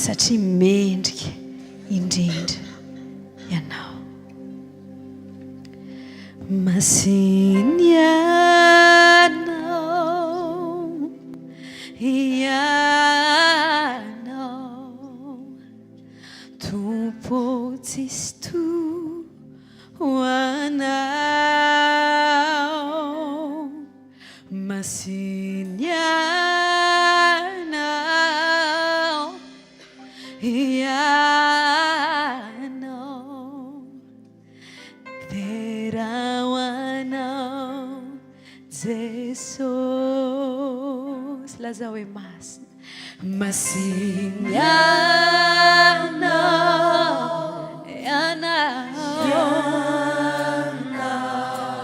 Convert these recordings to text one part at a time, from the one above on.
satria mendrika indrindra Ianao. Masina Ianao, Ianao, Tompo tsisy toa Anao. Masina Ianao, Ianao, Dera ho Anao Jesosy. Lazao hoe masina. Masina Ianao, Ianao,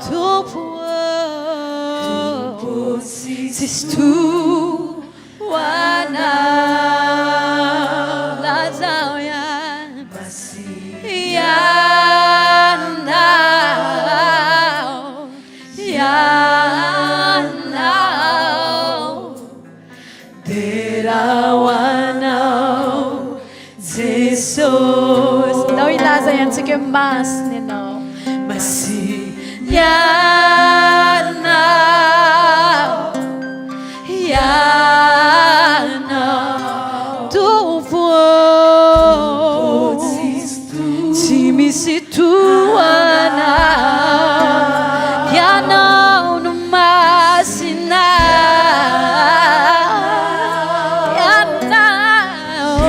Tompo ô, tsisy toa Anao. Lazao Ianao, Ianao, Ianao. Dera ho Anao Jesosy. Ndao hilaza ihany tsika hoe masina Ianao. Masina Ianao, Ianao Tompo ô, tsy misy toa Anao. Ianao no Masina Ianao,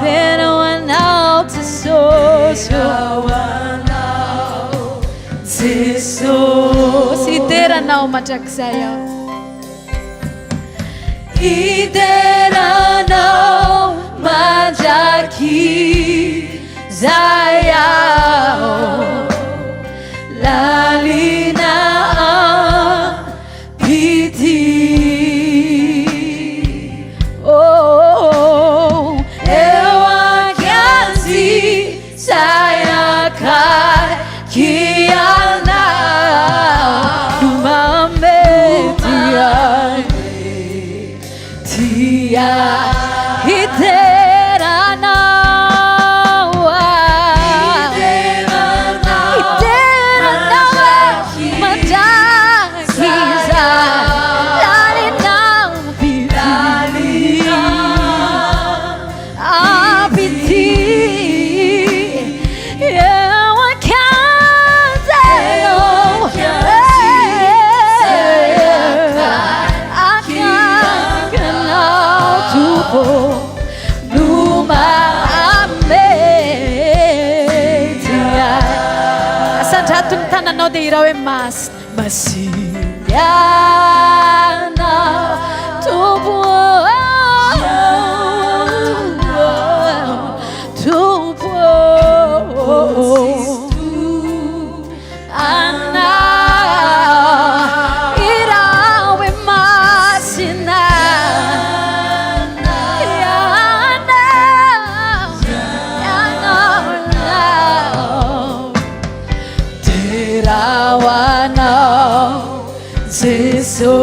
Dera ho Anao Jesosy ô. Jesosy, hidera Anao mandrakizay aho. Hidera Anao mandrakizay aho. Lalina am-pitia. Oh, eo ankianjy zay akaiky Anao no mahamety ahy. Tia hidera Anao aho. Hidera Anao aho mandrakizay. Lalina am-pitia. Am-pitia. Eo an-kianjanao. Akaikinao Tompo no mahamety ahy. Asandrato ny tananao dia hirao hoe masina. Masina Ianao Tompo ô, Tompo ô, Anao hirao hoe masina Ianao, Ianao, Ianao. Dera ho Anao Jesosy.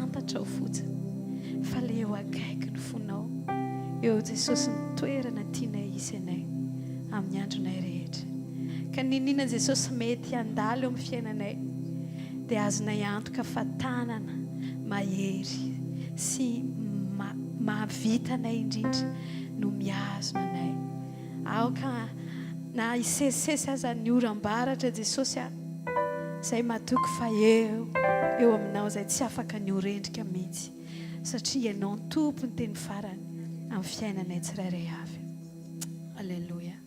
fantatrao fotsiny fa le eo akaiky ny fonao eo Jesosy ny toerana tianay hisy anay amin'ny andronay rehetra. Ka n'inon'inona Jesosy mety handalo eo amin'ny fiainanay dia azonay antoka fa tanana mahery sy mahavita anay indrindra no mihazona anay. Aoka na hisesisesy aza ny oram-baratra Jesosy a! Zay matoky fa eo eo aminao zay tsy afaka ny ho rendrika mihitsy satria ianao ny Tompo ny teny farany amin'ny fiainanay tsirairay avy. Aleloia.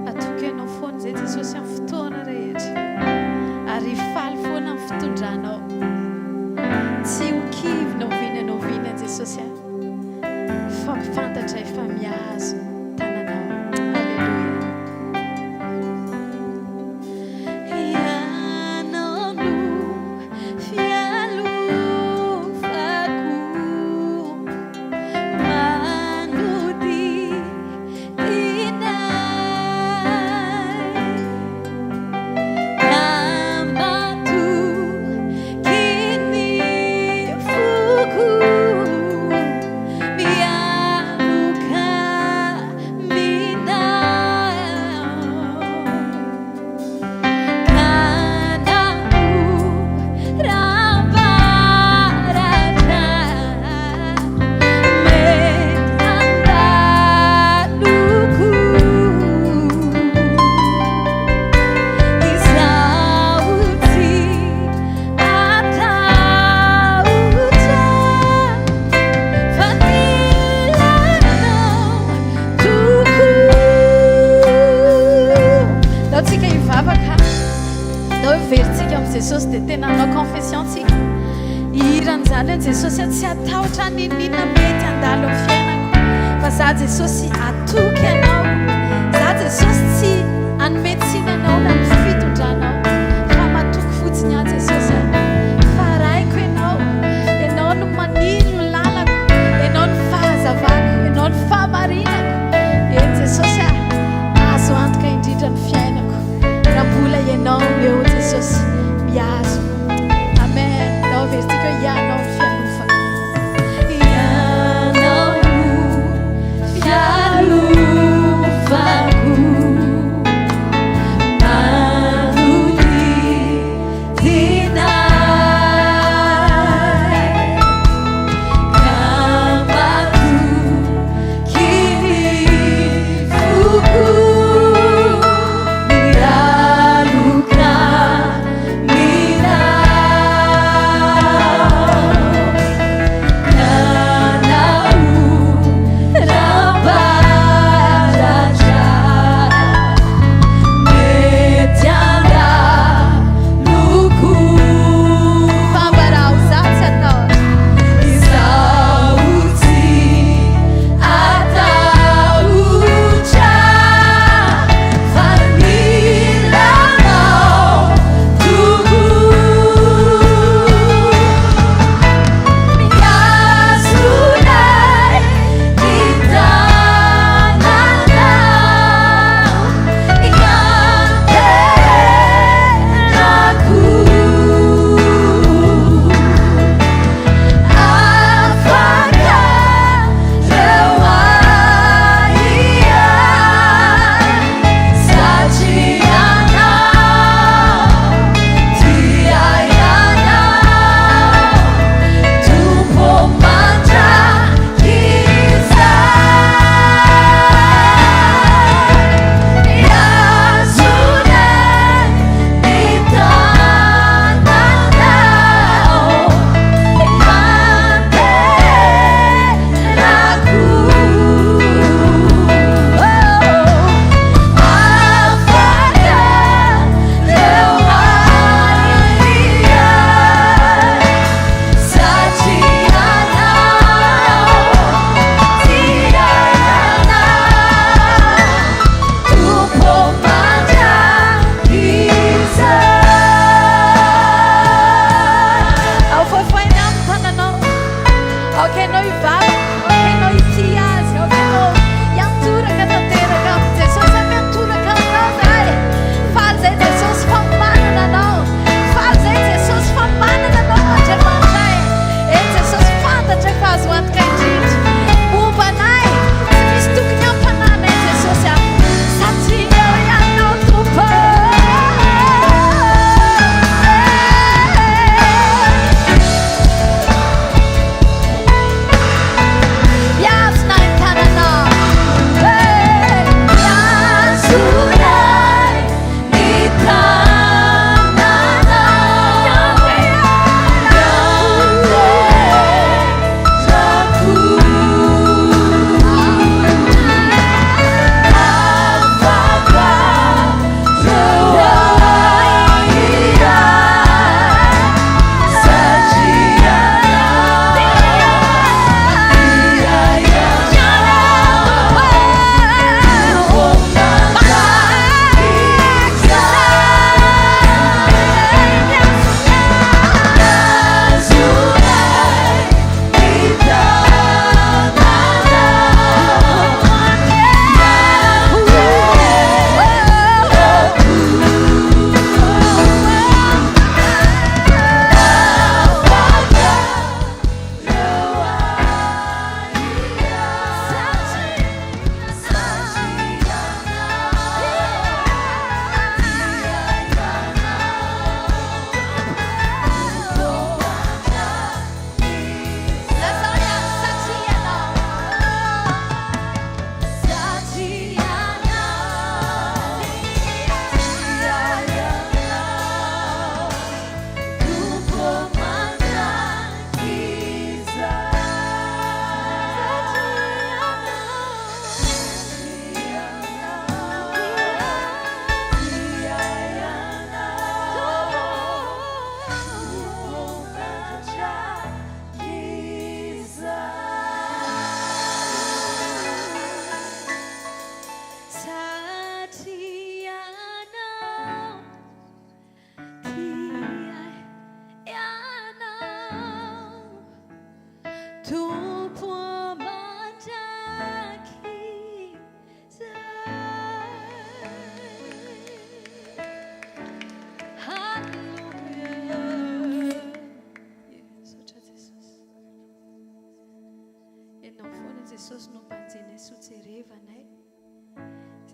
Hatoky Anao foana izay Jesosy amin'ny fotoana rehetra ary hifaly foana amin'ny fitondranao. Tsy ho kivy na oviana na oviana Jesosy a, fa fantatray fa mihazo ny tananao. Aleloia. Ianao no fialofako, manodidina ahy, ka matoky ny foko, mialoka Fa tianao tokoa. Ndao tsika hivavaka. Ndao hiverintsika amin'i Jesosy dia tena hanao confession tsika. Hihira an'izany hoe Jesosy aho tsy hatahotra n'inon'inona mety handalo amin'ny fiainako fa za Jesosy hatoky anao. Za Jesosy tsy hanome tsiny anao na ny fitondranao fa matoky fotsiny aho Jesosy a. Fa Raiko ianao. Ianao no manilo ny lalako, Ianao no fahazavako, Ianao no fahamarinako. Eny Jesosy a, azo antoka indrindra ny fiainako raha mbola Ianao no eo Jesosy mihazo. Amen. Ndao averintsika hoe Ianao no fialofako. Ianao no fialofako. Manodidina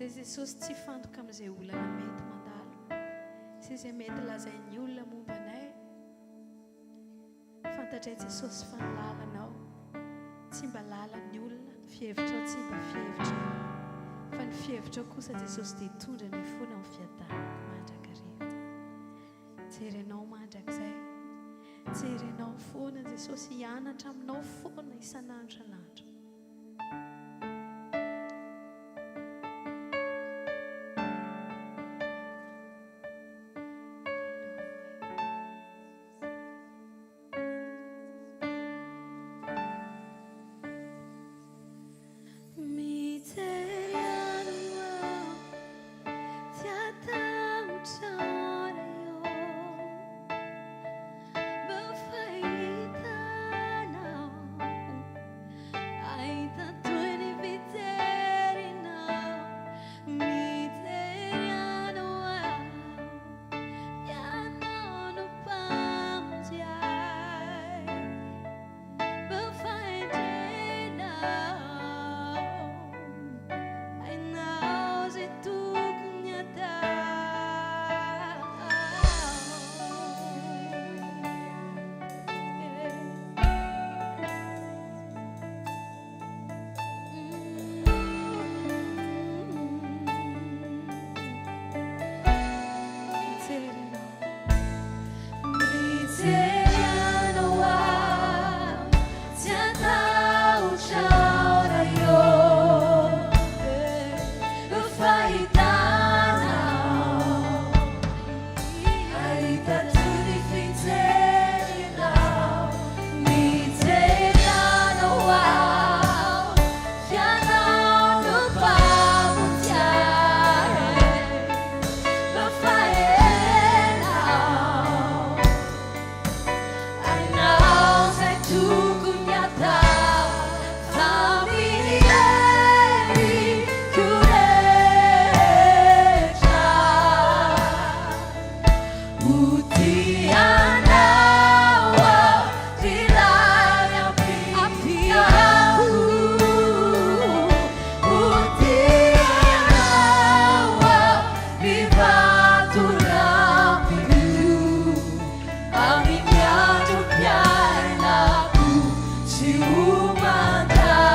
Zay Jesosy tsy hifantoka amin'izay olana mety mandalo sy izay mety lazain'ny olona momba anay. Fantatray Jesosy fa ny lalanao tsy mba lalan'ny olona, ny fihevitrao tsy mba fihevitray, fa ny fihevitrao kosa Jesosy dia hitondra anay foana amin'ny fiadanana mandrakariva. Jerenao mandrakizay, jerenao foana Jesosy, hianatra aminao foana isan'andro isan'andro. Mijery anao aho, tsy hatahotra ray ô. Mba fahita anao, ahita toy ny fijerinao. Mijery anao aho, ianao no Mpamonjy ahy. Mba fahendrena hainao izay tokony hatao. Mijery anao. Mijery anao aho, tsy hatahotra aho Ray ô. Fahitana ahita toy ny fijerinao. Mijery anao aho, Ianao no Mpamonjy ahy. Mba fahenao, hainao izay tokony hatao fa amin'ny heriko rehetra. Ho tia anao aho, ry Ray ampiako. Ho tia anao aho, ry vatolampiko. Amin'ny androm-piainako tsy ho mandrakizay.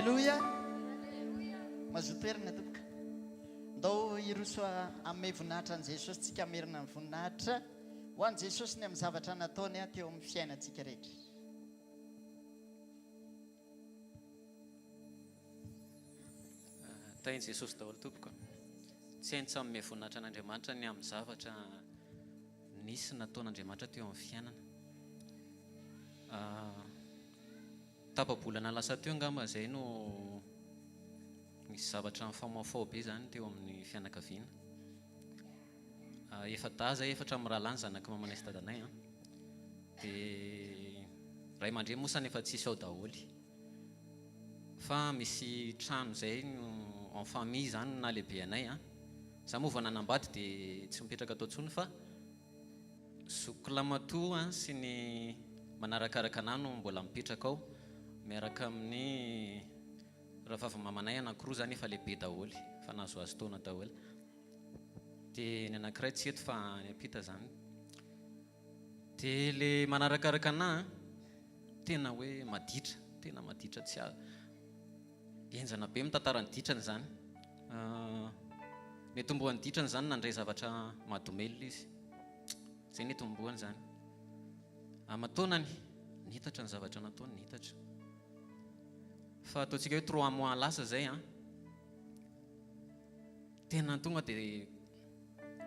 Aleloia! Mazoto toerana tompoko. Ndao hiroso hanome voninahitra an'i Jesosy tsika hamerina ny voninahitra ho an'i Jesosy ny amin'ny zavatra nataony teo amin'ny fiainantsika rehetra. Tahin'i Jesosy daholo tompoko. Tsy hainy tsy hanome voninahitra an'Andriamanitra ny amin'ny zavatra nisy nataon'Andriamanitra teo amin'ny fiainana. Tapa-bolana lasa teo angamba izay no nisy zavatra nifamoafao be izany teo amin'ny fianakaviana. Efa-dahy izay, efatra mirahalahy ny zanak'i mamanay sy dadanay an. Dia ray aman-dreny moa samy efa tsisy ao daholo. Fa misy trano izay no en famille izany no nahalehibe anay an. Izaho moa vao nanambady dia tsy mipetraka tao intsony fa Zokiko lamatoa sy ny manarakaraka anah no mbola mipetraka ao miaraka amin'ny rahavavy mamanay anankiroa zany efa lehibe daholo, efa nahazoazo taona daholo. Dia ny anankiray tsy eto fa any ampita zany. Dia le manarakaraka anah tena hoe maditra, tena maditra tsy Henjana be mitantara ny ditrany izany. Nitomboan'ny ditrany izany nandray zavatra mahadomelina izy. Izay nitomboany izany. Aman-taonany, nitatra ny zavatra nataony, nitatra. Fa ataontsika hoe trois mois lasa izay an. Tena tonga dia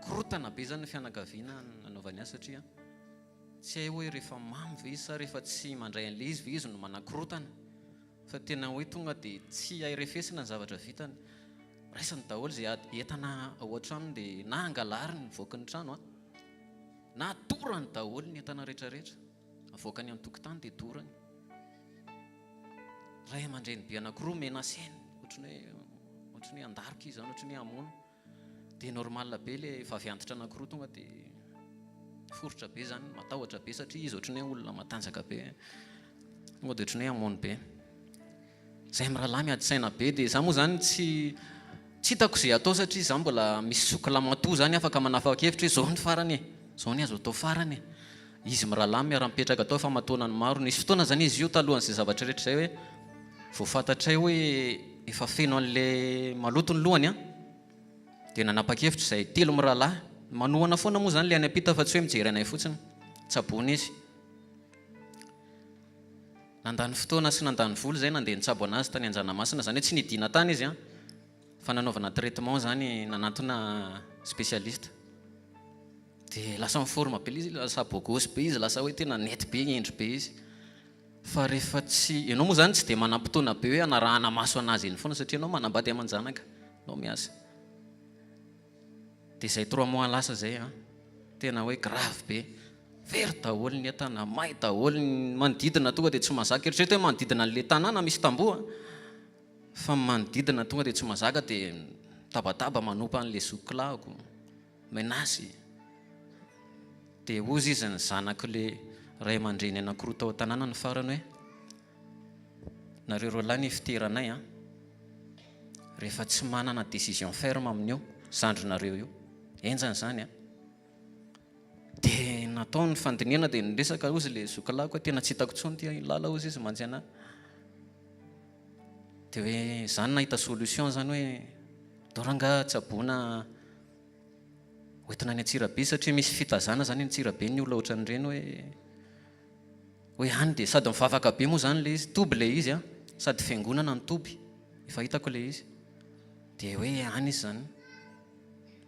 korotana be izany ny fianakaviana nanaovany azy satria tsy hay hoe rehefa mamo ve izy sa rehefa tsy mandray an'ilay izy ve izy no manakorotana. Fa tena hoe tonga dia tsy hay refesina ny zavatra vitany. Raisiny daholo izay entana ao an-tranony dia na angalariny mivoaka ny trano an, na dorany daholo ny entana rehetrarehetra. Avoakany amin'ny tokotany dia dorany. Ray aman-dreny be anankiroa menaceny, ohatran'ny hoe ohatran'ny hoe handaroka izy izany, ohatran'ny hoe hamono. Dia normal be le vavy antitra anankiroa tonga dia foritra be zany, matahotra be satria izy ohatran'ny hoe olona matanjaka be, tonga dia ohatran'ny hoe hamono be. Zay mirahalahy miady saina be dia za moa zany tsy tsy hitako izay atao satria za mbola misy zoky lamatoa zany afaka manafaka-kevitra hoe zao ny farany e, zao ny azo atao farany e. Izy mirahalahy miara-mipetraka tao efa aman-taonany maro. Nisy fotoana zany izy io talohan'izay zavatra rehetra izay hoe vao fantatray hoe efa feno an'ilay maloto ny lohany an, dia nanapa-kevitra izahay telo mirahalahy, manohana foana moa izany ilay any am-pita fa tsy hoe mijery anay fotsiny, tsaboina izy. Nandany fotoana sy nandany vola izahay nandeha nitsabo an'azy tany Anjanamasina, izany hoe tsy nidina tany izy an, fa nanaovana traitement izany, nanantona spécialiste. Dia lasa en forme be ilay izy, lasa beau gosse be izy, lasa hoe tena net be, hendry be izy. Fa rehefa tsy, ianao moa izany tsy dia manam-potoana be hoe hanarahana maso an'azy eny foana satria ianao manambady aman-janaka, ianao miasa. Dia izay trois mois lasa izay an, tena hoe grave be, very daholo ny entana, may daholo ny manodidina tonga dia tsy mahazaka, eritrereto hoe manodidina an'ilay tanàna misy tamboho an, fa ny manodidina tonga dia tsy mahazaka dia mitabataba manompa an'ilay zokiko lahiko. Menace. Dia hozy izy ny zanak'ilay ray aman-dreny anankiroa tao an-tanàna ny farany hoe, nareo roalahy ny fiteranay an, rehefa tsy manana décision ferme amin'io zandrinareo io, henjana izany an. Dia natao ny fandinihana dia niresaka hozy ilay zokilahiko hoe tena tsy hitako intsony ity lala hozy izy mantsy anah. Dia hoe izany nahita solution izany hoe, ndao rangaha tsaboina Hoentina any Antsirabe satria misy fitazana zany any Antsirabe ny olona ohatran'ireny hoe hoe any dia sady mivavaka be moa zany ilay izy, toby ilay izy an, sady fiangonana ny toby, efa hitako ilay izy. Dia hoe any izy zany.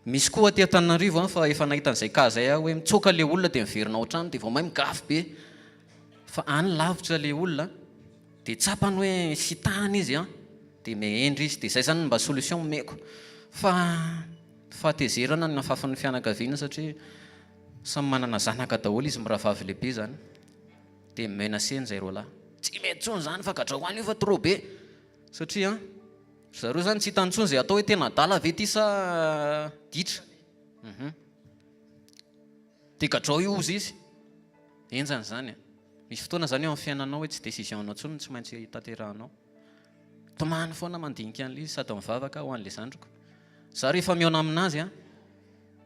Misy koa aty Antananarivo an, fa efa nahita an'izay cas izay aho hoe mitsoaka ilay olona dia miverina ao an-trano dia vao may migafy be. Fa any lavitra ilay olona dia tsapany hoe sitahana izy an, dia miha-hendry izy, dia izay zany no mba solution omeko. Fa fahatezerana no nafafin'ny fianakaviana satria samy manana zanaka daholo izy mirahavavy lehibe izany, dia mi-menacer-ny izay roalahy. Tsy mety intsony izany fa gadrao any io fa trop be. Satria an, ry zareo izany tsy hitany intsony izay atao hoe tena adala ve ity sa ditra. Hum. Dia gadrao io hozy izy. Henjana izany e. Misy fotoana izany eo amin'ny fiainanao hoe tsy décision-nao intsony no tsy maintsy tanterahanao. Tomany foana mandinika an'ilay izy sady mivavaka ho an'ilay zandriko. Za rehefa mihaona aminazy an,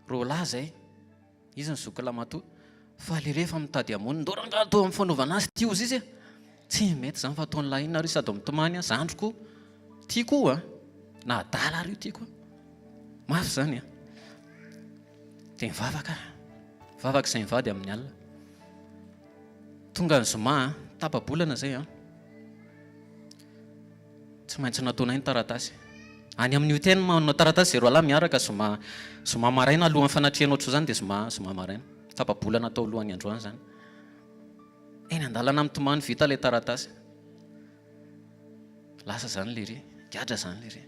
roalahy zay, izy ny zoky lamatoa, fa le rehefa mitady hamono, ndao rangahy atao amin'ny fanaovana azy ity hozy izy e, tsy mety zany fa ataon'lah inona ary sady mitomany an, zandriko. Tiako io a! Na adala ary io tiako a! Mafy izany a! Dia mivavaka aho. Mivavaka izay mivady amin'ny alina. Tonga ny zoma a, tapa-bolana izay a. Tsy maintsy nataonay ny taratasy. Any amin'ny hôtel manao taratasy zay roalahy miaraka zoma zoma maraina alohan'ny fanatrehana ohatr'izany dia zoma zoma maraina. Tapa-bolana tao alohan'ny androany izany. Eny an-dalana mitomany vita ilay taratasy. Lasa izany lery, gadra izany lery.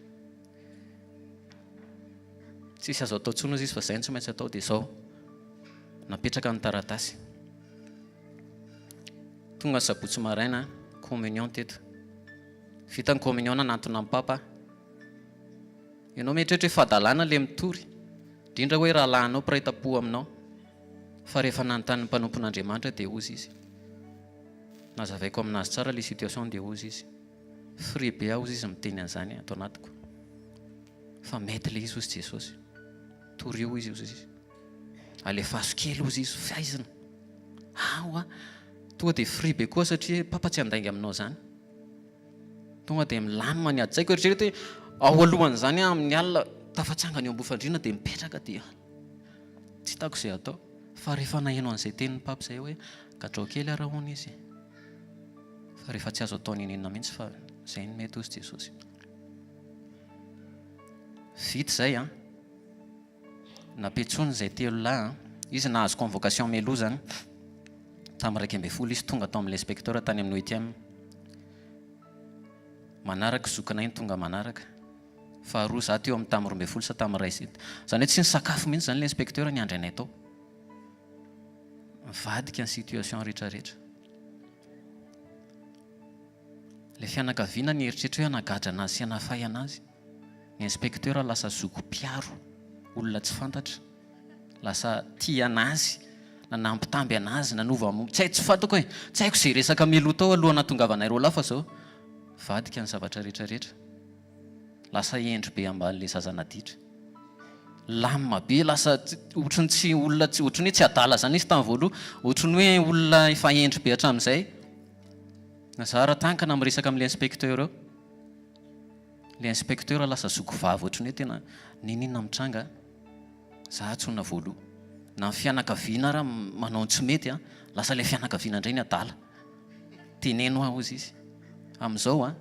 Tsisy azo atao intsony hozy izy fa izay no tsy maintsy atao dia izao. Napetraka ny taratasy. Tonga ny sabotsy maraina, communion teto. Vita ny communion nanantona ny papa. Ianao mieritreritra hoe fahadalana ilay mitory, indrindra hoe rahalahinao mpiray tampo aminao. Fa rehefa nanontany ny mpanompon'Andriamanitra dia hozy izy. Nazavaiko aminazy tsara ilay situation dia hozy izy. Frais be aho hozy izy miteny an'izany ato anatiko. Fa mety ilay izy hozy Jesosy. Torio izy hozy izy. Alefaso kely hozy izy, faizina. Aho a! Tonga dia frais be koa satria papa tsy handainga aminao izany. Tonga dia milamina ny ady. Tsy haiko eritrereto hoe ao alohan'izany aho amin'ny alina tafatsangana eo ambony fandriana dia mipetraka dia tsy hitako izay atao. Fa rehefa naheno an'izay tenin'ny Papa izay hoe gadrao kely ary hono izy. Fa rehefa tsy azo atao n'inon'inona mihitsy fa izay no mety hozy Jesosy. Vita izay an. Nampiantsoiny izay telo lahy an. Izy nahazo convocation mialoha izany. Tamin'ny 11 izy tonga tao amin'ilay inspecteur tany amin'ny huitième. Manaraka zokinay ny tonga manaraka. Faharoa za teo amin'ny tamin'ny 12 sa tamin'ny iray sy. Izany hoe tsy nisakafo mihitsy izany ilay inspecteur niandry anay tao. Nivadika ny situation rehetra rehetra. Ilay fianakaviana nieritreritra hoe hanagadra anazy sy hanafay anazy. Ny inspecteur lasa zoky mpiaro olona tsy fantatra. Lasa tia anazy, nanambitamby anazy, nanova mo, tsy hay tsy fantako e, tsy haiko izay resaka mialoha tao alohan'ny nahatongavanay roalahy fa zao vadika ny zavatra rehetra rehetra. Lasa hendry be amban'ilay zaza naditra. Lamina be, lasa ohatran'ny tsy olona, ohatran'ny hoe tsy adala izany izy tamin'ny voaloha, ohatran'ny hoe olona efa hendry be hatramin'izay. Za raha tankina miresaka amin'ilay inspecteur eo. Ilay inspecteur lasa zoky vavy ohatran'ny hoe tena n'inon'inona mitranga, za antsoina voaloha. Na ny fianakaviana ara manao ny tsy mety an, lasa ilay fianakaviana indray ny adala. Teneno aho hozy izy. Amin'izao an,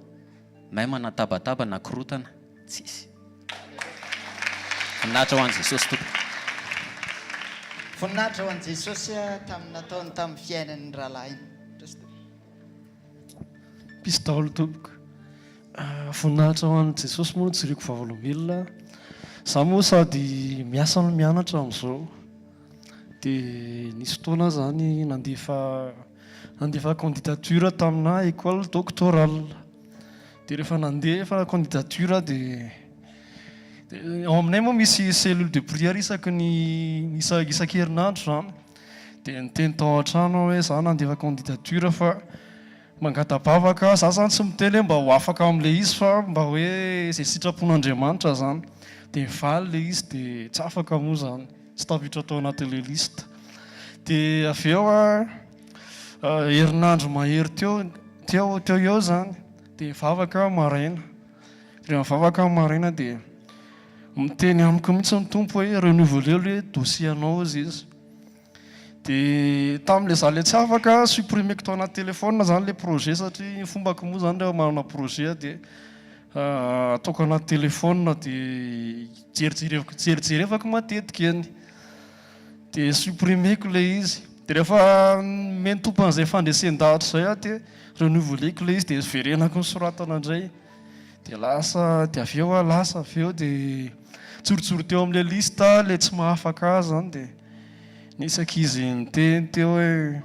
même na tabataba na korotana, tsisy. Voninahitra ho an'i Jesosy Tompoko. Voninahitra ho an'i Jesosy tamin'ny nataony tamin'ny fiainan'ny rahalahiny. Peace daholo tompoko. Voninahitra ho an'i Jesosy moa no tsiriako vavolombelona. Za moa sady miasa no mianatra amin'izao. Dia nisy fotoana aho zany nandefa nandefa candidature tamina école doctorale. Dia rehefa nandefa candidature dia ao aminay moa misy cellule de prière isaky ny isan-kerinandro zany. Dia niteny tao an-trano aho hoe za nandefa candidature fa mangata-bavaka, za zany tsy miteny hoe mba ho afaka amin'ilay izy fa mba hoe izay sitrapon'Andriamanitra zany. Dia nivaly ilay izy dia tsy afaka moa zany, tsy tafiditra tao anatin'ilay liste. Dia avy eo aho herinandro mahery teo teo teo eo zany dia nivavaka aho maraina. Rehefa mivavaka aho maraina dia miteny amiko mihitsy ny Tompo hoe renouveler le dossier anao hozy izy. Dia tamin'ilay za ilay tsy afaka, supprimer-ko tao anaty téléphone zany ilay projet satria ny fombako moa zany rehefa manana projet dia ataoko anaty téléphone dia jerijerevako jerijerevako matetika eny. Dia supprimer-ko ilay izy. Dia rehefa nomen'ny Tompo an'izay fandresen-dahatra izay aho dia renouveler-ko ilay izy dia verenako nosoratana indray. Dia lasa, dia avy eo aho lasa avy eo dia nijorojoro teo amin'ilay liste ilay tsy mahafaka ahy izany dia nisy ankizy niteny teo hoe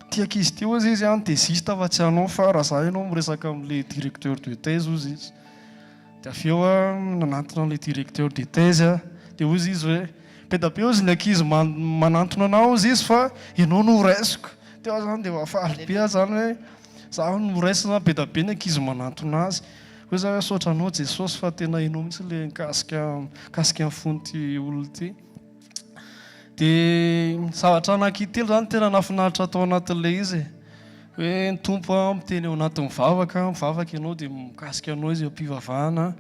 ity ankizy ity hozy izy an desiste fa tsy hanao fa raha za ianao miresaka amin'ilay directeur de thèse hozy izy. Dia avy eo aho nanantona an'ilay directeur de thèse aho dia hozy izy hoe be dia be hozy ny ankizy manantona anah hozy izy fa ianao no horaisiko. Teo aho izany dia efa faly be aho izany hoe Za no raisina be da be ny ankizy manantona azy. Hoy za hoe misaotra anao Jesosy fa tena ianao mihitsy le nikasika nikasika ny fon'ity olona ity. Dia zavatra anankitelo zany tena nahafinaritra tao anatin'ilay izy e. Hoe ny Tompo miteny ao anatin'ny vavaka, mivavaka ianao dia mikasika anao izy eo am-pivavahana.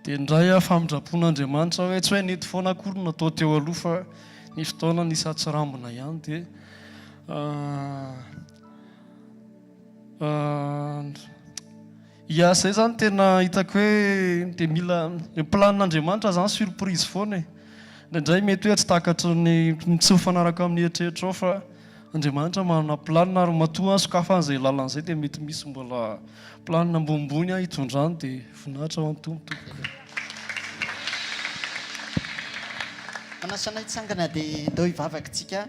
Dia indray famindram-pon'Andriamanitra hoe tsy hoe nety foana akory ny natao teo aloha fa ny fotoana nisy atsirambina ihany dia Ya, zay zany tena hitako hoe dia mila ny planin'Andriamanitra zany surprise foana e. Indraindray mety hoe tsy takatry ny tsy mifanaraka amin'ny eritreritrao fa Andriamanitra manana planina ary matoa sokafany izay lalana izay dia mety misy mbola planina ambonimbony hitondrany dia voninahitra ho an'ny Tompo tompoko. Manasa anay hitsangana dia ndao hivavaka tsika.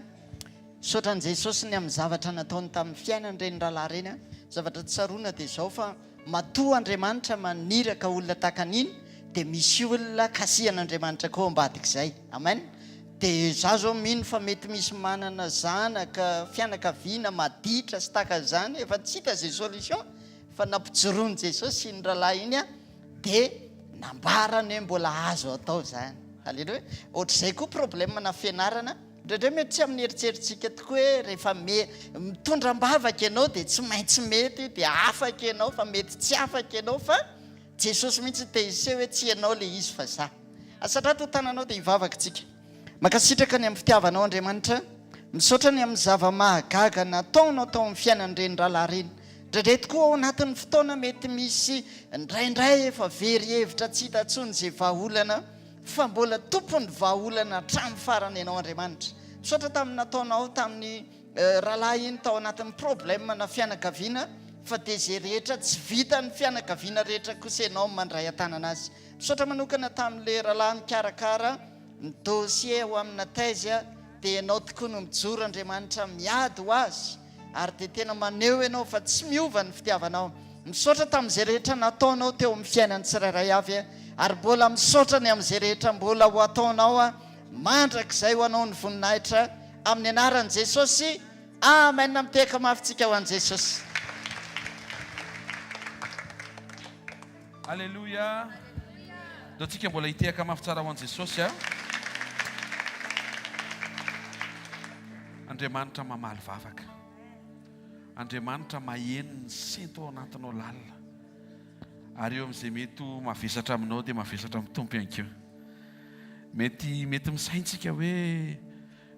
Misaotra an'i Jesosy ny amin'ny zavatra nataony tamin'ny fiainan'ireny rahalahy ireny. Zavatra tsaroana dia izao fa matoa Andriamanitra maniraka olona tahaka an'iny dia misy olona kasihan'Andriamanitra koa ambadik'izay. Amen. Dia izaho izao mino fa mety misy manana zanaka, fianakaviana maditra sy tahaka an'izany efa tsy hita izay solution fa nampijoroan'i Jesosy iny rahalahy iny dia nambarany hoe mbola azo atao izany. Alléluia. Ohatr'izay koa problème-na fianarana. Indraindray mety tsy amin'ny eritreritsika tokoa hoe rehefa me, mitondra am-bavaka ianao dia tsy maintsy mety dia afaka ianao fa mety tsy afaka ianao fa Jesosy mihitsy te hiseho hoe tsy ianao ilay izy fa za. Asandrato ny tananao dia hivavaka tsika. Mankasitraka ny amin'ny fitiavanao Andriamanitra, misaotra ny amin'ny zava-mahagaga nataonao tao amin'ny fiainan'ireny rahalahy ireny. Indraindray tokoa ao anatin'ny fotoana mety misy indraindray efa very hevitra tsy hita intsony izay vahaolana fa mbola tompon'ny vahaolana hatramin'ny farany ianao Andriamanitra. Misaotra tamin'ny nataonao tamin'ny rahalahy iny tao anatin'ny problème na fianakaviana fa dia izay rehetra tsy vitan'ny fianakaviana rehetra kosa ianao mandray an-tanana azy. Misaotra manokana tamin'ilay rahalahy mikarakara ny dossier ho amina thèse dia ianao tokoa no mijoro Andriamanitra miady ho azy ary dia tena maneho ianao fa tsy miova ny fitiavanao. Misaotra tamin'izay rehetra nataonao teo amin'ny fiainan'ny tsirairay avy ary mbola misaotra ny amin'izay rehetra mbola ho ataonao mandrakizay ho anao ny voninahitra amin'ny anaran'i Jesosy. Amen. Mitehaka mafy tsika ho an'i Jesosy. Aleloia! Ndao tsika mbola hitehaka mafy tsara ho an'i Jesosy a! Andriamanitra mamaly vavaka. Andriamanitra maheno ny sento ao anatinao lalina. Ary eo amin'izay mety ho mavesatra aminao dia mavesatra amin'ny Tompo ihany koa. Mety mety misaintsika hoe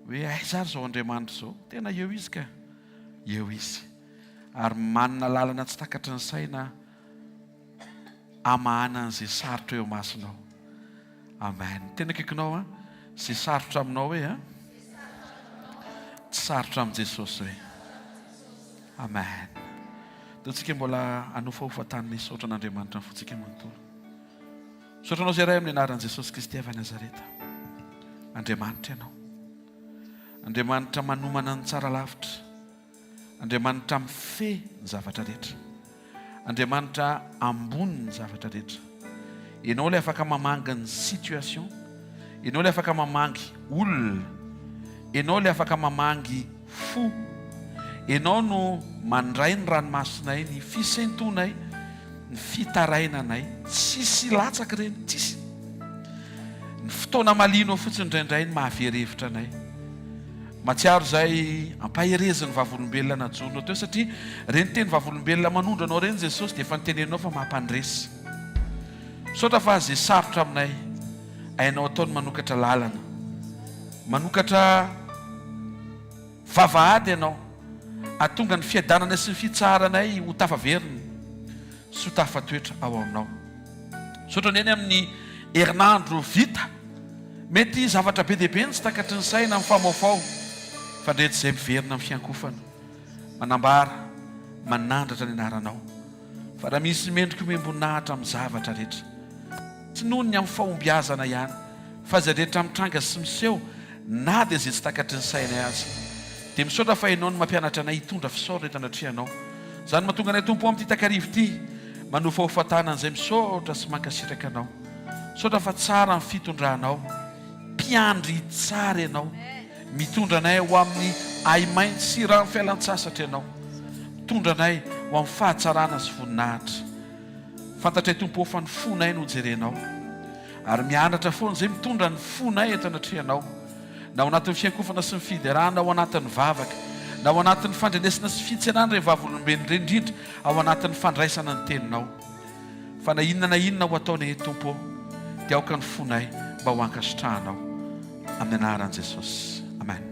hoe aiza ary izao Andriamanitra izao? Tena eo izy ka. Eo izy. Ary manana lalana tsy takatry ny saina hamahana an'izay sarotra eo imasonao. Amen. Tena akaikinao an, izay sarotra aminao hoe an, tsy sarotra amin'i Jesosy hoe. Amen. Ndao tsika mbola hanofahofa tany misaotra an'Andriamanitra ny fontsika manontolo. Misaotra anao izay Ray amin'ny anaran'i Jesosy Kristy avy any Nazareta. Andriamanitra ianao. Andriamanitra manomana ny tsara lavitra. Andriamanitra mifehy ny zavatra rehetra. Andriamanitra ambony ny zavatra rehetra. Ianao ilay afaka mamangy ny situation. Ianao ilay afaka mamangy olona. Ianao ilay afaka mamangy fo. Ianao no mandray ny ranomasonay, ny fisentonay, ny fitarainanay. Tsisy latsaka ireny, tsisy. Ny fotoana malino fotsiny indraindray no mahavery hevitra anay. Mahatsiaro izay ampaherezin'ny vavolombelona najoronao teo satria ireny teny vavolombelona manondro anao ireny Jesosy dia efa niteneninao fa mampandresy. Misaotra fa izay sarotra aminay hainao atao ny manokatra lalana. Manokatra vavahady ianao ahatonga ny fiadanana sy ny fitsaharanay ho tafaverina. sy ho tafatoetra ao aminao. Misaotra Neny amin'ny herinandro vita. Mety zavatra be dia be ny tsy takatry ny saina mifamoafao fa ndreto izay miverina amin'ny fiankofana, manambara, manandratra ny anaranao. Fa raha misy mendrika omem-boninahitra amin'ny zavatra rehetra, tsy noho ny amin'ny fahombiazana ihany, fa izay rehetra mitranga sy miseho na dia izay tsy takatry ny sainay aza. Dia misaotra fa Ianao no mampianatra anay hitondra fisaorana eto anatrehanao. Izany mahatonga anay Tompo amin'ity takariva ity manofahofa tanana izay misaotra sy mankasitraka Anao. Misaotra fa tsara ny fitondranao. Mpiandry tsara Ianao. Mitondra anay ho amin'ny ahi-maitso sy rano fialan-tsasatra Ianao. Mitondra anay ho amin'ny fahatsarana sy voninahitra. Fantatray Tompo ô fa ny fonay no jerenao. Ary mianatra foana izay mitondra ny fonay eto anatrehanao. Na ao anatin'ny fiankofana sy ny fiderana, ao anatin'ny vavaka. Na ao anatin'ny fandrenesana sy fitsenana ireny vavolombelona ireny, indrindra ao anatin'ny fandraisana ny Teninao. Fa na inona na inona ho ataonay Tompo ô, dia aoka ny fonay mba ho ankasitrahanao. Amin'ny anaran'i Jesosy. Amen.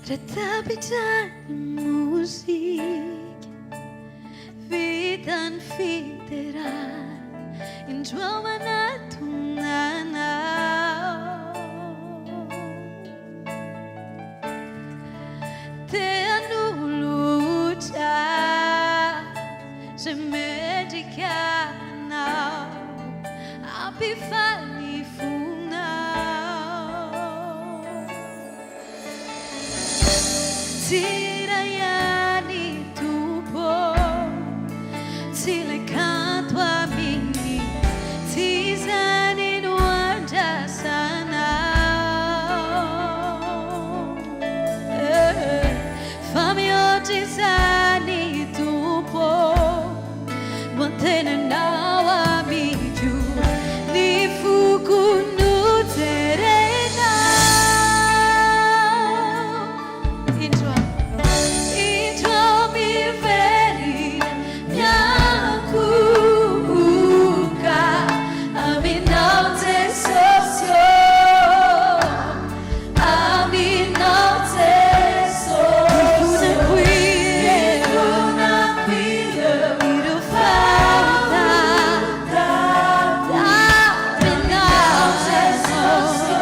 Raha tapitra ny mozika, vita ny fiderana, indro aho manatona anao. Te hanolotra izay mendrika anao, hampifaly ny fonao. Tsy iray ihany Tompo ô, tsy ilay kanto aminy, tsy izany no andrasanao. Fa mihoatra izany Tompo ô, no antenainao amiko, ny foko no jerenao. Indro aho, indro aho miverina miankohoka aminao Jesosy ô. Aminao Jesosy Mifonako ireo fahotana Aminao Jesosy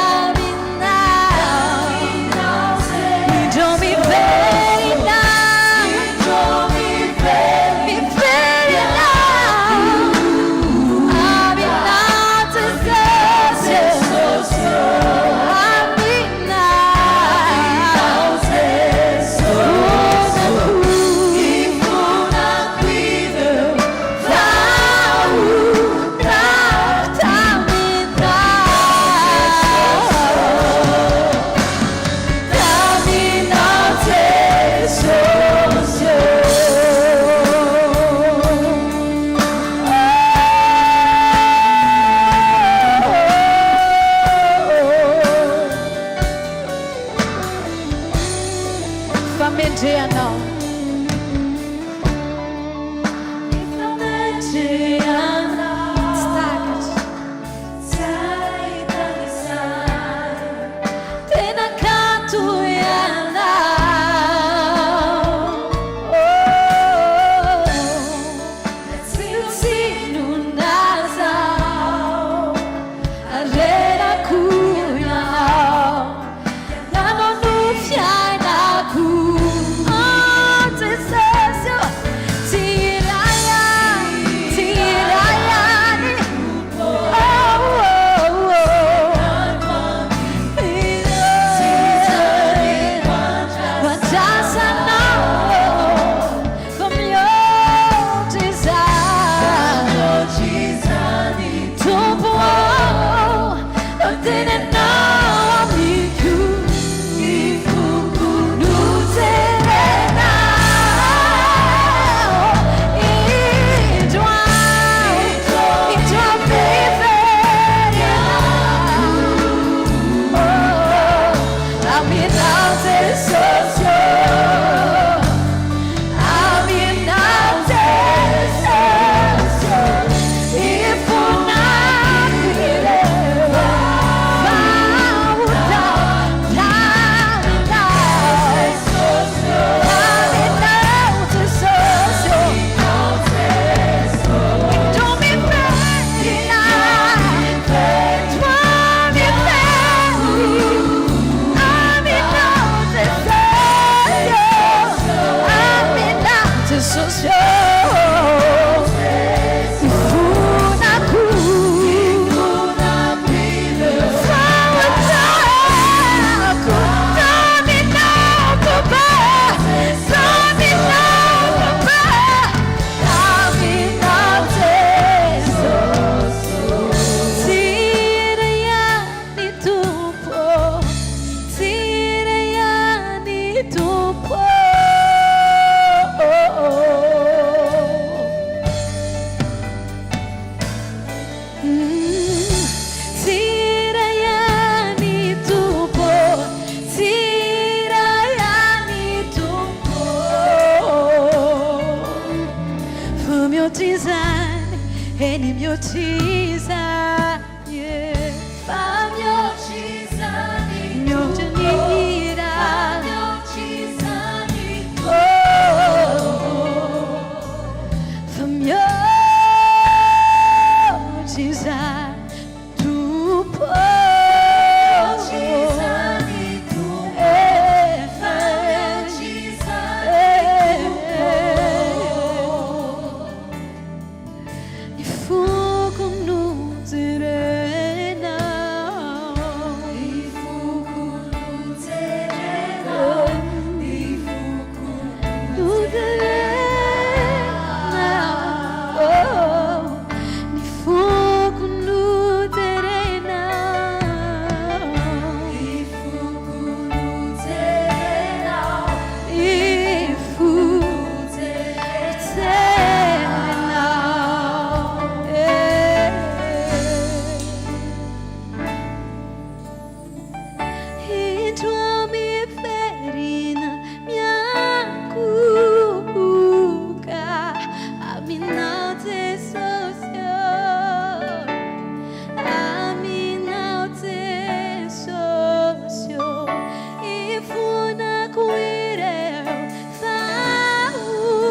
Aminao Indro miverina Miverina Aminao Jesosy Aminao Ifonako ireo fahotako taminao Taminao Jesosy Famendrehanao. Ny famendrehanao. Tsy takatra. Tsy hay tanisaina. Tena kanto ianao. Oh, Tsinotsinona zaho, harerako ianao, ianao no fiainako. Oh. Mihoatr'izany e. Fa mihoatr'izany Mihoatra ny hira. Fa mihoatr'izany Oh, fa mihoatr'izany Tompo Ny foko no jerenao. Ny foko no jerenao. Ny foko no jerenao. Ny foko no jerenao. Ny foko no jerenao. Ny foko jerenao. Indro aho miverina miankohoka aminao Jesosy ô, aminao Jesosy ô, ifonako ireo fahotako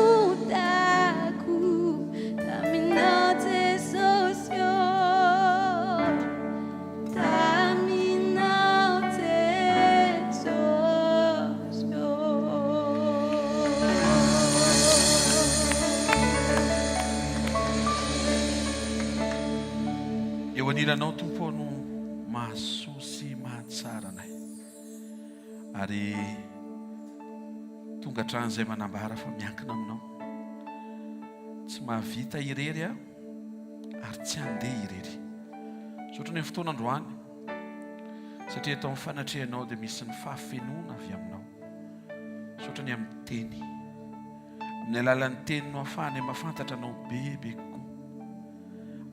taminao Jesosy ô. Taminao Jesosy ô. Eo anilanao Tompo ô no mahasoa sy mahatsara anay. Ary tonga hatrany izay manambara fa miankina aminao. Tsy mahavita irery aho. ary tsy handeha irery. Misaotra ny fotoana androany satria eto amin'ny fanatrehanao dia misy ny fahafenoana avy aminao. Misaotra ny amin'ny teny. Amin'ny alalan'ny teny no ahafahanay mahafantatra anao bebe kokoa.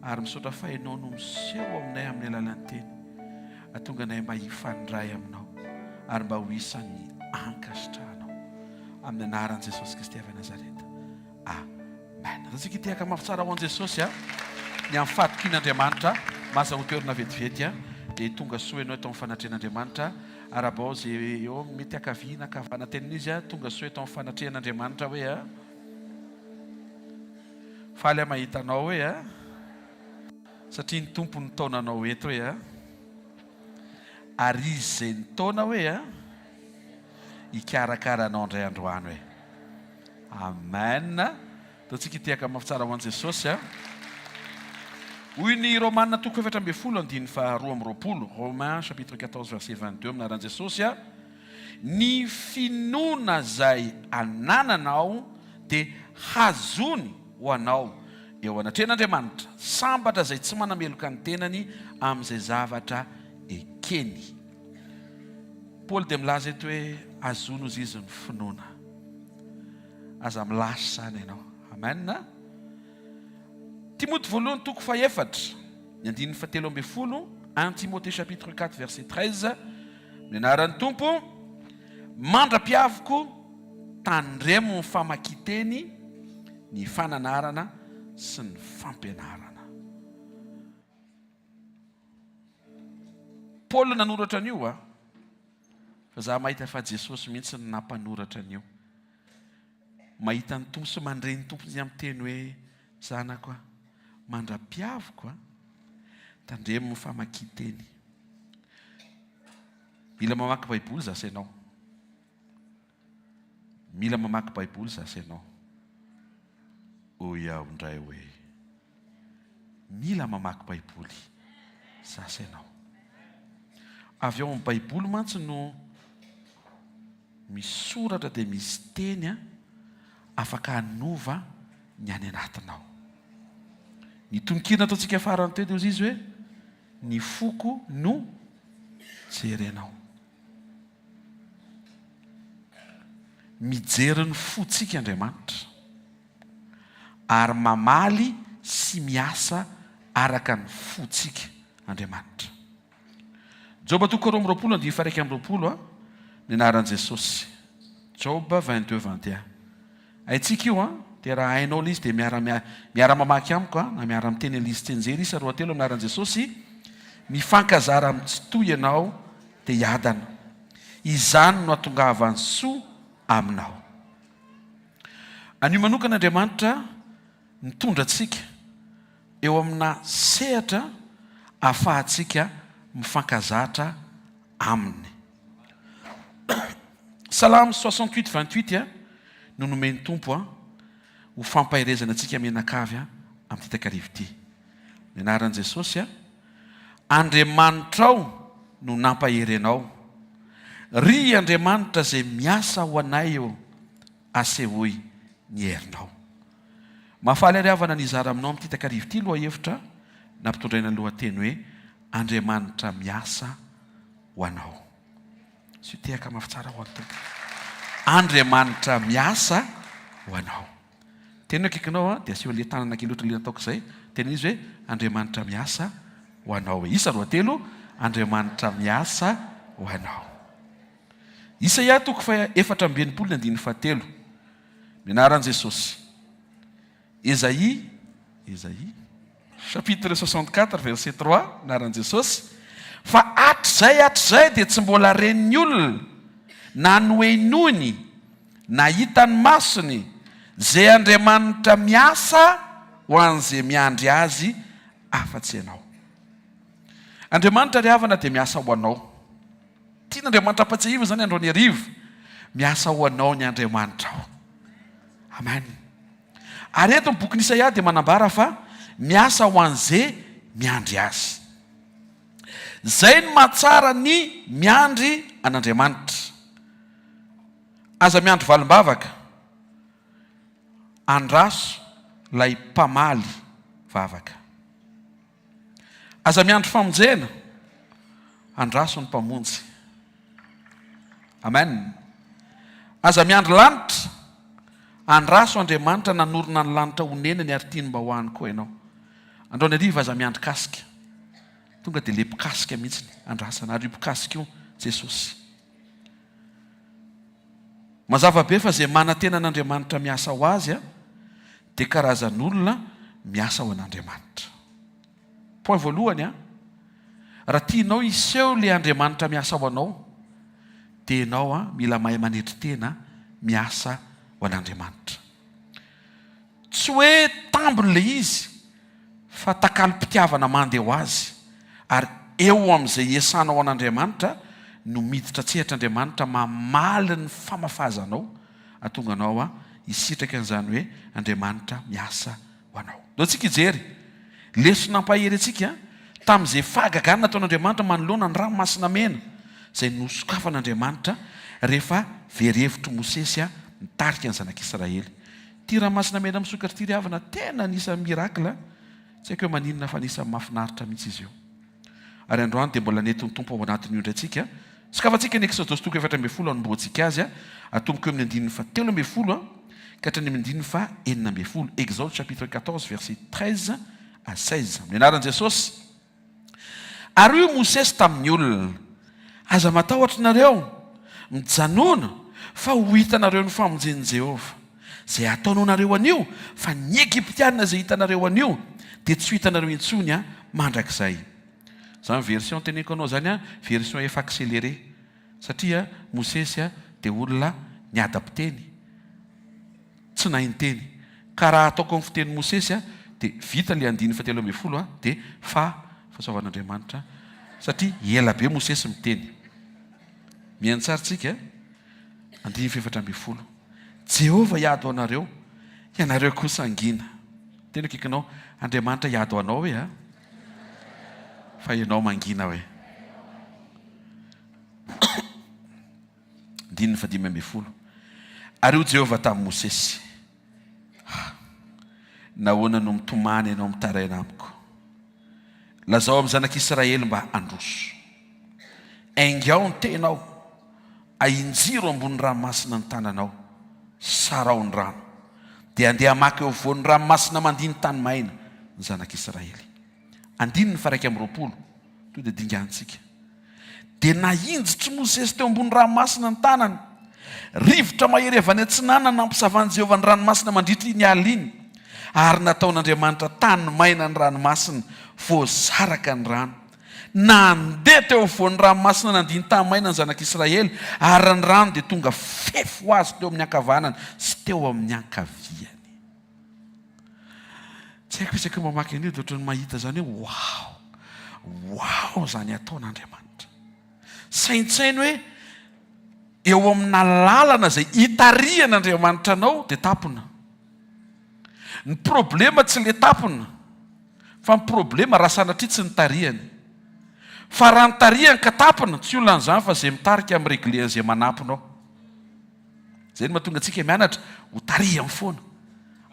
Ary misaotra fa ianao no miseho aminay amin'ny alalan'ny teny. Atonga anay mba hifandray aminao ary mba ho isan'ny ankasitrahanao. Amin'ny anaran'i Jesosy Kristy avy Nazareta. Amen. Azatsika hitehaka mafy tsara ho an'i Jesosy a. Ny amin'ny fahatokian'Andriamanitra, mahazahoa toerana vetivety a. Dia tonga soa ianao eto amin'ny fanatrehan'Andriamanitra. Arahabao izay eo amin'ny mety ankavia na ankavana tenin'izy a. Tonga soa eto amin'ny fanatrehan'Andriamanitra hoe a. Faly aho mahita anao hoe a. Satria ny Tompo nitaona anao eto hoe a. Ary Izy izay nitaona hoe a. Hikarakara anao indray androany hoe. Amen. Ataontsika hitehaka mafy tsara ho an'i Jesosy a. Hoy ny Romana toko 14 andininy faha 22, Romains chapitre 14 verset 22 amin'ny anaran'i Jesosy a. Ny finoana izay anananao dia hazony ho anao eo anatrehan'Andriamanitra. Sambatra izay tsy manameloka ny tenany amin'izay zavatra ekeny. Paoly dia milaza eto hoe azony hozy izy ny finoana. Aza milasy izany ianao. Amen. Timoty voalohany toko fahefatra, ny andininy fahatelo ambin'ny folo, 1 Timothée chapitre 4 verset 13, ny anaran'ny Tompo, mandra-piaviko tandremo ny famakian-teny, ny fananarana sy ny fampianarana. Paoly nanoratra an'io a. Fa za mahita fa Jesosy mihitsy no nampanoratra an'io. Mahita ny Tompo sy mandre ny Tompo izy miteny hoe zanako a, mandra-piaviko a, tandremo ny famakian-teny. Mila mamaky Baiboly za sy ianao. Mila mamaky Baiboly za sy ianao. Hoy aho indray hoe. Mila mamaky Baiboly sasa ianao. Avy ao amin'ny Baiboly mantsy no misy soratra dia misy teny afaka hanova ny any anatinao. Ny tononkira nataontsika farany teo dia hoy izy hoe ny foko no jerenao. Mijery ny fontsika Andriamanitra. ary mamaly sy miasa araka ny fontsika Andriamanitra. Joba toko 22 andininy faha 21 a, ny anaran'i Jesosy. Job 22 21. Haintsika io an? Dia raha hainao ilay izy dia miara miara mamaky amiko a, na miara miteny an'ilay izy tsianjery isa roa telo amin'ny anaran'i Jesosy, mifankazara amin'ny Tsitoha ianao dia hiadana. Izany no hatongavan'ny soa aminao. Anio manokana Andriamanitra mitondra antsika eo amina sehatra ahafahantsika mifankazatra Aminy. Salamo 68 28 no nomen'ny Tompo ho fampaherezana antsika mianakavy amin'ity takariva ity. Ny anaran'i Jesosy, Andriamanitrao no nampahery anao. Ry Andriamanitra izay miasa ho anay ô, asehoy ny herinao. Mahafaly ary havana ny hizara aminao amin'ity takariva ity lohahevitra nampitondraina ny lohateny hoe Andriamanitra miasa ho anao. Asio tehaka mafy tsara ho an'ny Tompo. Andriamanitra miasa ho anao. Teneno akaikinao an, dia asio an'ilay tanana kely ohatran'ilay nataoko izay. Teneno izy hoe Andriamanitra miasa ho anao. Isa roatelo, Andriamanitra miasa ho anao. Isaia toko faha 64 ny andininy fahatelo. Ny anaran'i Jesosy. Esaïe, Esaïe, chapitre 64 verset 3, anaran'i Jesosy, fa hatrizay hatrizay dia tsy mbola ren'ny olona, na nohenoiny, na hitan'ny masony, izay Andriamanitra miasa ho an'izay miandry Azy afa-tsy ianao. Andriamanitra ry havana dia miasa ho anao. Tian'Andriamanitra ampatsiahivina izany androany hariva. Miasa ho anao ny Andriamanitrao. Amen. Ary eto ny bokin'i Isaia dia manambara fa miasa ho an'ze miandry azy. Zay no mahatsara ny miandry an'Andriamanitra. Aza miandry valim-bavaka. Andraso ilay mpamaly vavaka. Aza miandry famonjena, andraso ny Mpamonjy. Amen. Aza miandry lanitra, andraso Andriamanitra nanorina ny lanitra honenany ary tiany mba ho any koa ianao. Androany hariva aza miandry kasika. Tonga dia le mpikasika mihitsy andrasana ary io mpikasika io Jesosy. Mazava be fa izay manantena an'Andriamanitra miasa ho azy dia karazan'olona miasa ho an'Andriamanitra. Point voalohany, raha tianao hiseho ilay Andriamanitra miasa ho anao dia ianao mila mahay manetry tena miasa ho an'Andriamanitra. Tsy hoe tambiny ilay izy fa takalom-pitiavana mandeha ho azy ary eo amin'izay iasanao an'Andriamanitra no miditra an-tsehatra Andriamanitra mamaly ny famafazanao hahatonga anao hisitraka an'izany hoe Andriamanitra miasa ho anao. Ndao tsika hijery lesona hampahery antsika tamin'izay fahagagana nataon'Andriamanitra manoloana ny ranomasina mena izay nosokafan'Andriamanitra rehefa very hevitr'i Mosesy nitarika ny zanak'Israely. Ity ranomasina mena misokatra ity ry havana tena anisan'ny miracle, tsy haiko hoe maninona fa anisan'ny mahafinaritra mihitsy izy io. Ary androany dia mbola nentin'ny Tompo ao anatin'io indray tsika. Sokafantsika ny Eksodosy toko 14 hanombohantsika azy, atomboka eo amin'ny andininy faha 13 ka hatrany amin'ny andininy faha 16. Exode chapitre 14 verset 13 à 16. Amin'ny anaran'i Jesosy. Ary hoy Mosesy tamin'ny olona, Aza matahotra nareo, mijanòna, fa ho hitanareo ny famonjen'i Jehovah, izay hataony ho anareo anio, fa ny Egyptiana izay hitanareo anio, dia tsy ho hitanareo intsony mandrakizay. Izany version teneniko anao izany, version efa accélérée, satria Mosesy dia olona niadam-piteny. Tsy nahay niteny. Ka raha ataoko amin'ny fitenin'i Mosesy dia vita ilay andininy fahatelo ambin'ny folo dia fa fahasoavan'Andriamanitra satria ela be Mosesy miteny. Mihaino tsara tsika andininy faha 14. Jehovah hiady ho anareo, ianareo kosa hangina. Teny akaikinao, Andriamanitra hiady ho anao hoe a? Fa ianao mangina hoe? Andininy fahadimy ambin'ny folo. Ary hoy Jehovah tamin'i Mosesy, Ha! Nahoana no mitomany ianao mitaraina amiko? Lazao amin'ny zanak'Israely mba handroso. Aingao ny tenao, ahinjiro ambony ranomasina ny tananao, sarao ny rano. Dia handeha hamaky eo afovoan'ny ranomasina mandia ny tany maina ny zanak'Israely. Andininy faha-21, Tonga dia dinganintsika. Dia nahinjitr'i Mosesy teo ambony ranomasina ny tanany. Rivotra mahery avy any atsinanana nampisavan'i Jehovah ny ranomasina mandritra iny alina iny. Ary nataon'Andriamanitra tany maina ny ranomasina, voasaraka ny rano. Nandeha teo afovoan'ny ranomasina nandia ny tany maina ny zanak'Israely, ary ny rano dia tonga fefy ho azy teo amin'ny ankavanany sy teo amin'ny ankaviany. Tsy haiko isaky ny mamaky an'io dia ohatran'ny mahita izany hoe wow! Wow izany ataon'Andriamanitra. Saintsaino hoe eo amina lalana izay itarihan'Andriamanitra anao dia tampona. Ny problema tsy le tampona fa ny problema raha sanatria tsy nitarihany. Fa raha nitarihany ka tampona, tsy olana izany fa izay mitarika mi-regler an'izay manampina ao. Izay no mahatonga antsika mianatra ho tarihany foana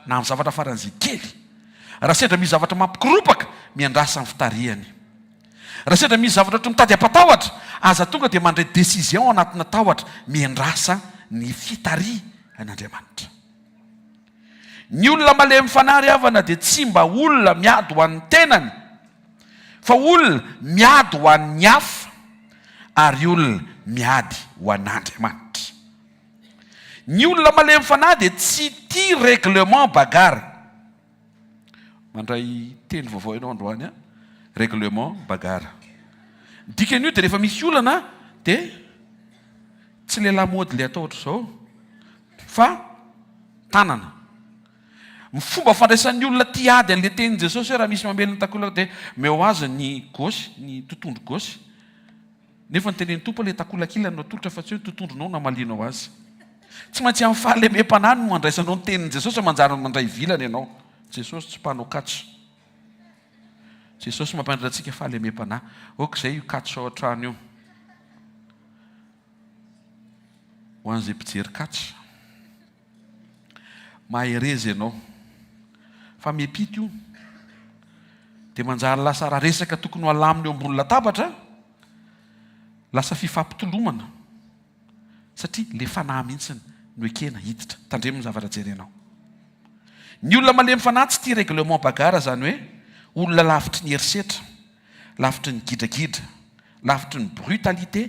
na amin'ny zavatra faran'izay kely. Raha sendra misy zavatra mampikoropaka, miandrasa ny fitarihany. Raha sendra misy zavatra ohatry ny mitady hampatahotra, aza tonga dia mandray décision ao anatina tahotra, miandrasa ny fitarihan'Andriamanitra. Ny olona malemy fanahy ry havana dia tsy mba olona miady ho an'ny tenany, fa olona miady ho an'ny hafa ary olona miady ho an'Andriamanitra. Ny olona malemy fanahy dia tsy tia règlement bagarre. Mandray teny vaovao ianao androany an, règlement bagarre. Ny dikan'io dia rehefa misy olana dia tsy le lamaody le atao ohatr'izao fa tanana. Ny fomba fandraisan'ny olona tia ady an'ilay tenin'i Jesosy hoe raha misy mamely ny takolaka dia omeo azy ny gauche, ny totondro gauche. Nefa ny tenenin'ny Tompo ilay takolaka ilany no atolotra fa tsy hoe ny totondronao no hamalianao azy. Tsy maintsy amin'ny fahalemem-panahy no andraisanao ny tenin'i Jesosy fa manjary mandray vilana ianao. Jesosy tsy mpanao catch. Jesosy mampianatra antsika fahalemem-panahy. Ok izay io catch ao an-trano io. Ho an'izay mpijery catch. Mahereza ianao. Fa miampita io. Dia manjary lasa raha resaka tokony ho alamina eo ambony latabatra, lasa fifampitolomana. Satria le fanahy mihitsy no ekena hiditra. Tandremo ny zavatra jerenao. Ny olona malemy fanahy tsy tia règlement bagarre izany hoe olona lavitry ny herisetra, lavitry ny gidragidra, lavitry ny brutalité,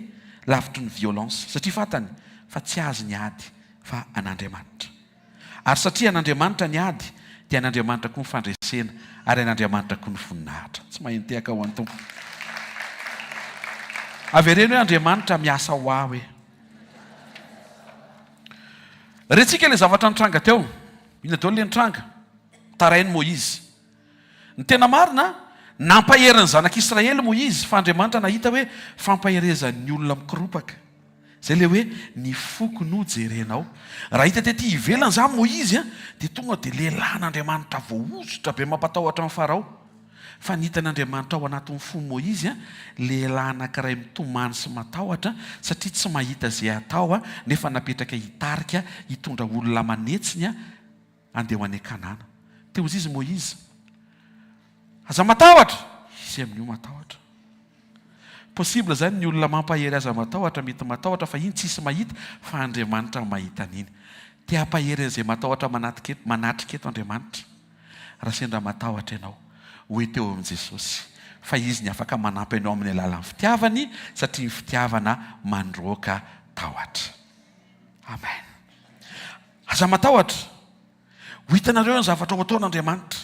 lavitry ny violence. Satria fantany fa tsy azy ny ady fa an'Andriamanitra. Ary satria an'Andriamanitra ny ady, dia an'Andriamanitra koa ny fandresena, ary an'Andriamanitra koa ny voninahitra. Tsy mahay nitehaka ho an'ny Tompo. Avereno hoe Andriamanitra miasa ho ahy hoe. Rentsika ilay zavatra nitranga teo. Inona daholo ilay nitranga? Tarain'i Moizy. Ny tena marina, nampahery ny zanak'Israely Moizy, fa Andriamanitra nahita hoe fampaherezan'ny olona mikoropaka. Izay ilay hoe ny foko no jerenao. Raha hita tety ivelany izany Moizy, dia tonga dia lehilahin'Andriamanitra voahosotra be mampatahotra an'i Farao. Fa ny hitan'Andriamanitra ao anatin'ny fon'i Moizy, lehilahy anankiray mitomany sy matahotra satria tsy mahita izay hatao nefa napetraka hitarika, hitondra olona manetsiny Andeha ho any Kanana. Te ho izy Moizy. Aza matahotra! Izy amin'io matahotra. Possible zany ny olona mampahery aza matahotra, mety matahotra fa iny tsisy mahita fa Andriamanitra mahita an'iny. Te hampahery an'izay matahotra manatrika eto, manatrika eto Andriamanitra. Raha sendra matahotra ianao, ho ety eo amin'i Jesosy fa Izy ny afaka manampy anao amin'ny alalan'ny fitiavany satria ny fitiavana mandroaka tahotra. Amen. Aza matahotra. Ho hitanareo ny zavatra ho ataon'Andriamanitra.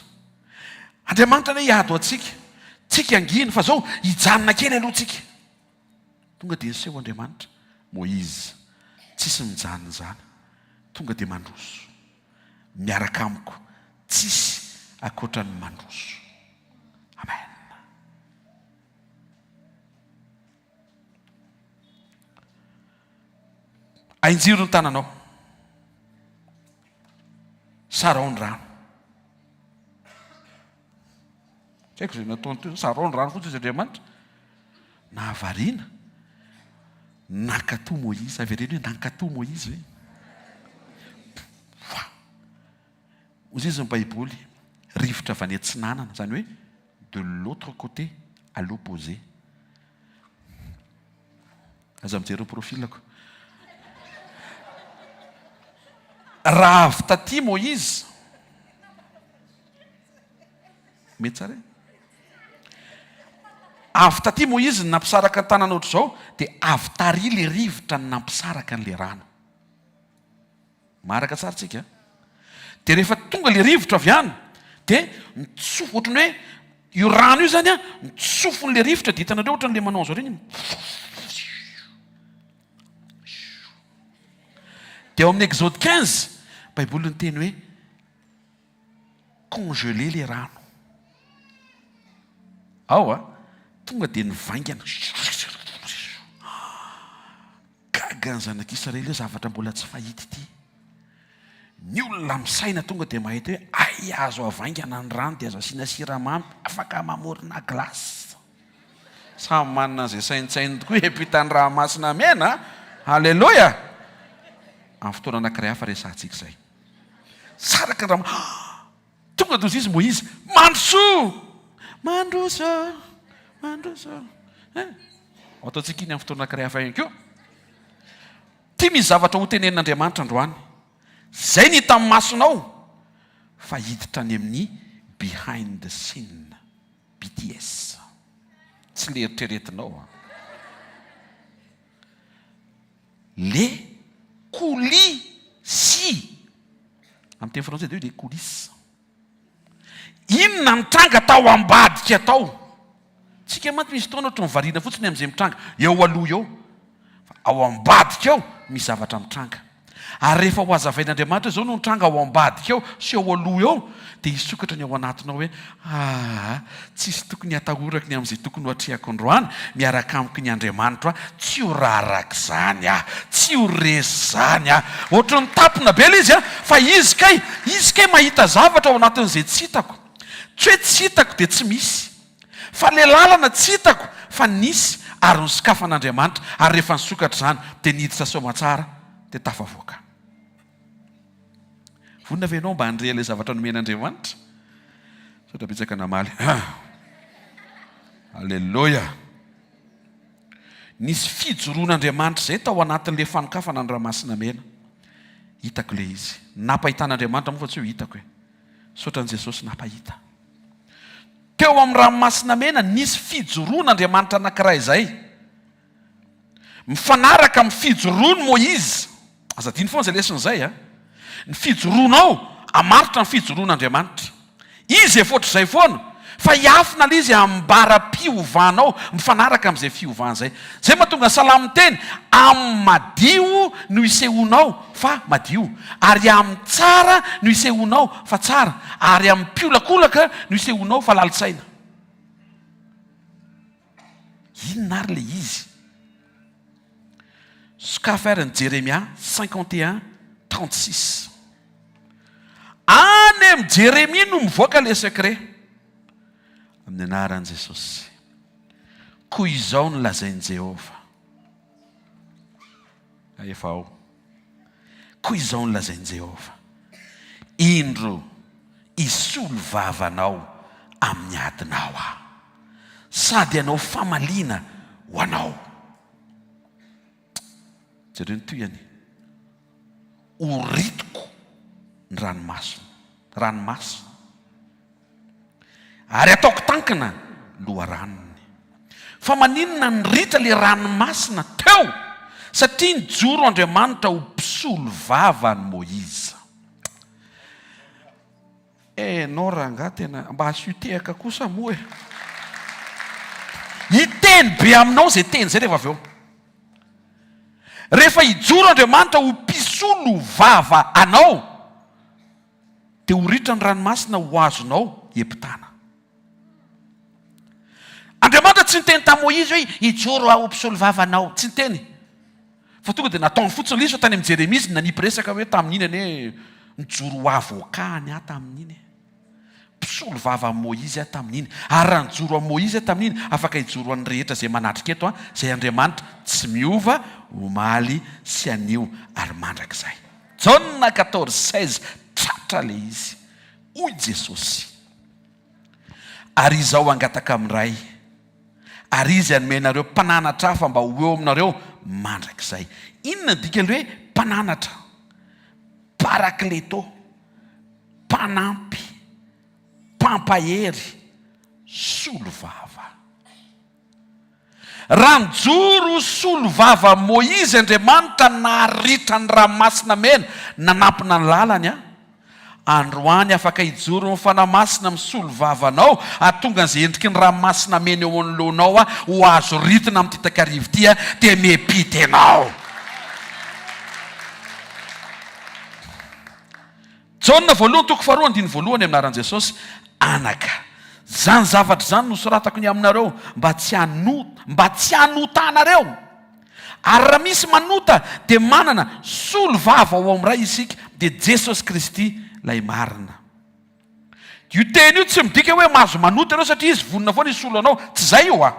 Andriamanitra anie hiady ho antsika. Tsika hangina, fa zao hijanona kely aloha tsika. Tonga dia niseho Andriamanitra. Moïse, tsisy mijanona izany. Tonga dia mandroso. Miaraka amiko. Tsisy ankoatra ny mandroso. Amen. Ainjiro ny tananao. Sarao ny rano. Tsy haiko izay nataony teo, sarao ny rano fotsiny izy Andriamanitra. Nahavariana. Nankatò Moïse, avereno hoe nankatò Moïse hoe. Hoy izy ny Baiboly, rivotra avy any atsinanana, izany hoe de l'autre côté, à l'opposé. Aza mijery ny profil-ko. Raha avy taty Moïse, mety tsara e? Avy taty Moïse ny nampisaraka ny tanana ohatr'izao, dia avy tary le rivotra ny nampisaraka an'le rano. Maharaka tsara tsika a? Dia rehefa tonga ilay rivotra avy any dia mitsofoka ohatran'ny hoe io rano io zany a, mitsofon'ilay rivotra dia hitanareo ohatran'ilay manao an'izao ireny, Dia ao amin'ny Exode 15, Baiboly niteny hoe congelé ilay rano. Ao a, tonga dia nivaingana. Gaga ny zanak'Israely hoe zavatra mbola tsy fahita ity. Ny olona misaina tonga dia mahita hoe hay azo avaingana ny rano dia azo asiana siramamy, afaka mamorona glace. Samy manana izay saintsaininy tokoa hiampitan'ny ranomasina mena a! Aleloia! Amin'ny fotoana anankiray hafa resahantsika izay. Saraka ny ranomasina. Tonga dia hoy izy Moizy, Mandrosoa! Mandroso! Mandroso! Eh? Ataontsika iny amin'ny fotoana anankiray hafa ihany koa. Ity misy zavatra hotenenin'Andriamanitra androany. Izay ny hitan'ny masonao fa hiditra any amin'ny behind the scene. BTS. Tsy le eritreretinao an. Le coulisses. Amin'ny teny frantsay dia hoe les coulisses. Inona ny tranga tao ambadika tao? Tsika mantsy misy fotoana ohatran'ny variana fotsiny amin'izay mitranga eo aloha eo. Fa ao ambadika ao misy zavatra mitranga. Ary rehefa ho hazavain'Andriamanitra hoe izao no nitranga ao ambadika ao sy ao aloha eo, dia hisokatra ny ao anatinao hoe, Aa, tsisy tokony hatahorako ny amin'izay tokony ho atrehako androany, miaraka amiko ny Andriamanitro aho, tsy ho raraka izany aho, tsy ho resy izany aho. Ohatran'ny tampona be ilay izy an, fa izy kay, izy kay mahita zavatra ao anatin'izay tsy hitako. Tsy hoe tsy hitako dia tsy misy. Fa le lalana tsy hitako fa nisy ary nosokafan'Andriamanitra ary rehefa nisokatra izany dia niditra soamatsara dia tafavoaka. Vonona ve ianao mba handre ilay zavatra nomen'Andriamanitra? Misaotra betsaka namaly. Aleloia. Nisy fijoroan'Andriamanitra izay tao anatin'ilay fanokafana ny Ranomasina Mena. Hitako ilay izy. Nampahitan'Andriamanitra moa fa tsy hoe hitako e. Misaotra an'i Jesosy nampahita. Teo amin'ny Ranomasina Mena nisy fijoroan'Andriamanitra anankiray izay. Mifanaraka amin'ny fijoroan'i Moizy. Aza adino foana izay lesona izay a. Ny fijoroanao hamaritra ny fijoroan'Andriamanitra. Izy efa ohatr'izay foana, fa hiafina ilay izy ambara-piovanao mifanaraka amin'izay fiovana izay. Izay mahatonga ny Salamo miteny, amin'ny madio no isehoanao fa madio, ary amin'ny tsara no isehoanao fa tsara, ary amin'ny mpiolakolaka no isehoanao fa lalin-tsaina. Inona ary ilay izy? Sokafy ary ny Jeremia 51, 36. Any amin'i Jeremia no mivoaka ilay secret. Amin'ny anaran'i Jesosy. Koa izao no lazain'i Jehovah. Efa ao. Koa izao no lazain'i Jehovah, Indro, hisolo vava anao amin'ny adinao aho, sady hanao famaliana ho anao. Jereo ny tohiny. Horitiko ny ranomasony, ranomasina. Ary ataoko tankina loharanony. Fa maninona ny ritra le ranomasina teo? Satria nijoro Andriamanitra ho mpisolo vava an'i Moïse. Enao rangahy tena mba asio tehaka kosa moa e. Hiteny be aminao izay teny izay rehefa avy eo. Rehefa hijoro Andriamanitra ho mpisolo vava anao. Dia ho ritra ny ranomasina ho azonao hiampitana. Andriamanitra tsy niteny tamin'i Moizy hoe, Hijoro aho ho mpisolovava anao. Tsy niteny. Fa tonga dia nataony fotsiny ilay izy fa tany amin'i Jeremia izy nanipy resaka hoe tamin'iny anie nijoro ho avocat-ny aho tamin'iny. Mpisolovava an'i Moizy aho tamin'iny. Ary raha nijoro an'i Moizy aho tamin'iny, afaka hijoro an'ny rehetra izay manatrika eto aho, izay Andriamanitra tsy miova omaly sy anio ary mandrakizay. Jaona quatorze seize, tratra ilay izy. Hoy Jesosy, Ary Izaho hangataka amin'ny Ray, ary Izy hanome anareo mpananatra hafa mba ho eo aminareo mandrakizay. Inona ny dikan'ilay hoe mpananatra? Parakleto, mpanampy, mpampahery, solovava. Raha nijoro ho solovava Moizy Andriamanitra naharitra ny Ranomasina Mena nanampina ny lalany an! Androany afaka hijoro ny Fanahy Masina misolo vava anao hahatonga an'izay endriky ny ranomasina mena eo anoloanao ho azo ritina amin'ity takariva ity dia miampita ianao. Jaona voalohany toko faharoa andininy voalohany amin'ny anaran'i Jesosy anaka. Izany zavatra izany no soratako ny aminareo mba tsy hanota mba tsy hanotanareo. Ary raha misy manota dia manana solo vava ao amin'ny Ray isika, dia Jesosy Kristy ilay marina. Io teny io tsy midika hoe mahazo manota ianao satria Izy vonona foana hisolo anao, tsy izay io a!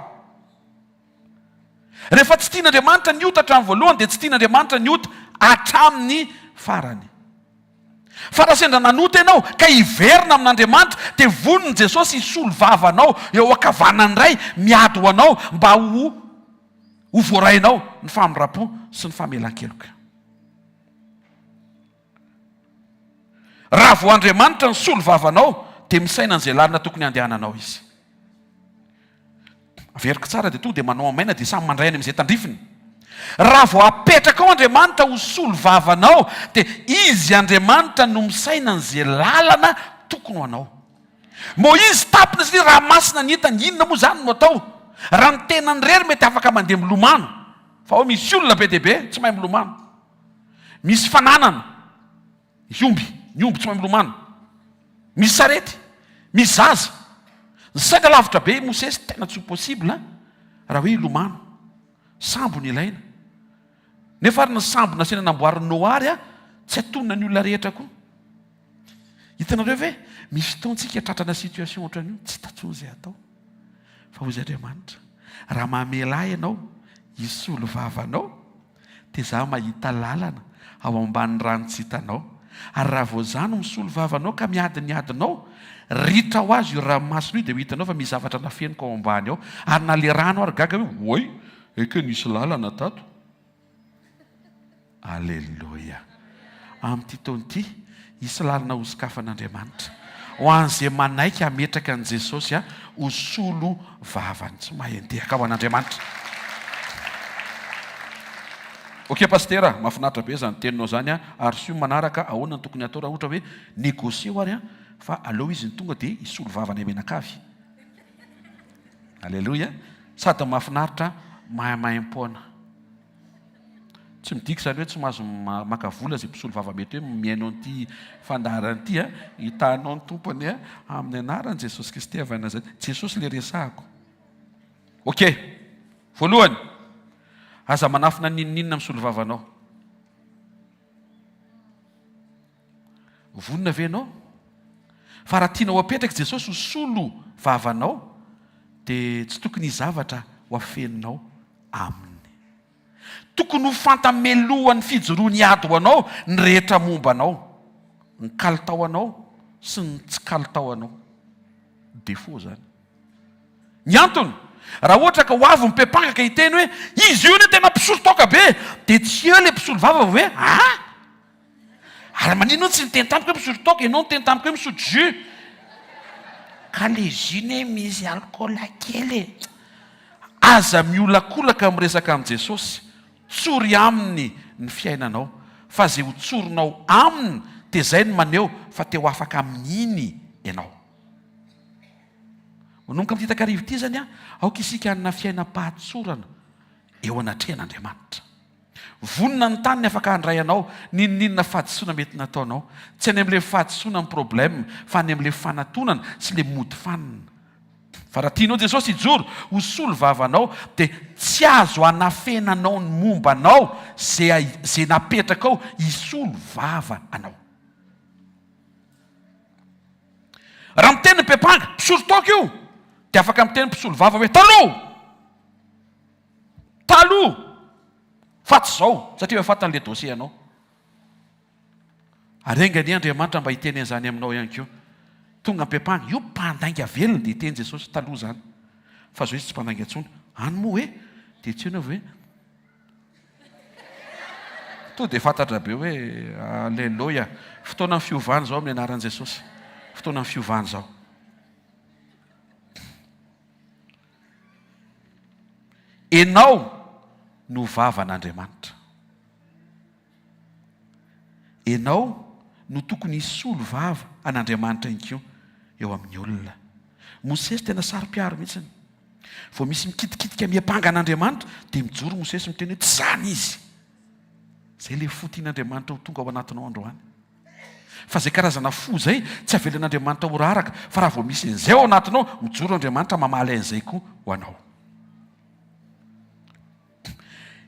Rehefa tsy tian'Andriamanitra ny ota hatramin'ny voalohany dia tsy tian'Andriamanitra ny ota hatramin'ny farany. Fa raha sendra nanota ianao ka hiverina amin'Andriamanitra dia vonona Jesosy hisolo vava anao eo ankavanan'ny Ray miady ho anao mba ho Ho voarainao ny famindram-po sy ny famelan-keloka. Raha vao Andriamanitra nisolo vavanao, dia misaina an'izay lalana tokony handehananao Izy. Averiko tsara dia tonga dia manao amaina dia samy mandray any amin'izay tandrifiny. Raha vao apetrakao Andriamanitra ho solo vavanao, dia Izy Andriamanitra no misaina an'izay lalana tokony ho anao. Moizy tapina satria raha masina ny entany, inona moa izany no atao? Raha ny tenany irery mety afaka mandeha milomano, fa ao misy olona be dia be tsy mahay milomano. Misy fananana, misy omby, ny omby tsy mahay milomano. Misy sarety, misy zaza. Ny saina lavitra be i Mosesy, tena tsy ho possible raha hoe hilomano. Sambo no ilaina. Nefa ary ny sambo nasiana namboarin'i Noa ary tsy atonina ny olona rehetra koa. Hitanareo ve? Misy fotoan-tsika tratrana situation ohatran'io, tsy hita intsony izay atao. Fa hoy Andriamanitra, raha mamela ahy ianao hisolo vava anao, dia izaho mahita lalana ao ambanin'ny rano tsy hitanao. Ary raha vao izaho no misolo vava anao ka miady ny adinao, ritra ho azy io ranomasina io dia ho hitanao fa misy zavatra nafeniko ao ambany ao. Ary na le rano ary gaga hoe, oay, eke nisy lalana tato. Aleloia! Amin'ity taona ity, hisy lalana hosokafan'Andriamanitra ho an'izay manaiky hametraka an'i Jesosy ho solo vavany. Tsy mahay handehaka ho an'Andriamanitra. Ok Pasitera, mahafinaritra be izany teninao izany an, ary soa manaraka ahoana no tokony hatao raha ohatra hoe négocier-o ary an, fa aleo izy no tonga dia hisolo vava anay mianakavy. Aleloia, sady mahafinaritra maimaimpoana. Tsy midika izany hoe tsy mahazo maka vola izay mpisolovava mety hoe mihaino an'ity fandaharana ity a. Hitahanao ny Tompo anie amin'ny anaran'i Jesosy Kristy avy any Nazareth. Jesosy ilay resahako. Ok. Voalohany, aza manafina n'inon'inona amin'ny solovavanao. Vonona ve ianao? Fa raha tianao hapetraka i Jesosy ho solo vavanao dia tsy tokony hisy zavatra ho afeninao Aminy. Tokony ho fanta-melohan'ny fijoroany hiady ho anao ny rehetra momba anao, ny kalitaoanao sy ny tsy kalitaoanao. Défaut izany. Ny antony, raha ohatra ka ho avy ny mpepanga ka hiteny hoe izy io anie tena mpisolo toaka be, dia tsy eo ilay mpisolo vava fa hoe ah! Ary maninona tsy niteny tamiko hoe misotro toaka, ianao niteny tamiko hoe misotro jus. Ka le jus ne misy alcool kely e. Aza miolakolaka miresaka amin'i Jesosy, tsory aminy ny fiainanao, fa ze ho tsorinao aminy dia zay no maneho fa te ho afaka amin'iny ianao. Manomboka amin'ity takariva ity zany an, aoka isika hanana fiainam-pahatsorana eo anatrehan'Andriamanitra. Vonona ny tany ny afaka handray anao n'inon'inona fahadisoana mety nataonao. Tsy any amin'ilay fahadisoana ny problème fa any amin'ilay fanatonana sy ilay mody fanina. Fa raha tianao Jesosy hijoro ho solo vavanao dia tsy azo anafenanao ny momba anao ze ze napetrakao hisolo vava anao. Raha miteny ny mpepanga, mpisolo toaka io, dia afaka miteny mpisolo vava hoe taloha! Taloha! Fa tsy izao, satria efa fantany ilay dossier anao. Ary enga anie Andriamanitra mba hiteny an'izany aminao ihany koa. Tonga am-piampanga, io mpandainga velona dia hiteny Jesosy, taloha izany. Fa izao izy tsy mpandainga intsony. Any moa hoe, dia tsy eo hoe, Tonga dia fantatra be hoe, Aleloia! Fotoanan'ny fiovana izao amin'ny anaran'i Jesosy. Fotoanan'ny fiovana izao. Enao no vavan'Andriamanitra. Enao no tokony hisolo vava an'Andriamanitra ihany koa eo amin'ny olona. Mosesy tena saro-piaro mihitsiny. Vao misy mikitikitika miampanga an'Andriamanitra dia mijoro Mosesy miteny hoe tsy izany izy. Izay ilay fo tian'Andriamanitra ho tonga ao anatinao androany. Fa izay karazana fo izay tsy avelan'Andriamanitra ho raraka fa raha vao misy an'izay ao anatinao, mijoro Andriamanitra mamaly an'izay koa ho anao.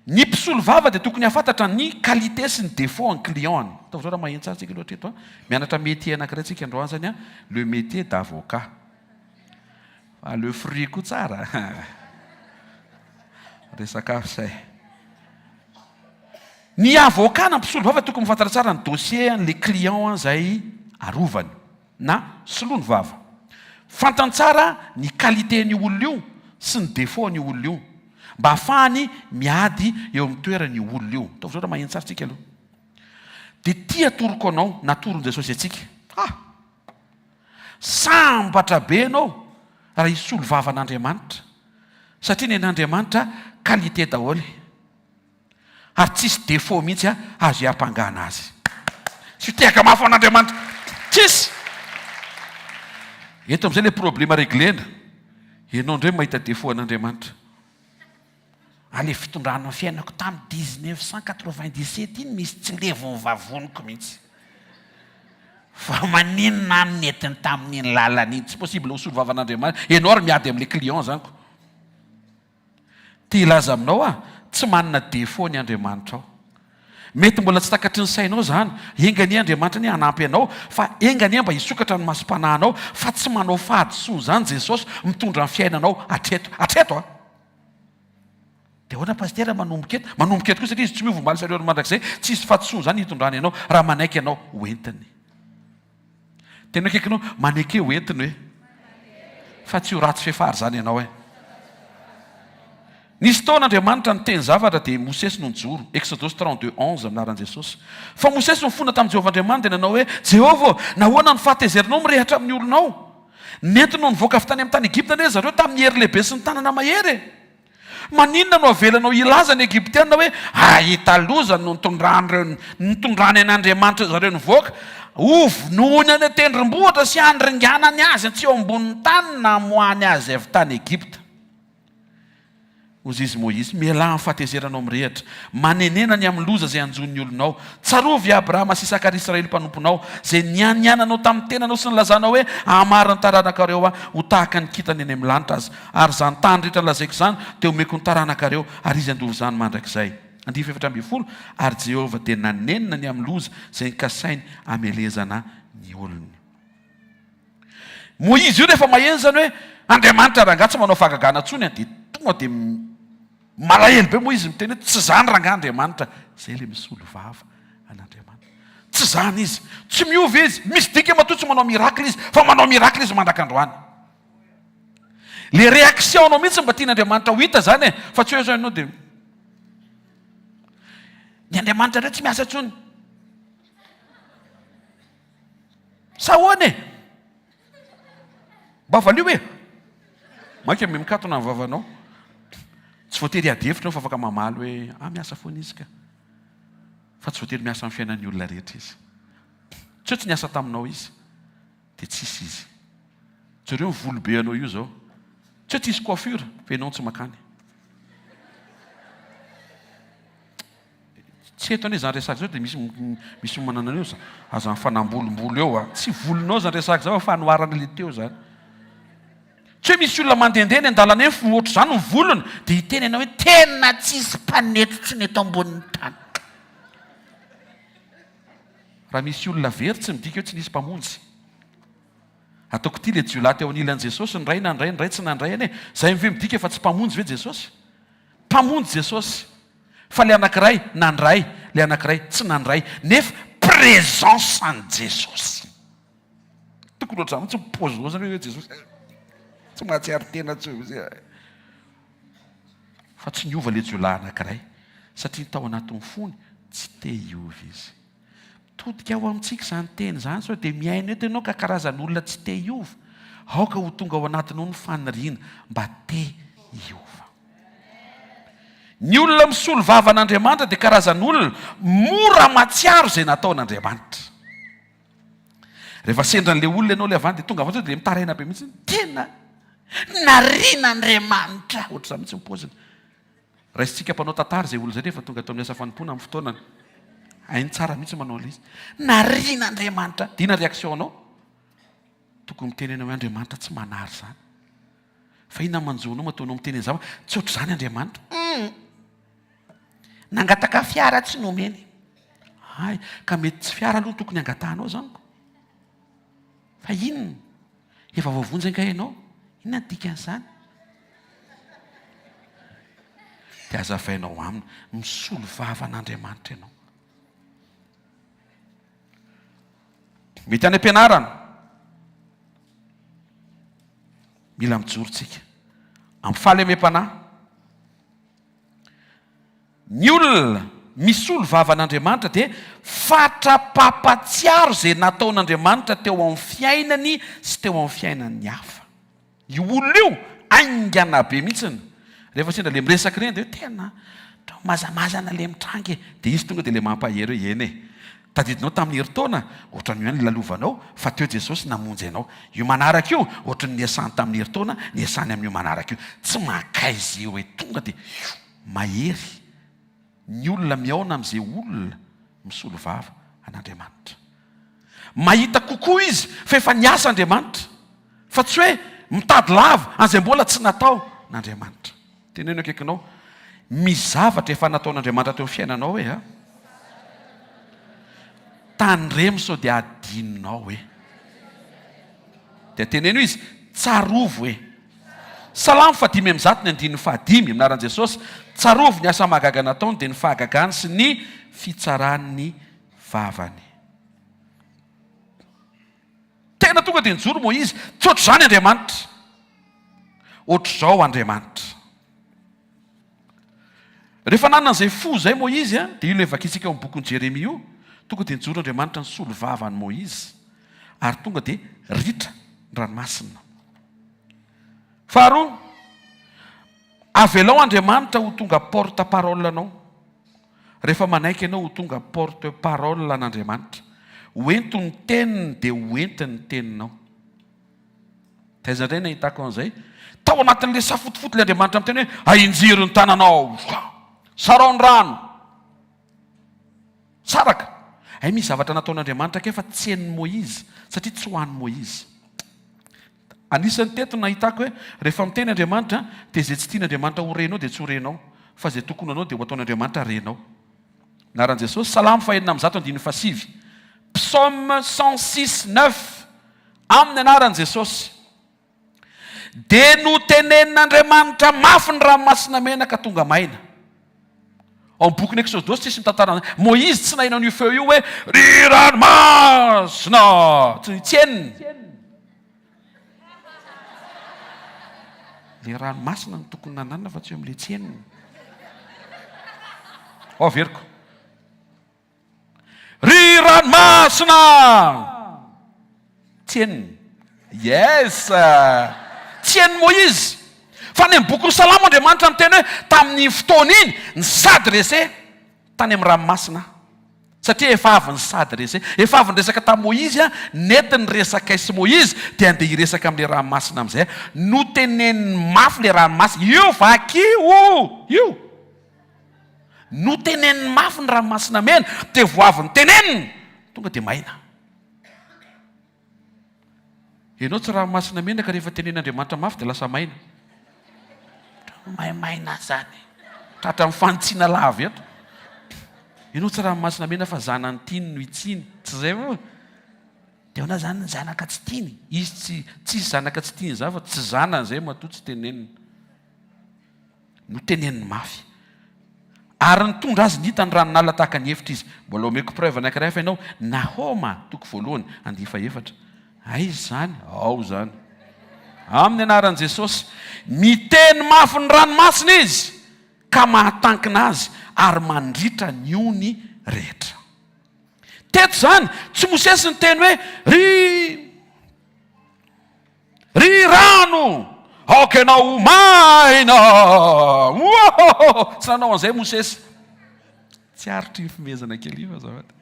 Ny mpisolovava dia tokony hahafantatra ny qualité sy ny défaut an'ny client-ny. Ataovy zao raha maheno tsara tsika aloha hatreto a. Mianatra métier anankiray tsika androany zany a, le métier d'avocat. Fa le fruit koa tsara. Resaka hafa izay. Ny avocat na mpisolovava tokony mahafantatra tsara ny dossier an'le client izay arovany. na soloiny vava. Fantany tsara ny qualité an'io olona io sy ny défaut an'io olona io mba hahafahany miady eo amin'ny toeran'io olona io. Ataovy zao raha maheno tsara tsika aloha. Dia ity atoroko anao, natoron'i Jesosy antsika. Ah! Sambatra be ianao raha hisolo vava an'Andriamanitra satria ny an'Andriamanitra qualité daholo. Ary tsisy défaut mihitsy azo hiampangana azy. Tsy tehaka mafy ho an'Andriamanitra. Tsisy. Eto amin'izay ilay problema reglena. Ianao indray mahita défaut an'Andriamanitra. Ah le fitondrana ny fiainako tamin'ny 1997 iny misy tsy levon'ny vavoniko mihitsy. Fa maninona aho no nentiny tamin'iny lalana iny? Tsy possible ho solovavan'Andriamanitra. Ianao ary miady amin'ilay client zany ko. Te hilaza aminao aho, tsy manana défaut ny Andriamanitrao. Mety mbola tsy takatry ny sainao izany, enga anie Andriamanitra anie hanampy anao, fa enga anie mba hisokatra ny masom-panahinao fa tsy manao fahadisoana izany Jesosy mitondra ny fiainanao hatreto. Hatreto an! Dia ahoana Pasitera manomboka eto? Manomboka eto koa satria izy tsy miova omaly sy aleony mandrakizay, tsy hisy fahadisoana izany hitondrany anao raha manaiky ianao ho entiny. Tena akaikinao, maneke ho entiny hoe. Fa tsy ho ratsy fefary izany ianao eh. Nisy fotoana Andriamanitra niteny zavatra dia Mosesy no nijoro, Exodosy 32, 11, amin'ny anaran'i Jesosy. Fa Mosesy nifona tamin'i Jehovah Andriamaniny dia nanao hoe, Jehovah ô, nahoana no fahatezeranao mirehatra amin'ny olonao? Nentinao nivoaka avy tany amin'ny tany Egypta anie zareo tamin'ny hery lehibe sy ny tanana mahery e! Maninona no avelanao hilaza ny Egyptiana hoe, Hahita loza no nitondran'ireo nitondrany an'Andriamanitra zareo nivoaka? Hovonoiny any an-tendrombohitra sy handringanany azy tsy eo ambonin'ny tany namoahany azy avy tany Egypta. Hoy izy Môizy, Mialà amin'ny fahatezeranao mirehitra, manenena ny amin'ny loza izay hanjo ny olonao. Tsarovy i Abrahama sy Isaka ary Israely mpanomponao, izay nianiananao tamin'ny tenanao sy nilazanao hoe, Hahamaro ny taranakareo Aho, ho tahaka ny kintana eny amin'ny lanitra aza. Ary izany tany rehetra lazaiko izany dia homeko ny taranakareo, ary izy handova izany mandrakizay. Andininy faha-14, Ary Jehovah dia nanenina ny amin'ny loza izay nikasainy hamelezana ny olony. Moizy io rehefa maheno izany hoe Andriamanitra rangahy tsy manao fahagagana intsony dia tonga dia malahelo be moa izy miteny hoe tsy izany rangahy Andriamanitra. Izay ilay misolo vava an'Andriamanitra. Tsy izany izy. Tsy miova izy. Misy dika matoa tsy manao miracle izy fa manao miracle izy mandrak'androany. Le réaction anao mihitsy mba tian'Andriamanitra ho hita zany e, fa tsy hoe zao ianao dia ny Andriamanitra ndray tsy miasa intsony. Sa ahoana e? Mba valio e! Mainka miha mikatona ny vavanao. Tsy voatery hiady hevitra ianao fa afaka mamaly hoe ah miasa foana izy ka. Fa tsy voatery miasa amin'ny fiainan'ny olona rehetra izy. Tsy hoe tsy niasa taminao izy. Dia tsisy izy. Jereo ny volo be anao io zao. Tsy hoe tsisy coiffure fa ianao no tsy makany. Tsy eto anie zany resaka zao dia misy misy manana an'io aza mifanambolimbolo eo a. Tsy volonao zany resaka zao fa fanoharana le teo zany. Tsy hoe misy olona mandehandeha eny an-dalana eny fa ohatr'izany ny volony dia hiteny ianao hoe tena tsisy mpanety tsony eto ambonin'ny tany. Raha misy olona very tsy midika hoe tsy nisy mpamonjy. Ataoko ity le jiolahy teo anilan'i Jesosy, ny ray nandray, ny ray tsy nandray anie. Zay ve midika fa tsy mpamonjy ve Jesosy? Mpamonjy Jesosy. Fa le anakiray nandray, le anakiray tsy nandray. Nefa présence an'i Jesosy. Tokony ohatr'izany mihitsy ny paozinao zany hoe Jesosy tsy mahatsiaro tena tsy Fa tsy niova le jiolahy anakiray satria ny tao anatin'ny fony tsy te hiova izy. Mitodika ao amintsika izany teny izany sao dia mihaino eto ianao ka karazan'olona tsy te hiova. Aoka ho tonga ao anatinao ny faniriana mba te hiova. Ny olona misolo vava an'Andriamanitra dia karazan'olona mora mahatsiaro izay nataon'Andriamanitra. Rehefa sendra an'ilay olona ianao ilay avy any dia tonga avy hatreo dia mitaraina be mihitsy, tena narian'Andriamanitra, ohatr'izany mihitsy ny paoziny. Raisintsika mpanao tantara izay olona izay rehefa tonga ato amin'ny asa fanompoana amin'ny fotoanany. Hainy tsara mihitsy manao an'ilay izy. Narian'Andriamanitra. Dia inona réaction-nao? Tokony miteny ianao hoe Andriamanitra tsy manary izany. Fa inona manjo anao matoa anao miteny an'izany fa tsy ohatr'izany Andriamanitra. Hum! Nangataka fiara tsy nomeny. Hay, ka mety tsy fiara aloha no tokony hangatahanao izany ko. Fa inona? Efa voavonjy angaha ianao? Inona ny dikan'izany? Dia hazavainao aminy, misolo vava an'Andriamanitra ianao. Mety any am-pianarana. Mila mijoro tsika. Amin'ny fahalemem-panahy. Ny olona misolo vava an'Andriamanitra dia fatra-pampatsiaro izay nataon'Andriamanitra teo amin'ny fiainany sy teo amin'ny fiainan'ny hafa. Io olona io haingana be mihitsiny. Rehefa sendra le miresaka ireny dia hoe tena mazamazana le mitranga e. Dia izy tonga dia le mampahery hoe eny e. Tadidinao tamin'ny herintaona, ohatran'io ihany ny lalovanao fa teo Jesosy namonjy anao. Io manaraka io, ohatran'ny niasany tamin'ny herintaona, niasany amin'io manaraka io. Tsy mankaiza io e. Tonga dia mahery ny olona mihaona amin'izay olona misolo vava an'Andriamanitra. Mahita kokoa izy fa efa niasa Andriamanitra, fa tsy hoe mitady lava an'izay mbola tsy natao n'Andriamanitra. Teneno akaikinao, misy zavatra efa nataon'Andriamanitra teo amin'ny fiainanao hoe a? Tandremo sao dia adinonao hoe. Dia teneno izy, tsarovy hoe. Salamo fahadimy ambizato ny andininy fahadimy, amin'ny anaran'i Jesosy, tsarovy ny asa mahagaga nataony dia ny fahagagany sy ny fitsaran'ny vavany. Tena tonga dia nijoro Moizy, tsy ohatr'izany Andriamanitra. Ohatr'izao Andriamanitra. Rehefa nanana an'izay fo izay Moizy, dia io ilay vakintsika ao amin'ny bokin'i Jeremia io, tonga dia nijoro Andriamanitra nisolo vava an'i Moizy, ary tonga dia ritra ny ranomasina. Faharoa, avelao Andriamanitra ho tonga porte parole anao. Rehefa manaiky ianao ho tonga porte parole an'Andriamanitra, ho ento ny teniny dia ho entiny ny teninao. Taiza indray nahitako an'izay? Tao anatin'ilay safotofoto ilay Andriamanitra miteny hoe ahinjiro ny tananao, sarao ny rano. Saraka. Hay misy zavatra nataon'Andriamanitra kay fa tsy henon'i Moizy satria tsy ho an'i Moizy. Anisan'ny teto nahitako hoe rehefa miteny Andriamanitra dia izay tsy tian'Andriamanitra ho renao dia tsy ho renao fa izay tokony ho anao dia ho ataon'Andriamanitra renao. Anaran'i Jesosy, Salamo fahenina ambizato andininy fahasivy, Psaume 106, 9, Amin'ny anaran'i Jesosy. Dia notenenin'Andriamanitra mafy ny ranomasina mena ka tonga maina. Ao amin'ny bokin'ny Eksodosy tsisy mitantara an'izany. Moizy tsy naheno an'io feo io hoe, Ry ranomasina! Tsy, tsy henony. Le ranomasina no tokony nananina fa tsy eo amin'ilay tsy henony. Ao averiko. Ry ranomasina! Tsy henony. Yes! Tsy henon'i Moizy. Fa any amin'ny bokin'ny Salamo Andriamanitra miteny hoe tamin'iny fotoana iny ny s'adresser tany amin'ny ranomasina aho. Satria efa avy ni-s'adresser, efa avy niresaka tamin'i Moizy aho, nety ny resakay sy Moizy dia andeha hiresaka amin'ilay ranomasina amin'izay aho. Noteneniny mafy ilay ranomasina, io vakio io! Noteneniny mafy ny ranomasina mena, dia vao avy noteneniny, tonga dia maina. Ianao tsy ranomasina mena ka rehefa tenenin'Andriamanitra mafy dia lasa maina. Maimaina zany. Tratran'ny fanitsiana lava eto. Ianao tsy ranomasina mena fa zanany tiany no itsiny. Tsy izay moa? Dia ahoana zany ny zanaka tsy tiany? Izy tsy tsisy zanaka tsy tiany zany fa tsy zanany izay matoa tsy tenenina. Noteneniny mafy. Ary nitondra azy nita ny ranon'ala tahaka ny efitra izy. Mbola omeko preuve anankiray hafa ianao, Nahoma, toko voalohany, andiany fahefatra. Aiza izany? Ao izany. Amin'ny anaran'i Jesosy. Miteny mafy ny ranomasina izy, ka mahatankina azy, ary mandritra ny ony rehetra. Teto izany, tsy Mosesy niteny hoe, Ry. Ry rano! Aoka ianao ho maina! Wohohoho! Tsy nanao an'izay Mosesy. Tsy aritro iny fimehezana kely iny fa azafady.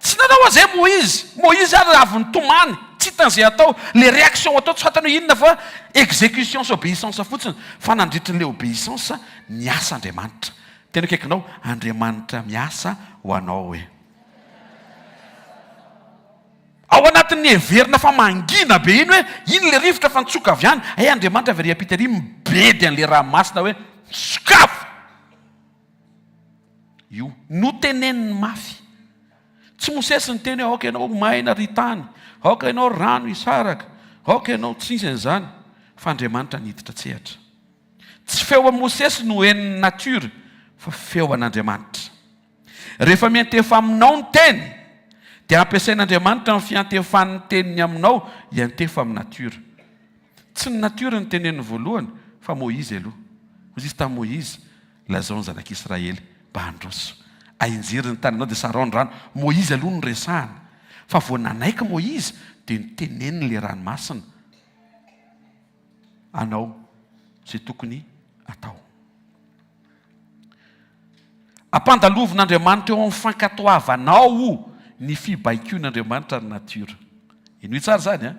Tsy nanao an'izay Moizy. Moizy ary avy nitomany, tsy hitany izay atao. Le réaction atao tsy fantany hoe inona fa exécution sy obéissance fotsiny. Fa nandritry ny le obéissance, niasa Andriamanitra. Tena akaikinao, Andriamanitra miasa ho anao hoe. Ao anatin'ny heverina fa mangina be iny hoe iny le rivotra fa nitsoka avy any, hay Andriamanitra avy ery ampita ery mibedy an'le ranomasina hoe sokafo! Io. Noteneniny mafy. Tsy Mosesy niteny hoe aoka ianao ho maina ry tany, aoka ianao ry rano hisaraka, aoka ianao, tsy nisy an'izany, fa Andriamanitra niditra an-tsehatra. Tsy feo an'i Mosesy no henon'ny natiora, fa feo an'Andriamanitra. Rehefa miantefa aminao ny teny, dia ampiasain'Andriamanitra ny fiantefan'ny teniny aminao hiantefa amin'ny natiora. Tsy ny natiora no teneniny voalohany, fa Moizy aloha. Hoy Izy tamin'i Moizy, Lazao ny zanak'Israely mba handroso. Ahinjery ny tananao dia sarao ny rano. Moizy aloha no resahana. Fa vao nanaiky Moizy dia noteneniny ilay ranomasina hanao izay tokony hatao. Ampandalovin'Andriamanitra eo amin'ny fankatoavanao ny fibaikoan'Andriamanitra ny natiora. Henoy tsara izany an!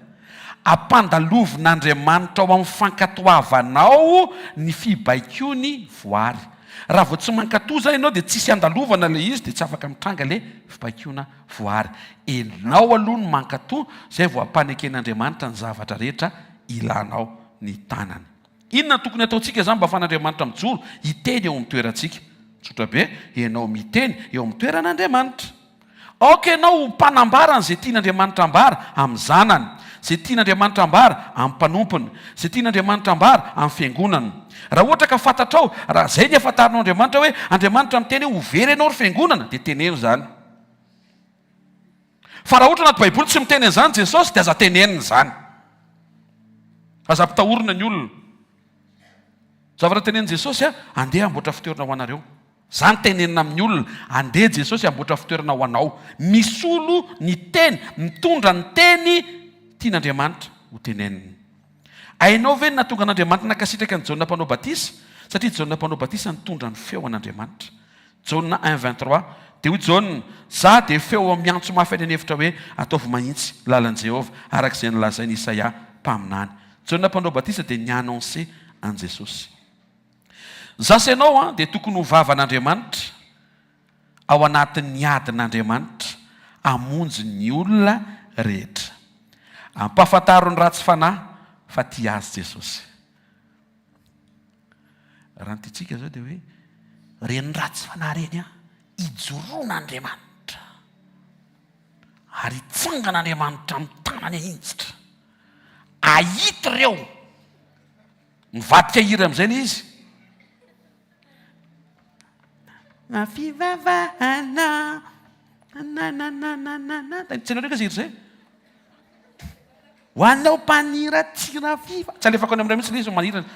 Ampandalovin'Andriamanitra ao amin'ny fankatoavanao ny fibaikoany voary. Raha vao tsy mankatoa izany ianao dia tsisy andalovana ilay izy dia tsy afaka mitranga ilay fibaikoana voary. Enao aloha no mankatoa izay vao ampaneken'Andriamanitra ny zavatra rehetra ilanao ny tanany. Inona no tokony hataontsika izany mba ahafahan'Andriamanitra mijoro hiteny eo amin'ny toerantsika? Tsotra be, ianao miteny eo amin'ny toeran'Andriamanitra. Aoka ianao ho mpanambara an'izay tian'Andriamanitra ambara amin'ny zanany, izay tian'Andriamanitra ambara amin'ny mpanompony, izay tian'Andriamanitra ambara amin'ny fiangonana. Raha ohatra ka fantatrao, raha izay ny ahafantarinao Andriamanitra hoe Andriamanitra miteny hoe ho very ianao ry fiangonana, dia teneno izany. Fa raha ohatra anaty baiboly tsy miteny an'izany Jesosy dia aza tenenina izany. Aza ampitahorina ny olona. Zavatra tenenin'i Jesosy a, andeha hamboatra fitoerana ho anareo. Izany tenenina amin'ny olona, andeha Jesosy hamboatra fitoerana ho anao. Misolo ny teny, mitondra ny teny tian'Andriamanitra ho tenenina. Hainao ve ny nahatonga an'Andriamanitra nankasitraka an'i Jaona Mpanao Batisa? Satria Jaona Mpanao Batisa nitondra ny feo an'Andriamanitra. Jaona un 23, Dia hoy Jaona, Izaho dia feo miantso mafy any an'efitra hoe, Ataovy mahitsy ny lalan'i Jehovah, araka izay nolazain'i Isaia mpaminany. Jaona Mpanao Batisa dia ni-annoncer an'i Jesosy. Izaho sy ianao dia tokony ho vavan'Andriamanitra ao anatin'ny adin'Andriamanitra hamonjy ny olona rehetra. Ampahafantaro ny ratsy fanahy fa tia azy Jesosy. Raha ny tiantsika izao dia hoe ireny ratsy fanahy ireny an, ijoroan'Andriamanitra ary hitsangan'Andriamanitra amin'ny tanany ahinjitra. Ahita ireo. Mivadika hira amin'izay ilay izy. Na fivavahana na na na na na na. Tsy hainareo ve izay hira izay? Ho anao mpaniratsira fifa. Tsy alefako any aminareo mihitsy ilay izy manirana.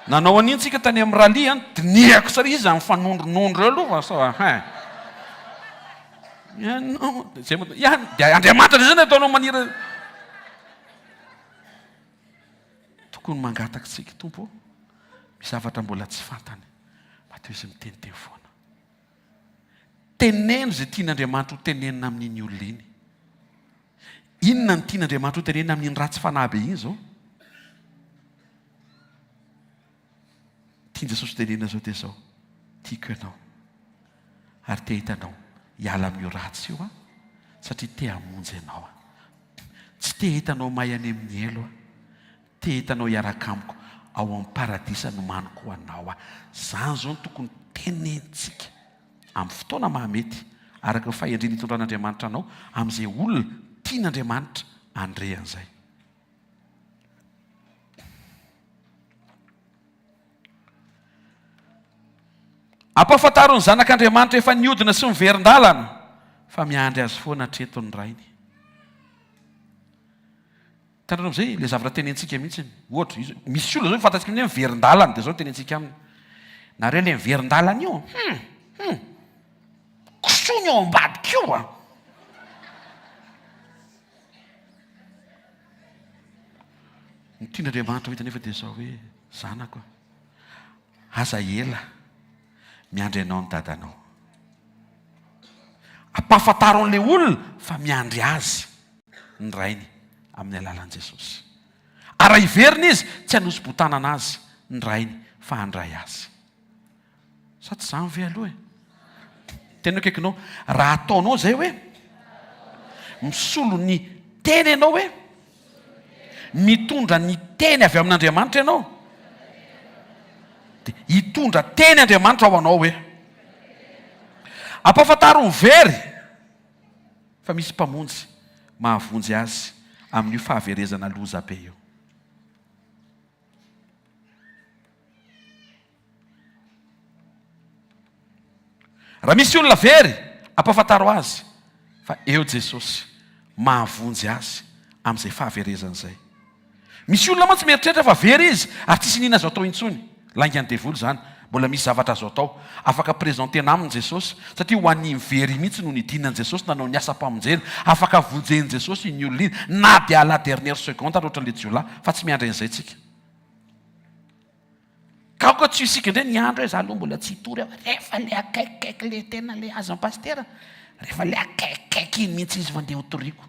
Nanao an'iny tsika tany amin'ny rallye an, dinihako tsara izy mifanondronondro eo aloha fa sao hein. Ianao, zay moa, ian, dia Andriamanitra indray zany ataonao manira. Tokony mangataka tsika Tompo ô, misy zavatra mbola tsy fantany, fa toy izy miteniteny foana. Teneno izay tian'Andriamanitra ho tenenina amin'iny olona iny. Inona no tian'Andriamanitra ho tenenina amin'iny ratsy fanahy be iny izao? Tian'i Jesosy ho tenenina izao dia izao, tiako ianao ary te hahita anao hiala amin'io ratsy io aho satria te hamonjy anao aho. Tsy te hahita anao may any amin'ny helo aho. Te hahita anao hiaraka amiko ao amin'ny paradisa nomaniko ho anao aho. Izany izao no tokony tenenintsika amin'ny fotoana mahamety, araka ny fahendrena itondran'Andriamanitra anao, amin'izay olona tian'Andriamanitra handre an'izay. Ampahafantaro ny zanak'Andriamanitra efa niodina sy miverin-dalana fa miandry azy foana hatreto ny Rainy. Hitanareo amin'izay ilay zavatra tenentsika mihitsy. Ohatra, izy, misy olona zao fantatsika hoe miverin-dalana, dia izao no tenentsika aminy. Nareo ilay miverin-dalana io, hum, hum, kisoa ny ao ambadika io a! Ny Tian'Andriamanitra ho hita anefa dia izao hoe, Zanako a, aza ela miandry anao ny dadanao. Ampahafantaro an'ilay olona fa miandry azy ny rainy amin'ny alalan'i Jesosy. Ary raha hiverina izy, tsy hanosi-botanana azy ny rainy fa handray azy. Sa tsy izany ve aloha e? Tena akaikinao, raha ataonao izay hoe misolo ny teny ianao hoe mitondra ny teny avy amin'Andriamanitra ianao, dia hitondra teny Andriamanitra ho anao hoe ampahafantaro ny very fa misy Mpamonjy mahavonjy azy amin'io fahaverezana loza be io. Raha misy olona very, ampahafantaro azy fa eo Jesosy mahavonjy azy amin'izay fahaverezany izay. Misy olona mantsy mieritreritra fa very izy ary tsisy iniana azo atao intsony. Laingan'ny devoly izany. Mbola misy zavatra azo atao. Afaka presenter-na aminy Jesosy satria ho an'iny very mihitsy no nidinan'i Jesosy nanao ny asam-pamonjena. Afaka vonjen'i Jesosy iny olona iny na dia à la dernière seconde ary ohatran'ilay jiolahy fa tsy miandry an'izay tsika. Ka aoka tsy ho isika indray ny andro hoe za aloha mbola tsy hitory aho, rehefa le akaikikaiky le tena le azon'i pasitera, rehefa le akaikikaiky iny mihitsy izy vao ndeha hotoriko.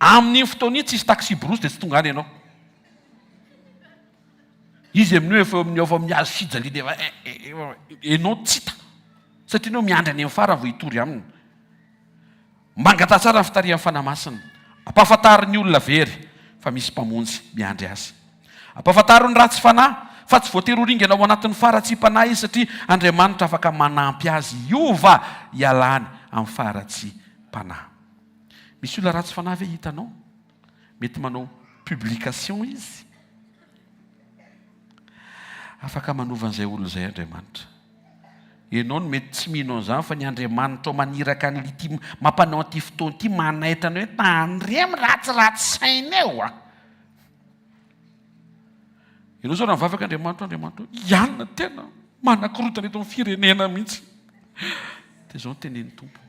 Amin'iny fotoana iny tsisy taxi-brousse dia tsy tonga any ianao. Izy amin'io efa eo amin'ny eo amin'ny hazo fijaliana efa eh, eh, eh, ianao tsy hita satria ianao miandry any amin'ny farany vao hitory aminy. Mangataha tsara ny fitarihan'ny Fanahy Masina. Ampahafantaro ny olona very fa misy Mpamonjy miandry azy. Ampahafantaro ny ratsy fanahy fa tsy voatery ho ringana ao anatin'ny faharatsiam-panahy izy satria Andriamanitra afaka manampy azy hiova hialany amin'ny faharatsiam-panahy. Misy olona ratsy fanahy ve hitanao? Mety manao publication izy. Afaka manova an'izay olona izay Andriamanitra. Ianao no mety tsy mino an'izany fa ny Andriamanitrao maniraka an'ity mampanao an'ity fotoana ity manaitra anao hoe tandremo ratsiratsy saina eo a! Ianao zao raha mivavaka Andriamanitra Andriamanitra ianona tena manakorontana eto amin'ny firenena mihitsy. Dia izao no tenenin'ny Tompo,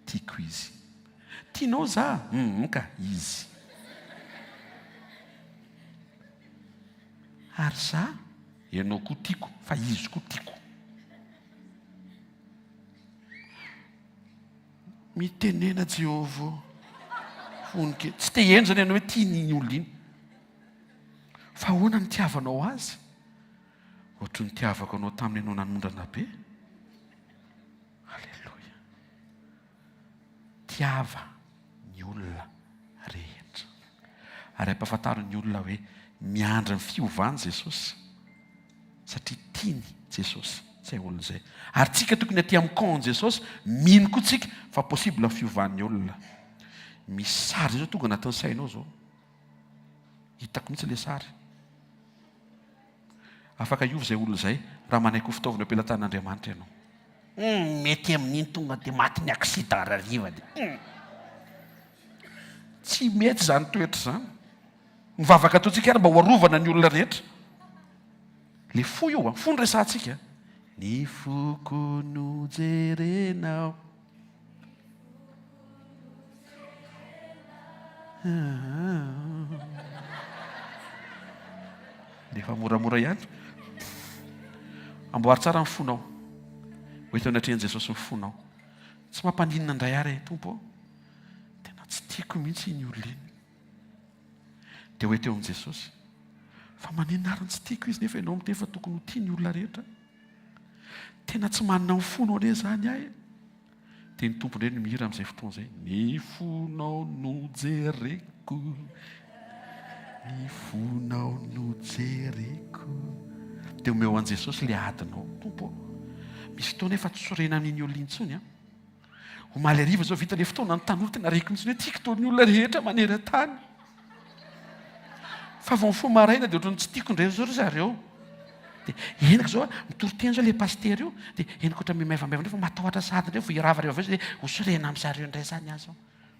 tiako izy. Tianao za? Hum ka izy. Ary za? Ianao koa tiako fa izy koa tiako. Mitenena Jehovah ô. Vonon-ke. Tsy te heno zany ianao hoe tiany iny olona iny. Fa ahoana ny nitiavanao azy? Ohatry ny nitiavako anao tamin'ny ianao nanondrana be. Aleloia. Tiava ny olona rehetra. Ary ampahafantaro ny olona hoe miandry ny fiovany Jesosy satria tiany Jesosy izay olona izay. Ary tsika tokony aty amin'ny camp Jesosy mino koa tsika fa possible ny fiovan'ny olona. Misy sary zay zao tonga anatin'ny sainao zao. Hitako mihitsy ilay sary. Afaka hiova izay olona izay raha manaiky ho fitaovana eo am-pelatanan'Andriamanitra ianao. Humm mety amin'iny tonga dia matin'ny accident rariva dia humm. Tsy mety izany toetra izany. Ny vavaka ataontsika ary mba ho arovana ny olona rehetra. Le fo io an, fo no resahantsika. Ny foko no jerenao. Efa moramora ihany. Amboary tsara ny fonao. Ho eto anatrehan'i Jesosy ny fonao. Tsy mampaninona indray ary e, Tompo ô. Tena tsy tiako mihitsy iny olona iny. Dia hoe teo amin'i Jesosy. Fa maninona ary ny tsy tiako izy nefa ianao miteny fa tokony ho tia ny olona rehetra. Tena tsy manana ny fonao anie izany ahy e. Dia ny Tompo indray no mihira amin'izay fotoana izay. Ny fonao no jereko, ny fonao no jereko. Dia omeo an'i Jesosy ilay adinao. Tompo ô, misy fotoana efa tsy sorena amin'iny olona intsony an. Omaly hariva izao vita ilay fotoana ny tanora tena reko mihitsy hoe tiako daholo ny olona rehetra maneran-tany. Fa vao mifoha maraina dia ohatran'ny tsy tiako indray izao ry zareo. Dia henoko izao, mitory teny izao ilay pasitera io, dia henoko ohatran'ny mimaivamaivana indray fa matahotra sahady indray vao hirava reo avy eo dia ho sorena amin'ny zareo indray izany aho izao.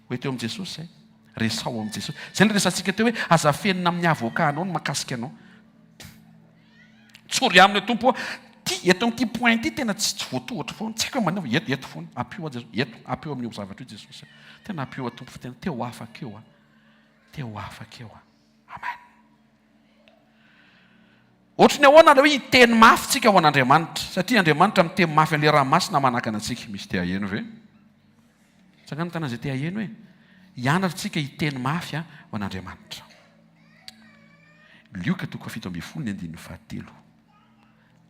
Ho eto eo amin'i Jesosy izay. Resaho amin'i Jesosy. Izay ilay resahantsika teo hoe aza afenina amin'ny avocat anao ny mahakasika anao. Tsory aminy hoe Tompo ô, ty eto amin'ity point ity tena tsy tsy voatohatra foana, tsy haiko hoe manao, eto eto foana, ampio aho Jesosy, eto, ampio amin'io zavatra io Jesosy. Tena ampio aho Tompo fa tena te ho afaka eo aho. Te ho afaka eo aho. Amen. Ohatry ny ahoana ilay hoe hiteny mafy tsika ho an'Andriamanitra? Satria Andriamanitra miteny mafy an'ilay ranomasina manakana antsika. Misy te haheno ve? Tsangano ny tanana izay te haheno e. Hianatra tsika hiteny mafy ho an'Andriamanitra. Lioka toko faha-17 ny andininy fahatelo.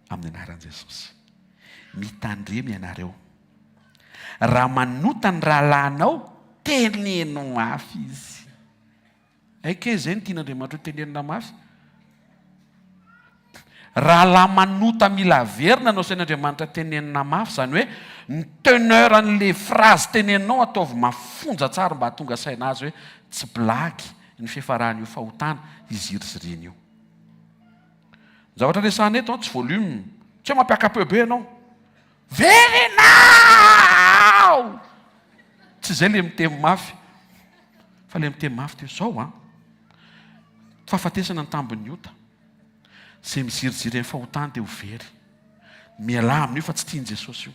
Amin'ny anaran'i Jesosy. Mitandrema ianareo. Raha manota ny rahalahinao, teneno mafy izy. Hay kay izay no tian'Andriamanitra ho tenenina mafy. Rahalahy manota mila averina no asain'Andriamanitra tenenina mafy, izany hoe ny teneur an'ilay phrase teneninao ataovy mafonja tsara mba hahatonga saina azy hoe tsy blague ny fiafaran'io fahotana iziriziriana io. Ny zavatra resahana eto an, tsy volume, tsy hoe mampiaka-peo be ianao. Verinao! Tsy izay le miteny mafy, fa le miteny mafy dia izao an, fahafatesana ny tambin'ny ota, izay miziriziry amin'ny fahotany dia ho very. Mialà amin'io fa tsy tian'i Jesosy io.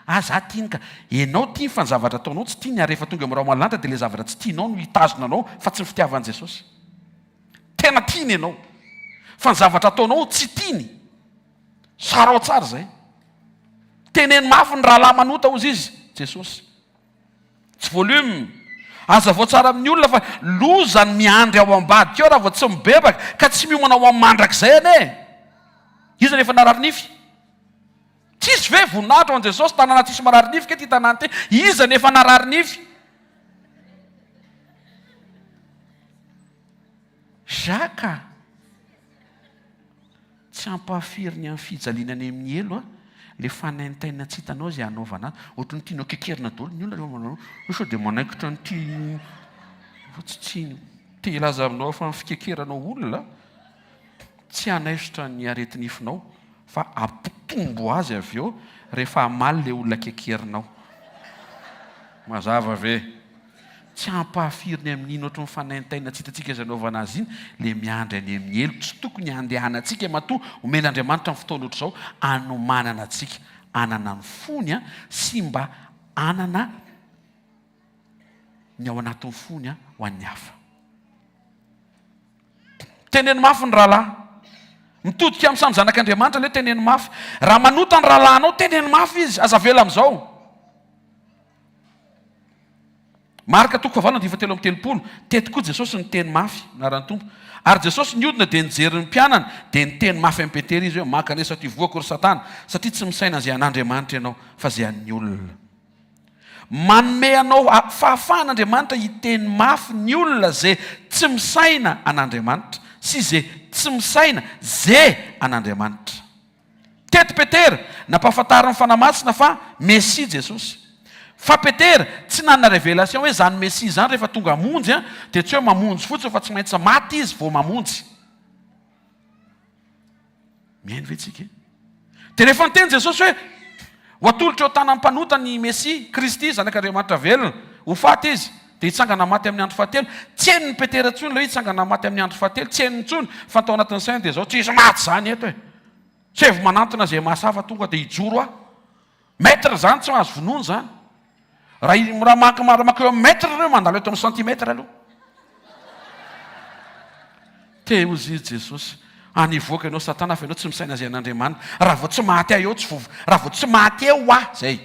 Ah, za tiany ka. Enao tiany fa ny zavatra ataonao tsy tiany ary rehefa tonga eo amin'ny rahona lanitra dia le zavatra tsy tianao no hitazona anao fa tsy ny fitiavan'i Jesosy. Tena tiany ianao fa ny zavatra ataonao tsy tiany. Sarao tsara izay. Teneno mafy ny rahalahy manota hozy izy, Jesosy. Tsy volume. Azavao tsara amin'ny olona fa loza ny miandry ao ambadika ao raha vao tsy mibebaka ka tsy miomana ho amin'ny mandrakizay anie. Iza no efa narary nify? Tsisy ve voninahitra ho an'i Jesosy? Tanàna tsisy marary nify kay ity tanàna ity. Iza no efa narary nify? Jacques a! Tsy ampahafiry ny amin'ny fijaliana any amin'ny helo a, le fanaintainana tsy hitanao izay hanaovana azy, ohatran'ny tianao kekerina daholo ny olona rehefa manao io sao dia manaikitra an'ity fa tsy tsiny. Te hilaza aminao fa ny fikekeranao olona tsy hanaisotra ny areti-nifinao fa hampitombo azy avy eo rehefa hamaly le olona kekerinao. Mazava ve? Tsy ampahafiry ny amin'iny ohatry ny fanaintaina tsy hitantsika izay anaovana azy iny, ilay miandry any amin'ny helo. Tsy tokony handehanantsika matoa omen'Andriamanitra ny fotoana ohatr'izao hanomanana antsika hanana ny fony sy mba hanana ny ao anatin'ny fony ho an'ny hafa. Teneno mafy ny rahalahy. Mitodika amin'ny samy zanak'Andriamanitra ilay hoe teneno mafy. Raha manota ny rahalahinao, teneno mafy izy, aza avela amin'izao. Marka toko fahavalo andininy fahatelo amby telopolo, Teto koa Jesosy niteny mafy, anaran'ny Tompo. Ary Jesosy nihodina dia nijery ny mpianany, dia niteny mafy amin'i Petera Izy hoe, Mankanesa aty voako, ry Satana, satria tsy misaina izay an'Andriamanitra ianao, fa izay an'ny olona. Manome anao fahafahana Andriamanitra hiteny mafy ny olona izay tsy misaina an'Andriamanitra, sy izay tsy misaina ze an'Andriamanitra. Teto Petera, nampahafantarin'ny Fanahy Masina fa Mesia Jesosy. Fa Petera, tsy nanana révélation hoe izany Mesia izany rehefa tonga hamonjy an, dia tsy hoe mamonjy fotsiny fa tsy maintsy maty Izy vao mamonjy. Mihaino ve tsika e? Dia rehefa niteny Jesosy hoe, ho atolotra eo tanan'ny mpanota ny Mesia, Kristy, Zanak'Andriamanitra velona, ho faty Izy, dia hitsangana maty amin'ny andro fahatelo. Tsy henon'i Petera intsony ilay hoe hitsangana maty amin'ny andro fahatelo, tsy henony intsony, fa ny tao anatin'ny sainy dia izao, tsy hisy maty izany eto e! Tsy avy manantona izay mahasafa tonga dia hijoro aho. Mètre izany tsy mahazo vonoina izany. Raha i, raha maka, raha mankeo amin'ny mètre ireo, mandalo eto amin'ny centimètre aloha. Te hozy izy Jesosy, any hivoaka ianao Satana fa ianao tsy misaina izay an'Andriamanitra. Raha vao tsy maty ahy eo tsy voa, raha vao tsy maty eo aho izay.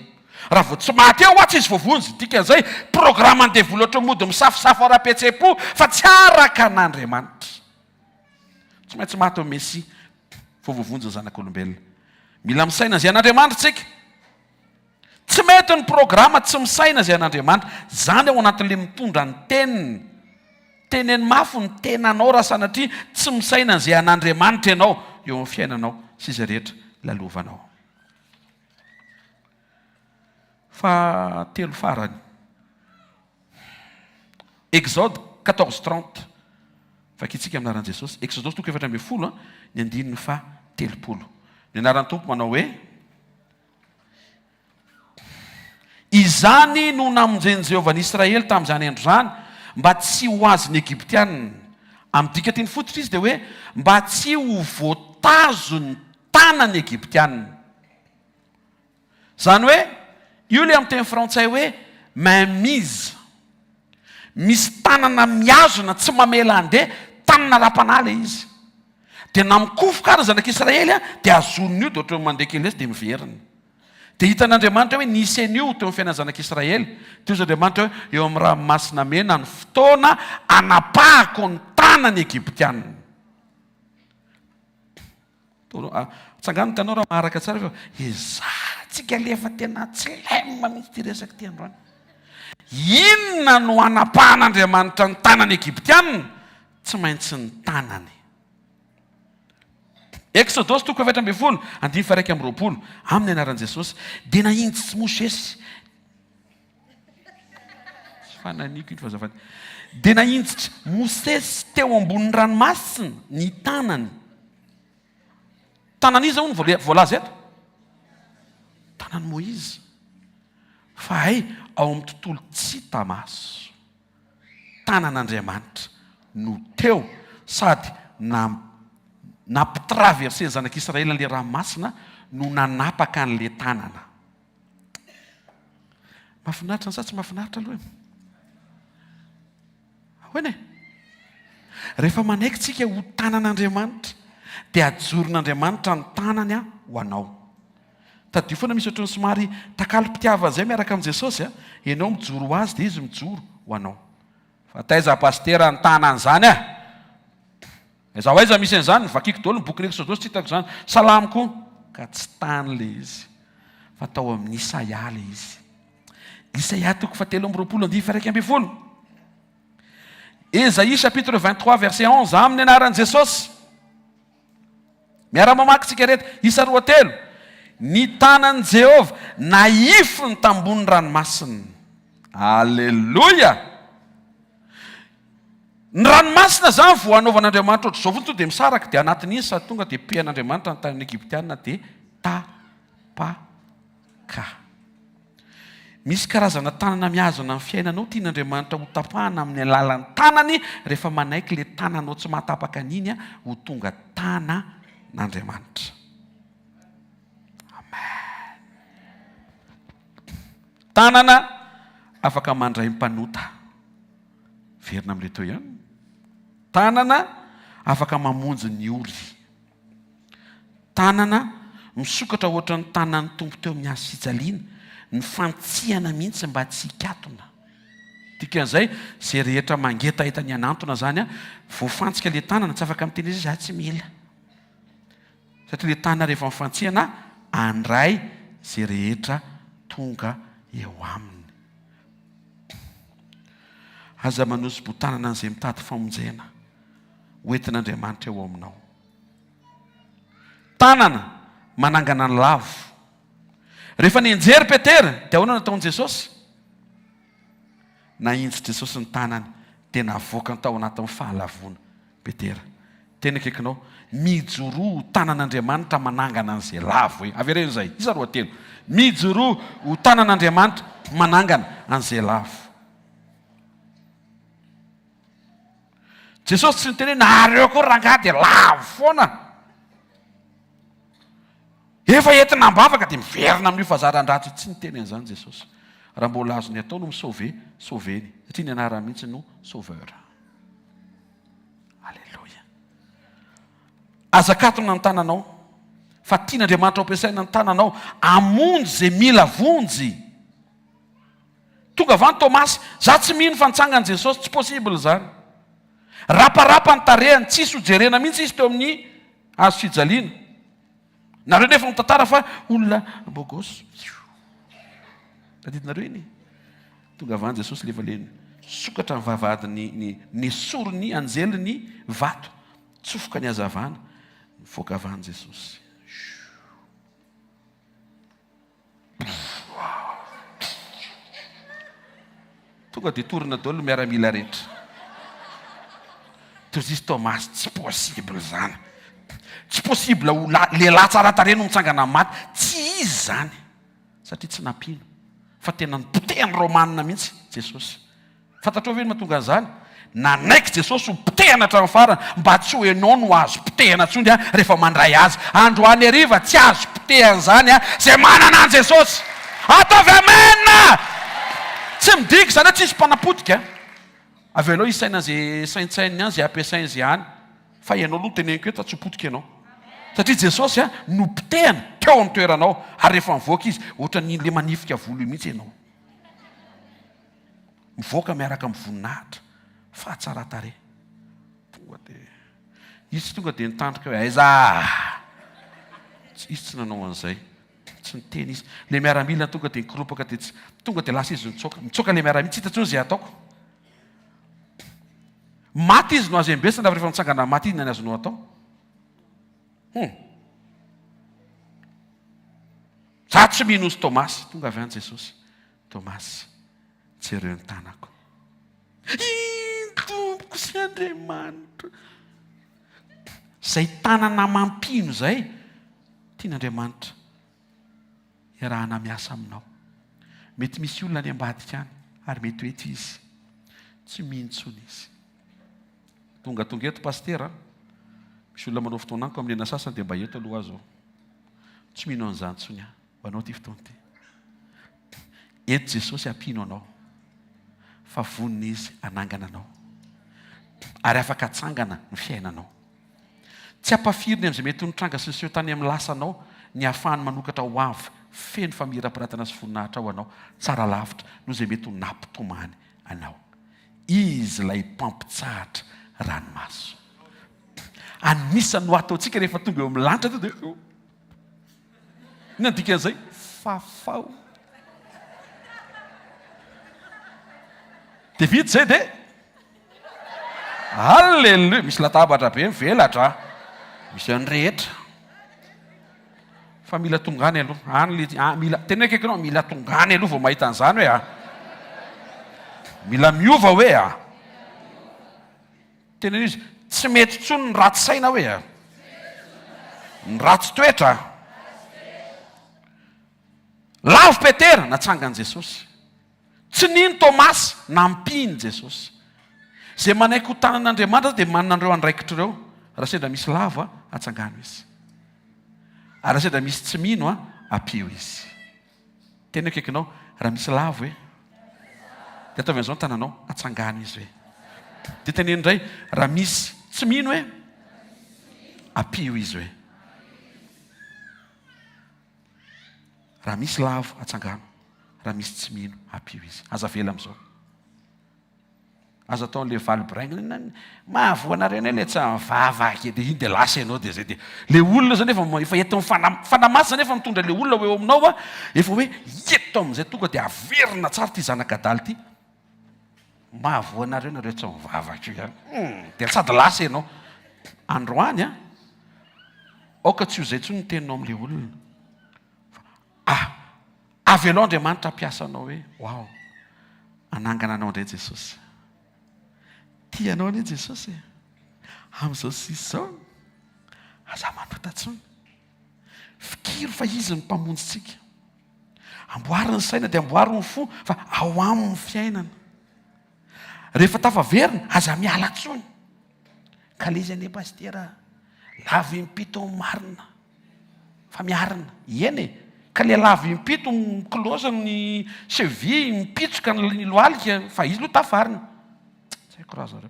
Raha vao tsy maty eo aho tsisy voavonjy. Dikan'izay, programan'ny devoly ohatran'ny mody misafosafo ara-pihetseham-po fa tsy araka an'Andriamanitra. Tsy maintsy maty eo Mesia vao voavonjy ny zanak'olombelona. Mila misaina izay an'Andriamanitra isika. Tsy mety ny programa tsy misaina izay an'Andriamanitra. Izany ao anatin'ilay mitondra ny teniny. Teneno mafy ny tenanao raha sanatria tsy misaina izay an'Andriamanitra ianao eo amin'ny fiainanao sy izay rehetra lalovanao. Fahatelo farany. Exode 14 30. Vakintsika amin'ny anaran'i Jesosy. Exodosy toko 14 ny andininy faha 30. Ny anaran'ny Tompo manao hoe Izany no namonjen'i Jehovah ny Israely tamin'izany andro izany, mba tsy ho azon'ny Egyptianina. Amin'ny dikanteny fototra izy dia hoe mba tsy ho voatazon'ny tanan'ny Egyptianina. Izany hoe, io ilay amin'ny teny frantsay hoe main mise. Misy tanana mihazona tsy mamela handeha, tanana ara-panahy ilay izy. Dia na mikofoka ary ny zanak'Israely dia azoniny io dia ohatran'ny mandeha kelesy dia miverina. Dia hitan'Andriamanitra hoe nisy an'io teo amin'ny fiainan'ny zanak'Israely. Dia hoy Andriamanitra hoe, eo amin'ny ranomasina mena ny fotoana hanapahako ny tanan'ny Egyptiana. Atsangano ny tanao raha maharaka tsara fa ezahantsika alefa tena tsy lem mihitsy ity resaka ity androany. Inona no hanapahan'Andriamanitra ny tanan'ny Egyptiana? Tsy maintsy ny tanany. Eksodosy toko faha-14, andininy faha-21, Amin'ny anaran'i Jesosy, dia nahinjitsy Mosesy. Tsy fananiko iny fa azafady. Dia nahinjitra Mosesy teo ambonin'ny ranomasina ny tanany. Tanan'iza hono voalaza eto? Tanan'i Moizy. Fa hay ao amin'ny tontolo tsy hita maso. Tanan'Andriamanitra no teo sady nampitraverser ny zanak'Israely an'ilay ranomasina no nanapaka an'ilay tanana. Mahafinaritra sa tsy mahafinaritra aloha e? Ahoana e? Rehefa manaiky tsika ho tanan'Andriamanitra dia ajoron'Andriamanitra ny tanany ho anao. Tadidio foana misy ohatran'ny somary takalom-pitiavana izay miaraka amin'i Jesosy a! Ianao mijoro ho Azy dia Izy mijoro ho anao. Fa taiza Pasitera ny tanany izany a! Aiza ho aiza misy an'izany? Novakiko daholo ny bokin'ny Eksodosy tsy hitako izany. Salamo koa. Ka tsy tany ilay izy fa tao amin'ny Isaia ilay izy. Isaia toko fahatelo amby 20 andininy faha-11. Esaïe chapitre 23 verset 11 amin'ny anaran'i Jesosy. Miara-mamaky tsika rehetra. Isa roa telo. Ny tanan'i Jehovah nahifiny tambony ranomasina. Aleloia! Ny ranomasina izany vao hanaovan'Andriamanitra ohatr'izao fotsiny tonga dia misaraka dia anatin'iny sady tonga dia pehan'Andriamanitra ny tanan'ny Egyptiana dia tapaka. Misy karazana tanana mihazona ny fiainanao tian'Andriamanitra ho tapahana amin'ny alalan'ny tanany rehefa manaiky ilay tananao tsy mahatapaka an'iny ho tonga tanan'Andriamanitra. Amen. Tanana afaka mandray mpanota. Verina amin'ilay teo ihany. Tanana afaka mamonjy ny ory. Tanana misokatra ohatran'ny tanan'ny Tompo teo amin'ny hazo fijaliana, ny fantsihana mihitsy mba tsy hikatona. Dikan'izay, izay rehetra mangetaheta ny hanantona izany, voafantsika ilay tanana, tsy afaka miteny izy, za tsy mila. Satria ilay tanana rehefa mifantsihana, handray izay rehetra tonga eo aminy. Aza manosi-botanana an'izay mitady famonjena ho entin'Andriamanitra eo aminao. Tanana manangana ny lavo. Rehefa nianjery Petera, dia ahoana no nataon'i Jesosy? Nahinjy Jesosy ny tanany, dia navoakany tao anatin'ny fahalavoana Petera. Teny akaikinao, mijoroa ho tanan'Andriamanitra manangana an'izay lavo e. Avereno izay, isa roa telo. Mijoroa ho tanan'Andriamanitra manangana an'izay lavo. Jesosy tsy niteny hoe nareo koa rangahy dia lavo foana. Efa entina am-bavaka dia miverina amin'io fazaran-dratsy io. Tsy niteny an'izany Jesosy. Raha mbola azony atao no mi-sauver, sauver-ny. Satria ny anarany mihitsy no sauveur. Alléluia. Aza akatona ny tananao, fa tian'Andriamanitra ho ampiasaina ny tananao hamonjy izay mila vonjy. Tonga avy any Tomasy, za tsy mino fa nitsangana Jesosy, tsy possible izany. Raparapa ny tarehiny, tsisy ho jerena mihitsy izy teo amin'ny hazo fijaliana. Nareo nefa mitantara fa olona beau gosse. Tadidinareo iny? Tonga avy any Jesosy lefa le nisokatra ny vavahadin'ny ny nesorin'ny anjely ny vato, tsofoka ny hazavana, nivoaka avy any Jesosy. Tonga dia torina daholo ny miaramila rehetra. Toy izy Tomasy, tsy possible izany. Tsy possible ho lehilahy tsara tarehy no mitsangana amin'ny maty. Tsy izy izany. Satria tsy nampino. Fa tena nopotehan'ny Romanina mihitsy Jesosy. Fantatrao ve ny mahatonga an'izany? Nanaiky Jesosy ho potehana hatramin'ny farany mba tsy ho ianao no azo potehana intsony rehefa mandray Azy. Androany hariva tsy azo potehana izany izay manana an'i Jesosy. Ataovy Amen! Tsy midika izany hoe tsisy mpanapotika. Avelao hisaina izay saintsaininy any, izay ampiasainy izay any. Fa ianao aloha no teneniko eto fa tsy ho potika ianao. Satria Jesosy nopotehana teo amin'ny toeranao ary rehefa mivoaka Izy, ohatran'ny le manifika volo io mihitsy ianao. Mivoaka miaraka amin'ny voninahitra, fahatsaran-tarehy. Tonga dia izy tonga dia nitandrika hoe aiza! Izy tsy nanao an'izay. Tsy niteny izy. Le miaramila tonga dia nikoropaka dia tsy tonga dia lasa izy nitsoaka. Mitsoaka le miaramila, tsy hita intsony izay ataoko. Maty izy no azo embesana fa rehefa mitsangana maty inona ny azonao atao? Hum. Za tsy mino ozy Tomasy. Tonga avy any Jesosy. Tomasy, jereo ny tanako. Iny Tompoko sy Andriamanitro. Izay tanana mampino izay, tian'Andriamanitra iarahana miasa aminao. Mety misy olona any ambadika any, ary mety ho eto izy. Tsy mino intsony izy. Tonga tonga eto pasitera, misy olona manao fotoana amiko amin'ny ena sasany dia mba eto aloha aho izao. Tsy mino an'izany intsony aho. Ho anao ity fotoana ity. Eto Jesosy hampino anao fa vonona Izy hanangana anao. Ary afaka atsangana ny fiainanao. Tsy ampafiriny amin'izay mety ho nitranga sy niseho tany amin'ny lasanao ny hahafahany manokatra ho avy feno famirapiratana sy voninahitra ho anao tsara lavitra noho izay mety ho nampitomany anao. Izy ilay mpampitsahatra ranomaso. Anisan'ny ho ataontsika rehefa tonga eo amin'ny lanitra dia Inona ny dikan'izay? Fafao. Dia vita izay dia Alléluia! Misy latabatra be mivelatra, misy an'ny rehetra. Fa mila tonga any aloha. Any le ah, mila tena akaiky anao, mila tonga any aloha vao mahita an'izany hoe ah. Mila miova hoe ah. Teneno izy, tsy mety intsony ny ratsy saina hoe a! Ny ratsy toetra a! Lavo Petera, natsangan'i Jesosy. Tsy nino Tomasy, nampian'i Jesosy. Izay manaiky ho tanan'Andriamanitra dia manana an'ireo andraikitra ireo. Raha sendra misy lavo a, atsangano izy. Ary raha sendra misy tsy mino a, ampio izy. Tena eo akaikinao, raha misy lavo e. Dia ataovy an'izao ny tananao, atsangano izy hoe. Dia teneno indray, raha misy tsy mino e, ampio izy hoe. Raha misy lavo, atsangano. Raha misy tsy mino, ampio izy. Aza avela amin'izao. Aza atao an'le valy braingina iny mahavoa anareo anie le tsy mivavaka dia iny dia lasa ianao dia zay dia le olona zany efa efa entin'ny fanahy fanahy masina nefa mitondra le olona ho eo aminao a efa hoe eto amin'izay tonga dia averina tsara ity zanak'adala ity mahavoa anareo nareo tsy mivavaka io ihany hmm, dia sady lasa ianao androany a aoka tsy ho izay intsony ny teninao amin'le olona Ah! Avelao Andriamanitra hampiasa anao hoe wow! Hanangana anao indray Jesosy. Tia anao anie Jesosy e! Amin'izao sisa izao, aza manota intsony. Fikiro fa Izy no Mpamonjintsika. Amboary ny saina dia amboary ny fo fa ao aminy ny fiainana. Rehefa tafaverina, aza miala intsony. Ka le izy anie Pasitera, lavo impito ny marina. Fa miarina. Eny e! Ka le lavo impito mi-close ny cheville, mipitsoka ny lohalika, fa izy aloha tafarina. Tsy haiko raha zareo.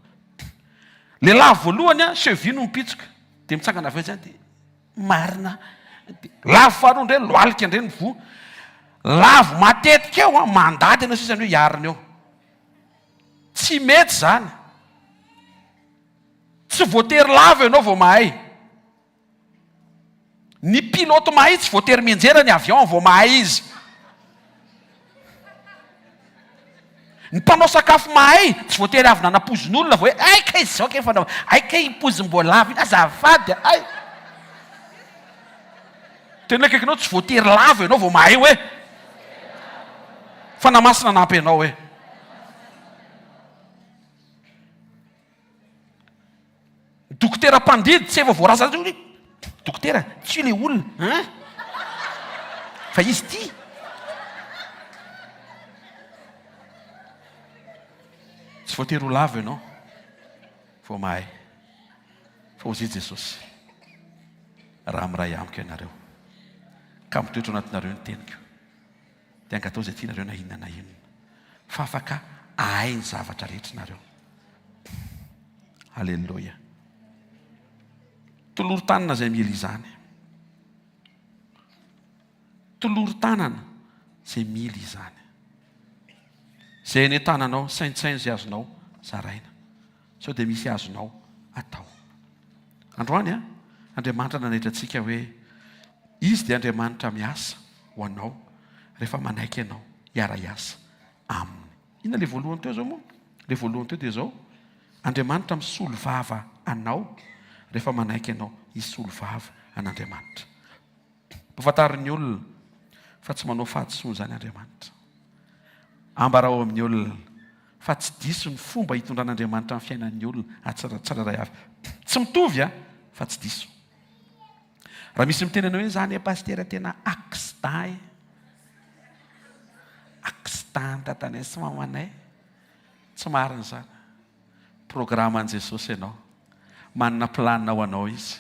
Le lavo voalohany an, cheville no mipitsoka. Dia mitsangana avy eo zany dia marina. Dia lavo faharoa indray, lohalika indray no voa. Lavo matetika eo an, mandady ianao sisa ny hoe hiarina eo. Tsy mety izany. Tsy voatery lavo ianao vao mahay. Ny pilote mahay tsy voatery mianjera ny avion vao mahay izy. Ny mpanao sakafo mahay tsy voatery avy nanapoizin'olona vao hoe ay kay izao kay fanao, ay kay poizim-boalavo iny azafady a, ay. Tena akaikinao tsy voatery lavo ianao vao mahay hoe Fanahy Masina hanampy anao hoe. Dokotera mpandidy tsy efa voaraza hoe dokotera tsy io le olona hein fa izy ity. Tsy voatery ho lavo ianao vao mahay fa hozy Jesosy raha miray amiko ianareo ka mitoetra ao anatinareo ny teniko dia angatao izay tianareo na inona na inona fa afaka ahay ny zavatra rehetra nareo. Alléluia. Tolory tanana izay mila izany. Tolory tanana izay mila izany. Izay eny an-tananao, saintsaino izay azonao zaraina. Sao dia misy azonao atao. Androany an, Andriamanitra nanaitra antsika hoe Izy dia Andriamanitra miasa ho anao rehefa manaiky ianao hiara-hiasa Aminy. Inona ilay voalohany teo izao moa? Ilay voalohany teo dia izao, Andriamanitra misolo vava anao rehefa manaiky ianao hisolo vava an'Andriamanitra. Ampahafantarin'ny olona fa tsy manao fahadisoana izany Andriamanitra. Ambarao amin'ny olona fa tsy diso ny fomba hitondran'Andriamanitra ny fiainan'ny olona tsirairay avy. Tsy mitovy a, fa tsy diso. Raha misy miteny anao hoe za anie pasitera tena accident e. Accident dadanay sy mamanay. Tsy marina izany. Programan'i Jesosy ianao. Manana planina ho anao Izy.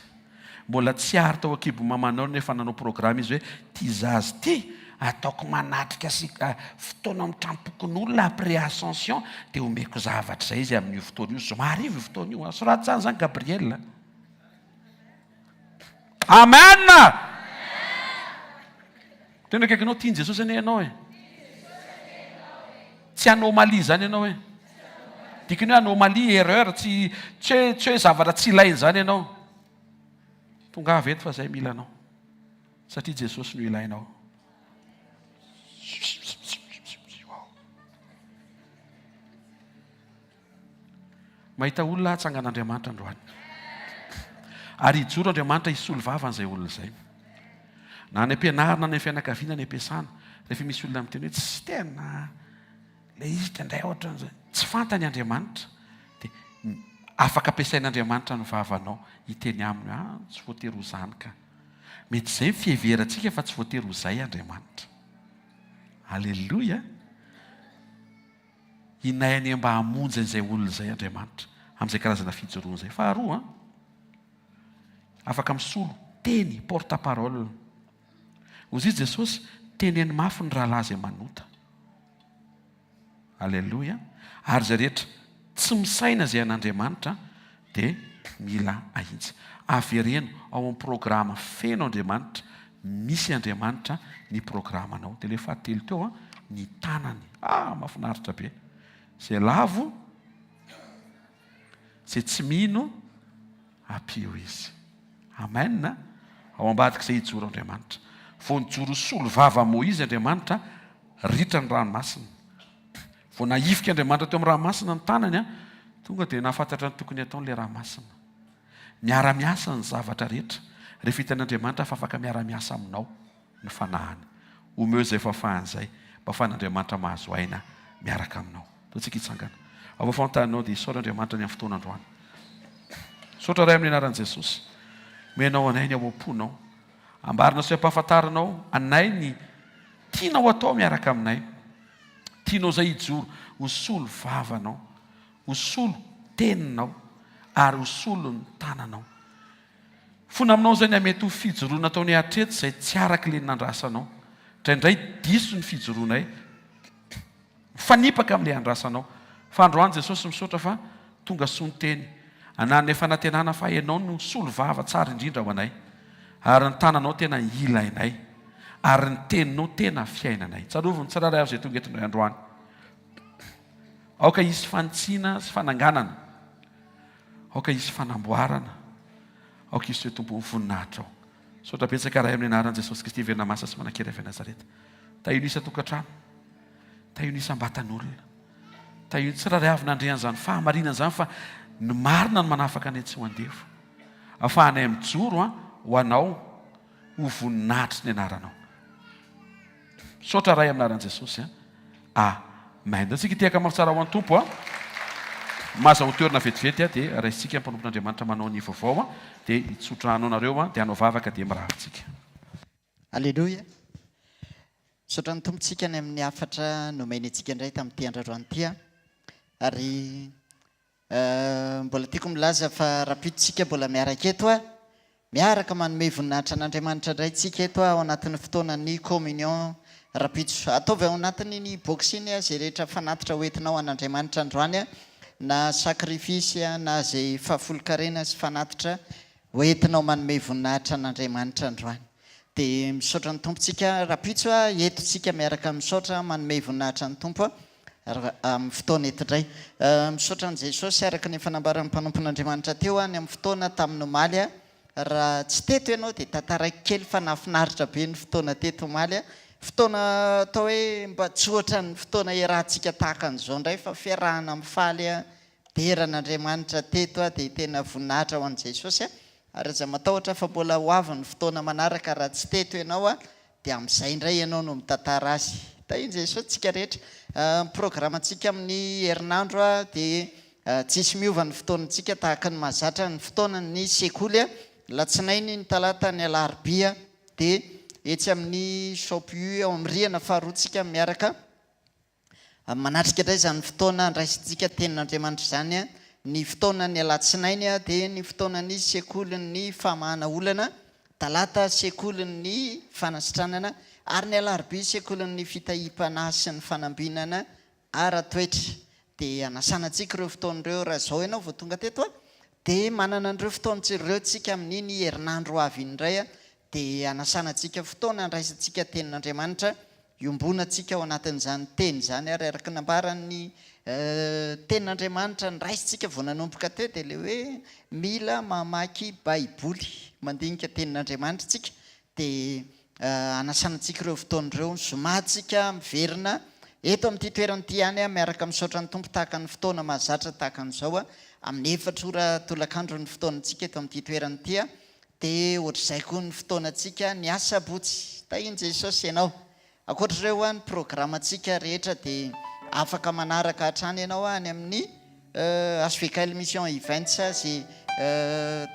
Mbola tsy ary tao an-kibon'ny mamanao nefa nanao programa Izy hoe ity zaza ity ataoko manatrika sy fotoana amin'ny tranom-pokonolona après ascension dia omeko zavatra izay izy amin'io fotoana io. Zoma hariva io fotoana io. Soraty tsara izany Gabriel. Amen! Tena akaikinao tian'i Jesosy anie ianao e. Tsy anomalie izany ianao e. Dikany hoe anomalie, erreur, tsy tsy hoe tsy hoe zavatra tsy ilaina izany ianao. Tongava eto fa izay mila anao. Satria Jesosy no ilainao. Mahita olona hatsangan'Andriamanitra androany. Ary hijoro Andriamanitra hisolo vava an'izay olona izay. Na any am-pianarana, na any amin'ny fianakaviana, any am-piasana, rehefa misy olona miteny hoe tsy tena ilay izy indraindray ohatran'izay, tsy fantany Andriamanitra, dia afaka ampiasain'Andriamanitra ny vavanao hiteny aminy hoe ah, tsy voatery ho izany ka. Mety izay ny fiheverantsika fa tsy voatery ho izay Andriamanitra. Aleloia! Inay anie mba hamonjy an'izay olona izay Andriamanitra amin'izay karazana fijoroana izay. Faharoa, afaka misolo teny, porte parole. Hoy izy Jesosy, teneno mafy ny rahalahy izay manota. Aleloia. Ary izay rehetra tsy misaina izay an'Andriamanitra dia mila ahitsy. Avereno ao amin'ny programa feno Andriamanitra, misy Andriamanitra ny programanao. Dia ilay fahatelo teo an, ny tanany. Ah, mahafinaritra be. Izay lavo, izay tsy mino, ampio izy. Amen. Ao ambadik'izay hijoro Andriamanitra. Vao nijoro solo vava Moizy Andriamanitra, ritra ny ranomasina. Vao nahifika Andriamanitra teo amin'ny ranomasina ny tanany, tonga dia nahafantatra ny tokony hataony ilay ranomasina. Miara-miasa ny zavatra rehetra. Rehefa hitan'Andriamanitra fa afaka miara-miasa aminao ny fanahiny. Omeo izay fahafahana izay mba ahafahan'Andriamanitra mahazo aina miaraka aminao. Ataontsika hitsangana. Ao afovoan-taninao dia isaory Andriamanitra ny amin'ny fotoana androany. Misaotra Ray amin'ny anaran'i Jesosy. Omenao anay ny ao am-ponao. Ambarinao sy ampahafantarinao anay ny tianao atao miaraka aminay. Tianao izay hijoro ho solo vavanao, ho solo teninao ary ho solon'ny tananao. Fona aminao izay ny hamety ho fijoroana ataonay hatreto izay tsy araka ilay nandrasanao. Indraindray diso ny fijoroanay. Mifanipaka amin'ilay andrasanao. Fa androany Jesosy misaotra fa tonga soa ny teny. Anananay fanantenana fa Ianao no solo vava tsara indrindra ho anay. Ary ny tananao tena ilainay. Ary ny teninao tena fiainanay. Tsarovy ny tsirairay avy izay tonga eto indray androany. Aoka hisy fanitsiana sy fananganana. Aoka hisy fanamboarana. Aoka hisy hoe Tompo ny voninahitrao. Misaotra betsaka Ray amin'ny anaran'i Jesosy Kristy velona masina sy manan-kery avy any Nazareta. Tahino isan-tokantrano. Tahino isam-batan'olona. Tahino tsirairay avy nandre an'izany fahamarinana izany fa ny marina no manafaka anay tsy ho andevo. Afahanay mijoro an, ho anao, ho voninahitry ny anaranao. Misaotra Ray amin'ny anaran'i Jesosy an. Amen. Ndao tsika hitehaka mafy tsara ho an'ny Tompo an. Maza ho toerana vetivety an, dia raisintsika ny mpanompon'Andriamanitra manao ny vaovao an, dia hitsotra anao nareo an, dia hanao vavaka dia mirary tsika. Aleloia. Misaotra ny Tompo tsika ny amin'ny hafatra nomeny antsika indray tamin'ity andro androany ity an. Ary mbola tiako milaza fa rahampitso tsika mbola miaraka eto an. Miaraka manome voninahitra an'Andriamanitra indray tsika eto ao anatin'ny fotoanan'ny communion rahampitso. Ataovy ao anatin'iny box iny izay rehetra fanatitra hoentinao an'Andriamanitra androany na sacrifice na izay fahafolonkarena sy fanatitra. Ho entinao manome voninahitra an'Andriamanitra androany. Dia misaotra ny Tompo tsika rahampitso a, eto tsika miaraka misaotra manome voninahitra ny Tompo amin'ny fotoana eto indray. Misaotra an'i Jesosy araka ny efa nambaran'ny mpanompon'Andriamanitra teo any amin'ny fotoana tamin'ny omaly a. Raha tsy teto ianao dia tantaraiko kely fa nahafinaritra be ny fotoana teto omaly a. Fotoana atao hoe mba tsy ohatran'ny fotoana iarahantsika tahaka an'izao indray fa fiarahana mifaly a, Dera an'Andriamanitra teto aho dia tena voninahitra ho an'i Jesosy a! Ary aza matahotra fa mbola ho avy ny fotoana manaraka raha tsy teto ianao a dia amin'izay indray ianao no mitantara azy. Tahin'i Jesosy tsika rehetra. Ny programantsika amin'ny herinandro a dia tsisy miova ny fotoanantsika tahaka ny mahazatra ny fotoanan'ny sekoly a, latsinainy, ny talata, ny alarobia dia etsy amin'ny Shop U ao amin'ny rihana faharoa tsika miaraka Manatrika indray izany fotoana andraisintsika tenin'Andriamanitra izany ny fotoanan'ny alatsinainy dia ny fotoanan'ny sekolin'ny famahana olana, talata sekolin'ny fanasitranana ary ny alarobia sekolin'ny fitahiam-panahy sy ny fanambinana ara-toetra. Dia anasana antsika ireo fotoana ireo raha izao ianao vao tonga teto dia manana an'ireo fotoana ireo tsika amin'iny herinandro ho avy iny indray dia anasana antsika fotoana andraisantsika tenin'Andriamanitra, iombonantsika ao anatin'izany teny izany ary araka ny nambaran'ny tenin'Andriamanitra noraisintsika vao nanomboka teo dia ilay hoe mila mamaky baiboly, mandinika tenin'Andriamanitra isika dia anasana antsika ireo fotoana ireo, ny zoma tsika miverina eto amin'ity toerana ity ihany miaraka misaotra ny Tompo tahaka ny fotoana mahazatra tahaka an'izao amin'ny efatra ora tolakandro ny fotoanantsika eto amin'ity toerana ity. Dia ohatr'izay koa ny fotoanantsika ny asabotsy. Tahin'i Jesosy ianao. Ankoatra ireo ny programantsika rehetra dia afaka manaraka hatrany ianao any amin'ny HVKL Mission Events izay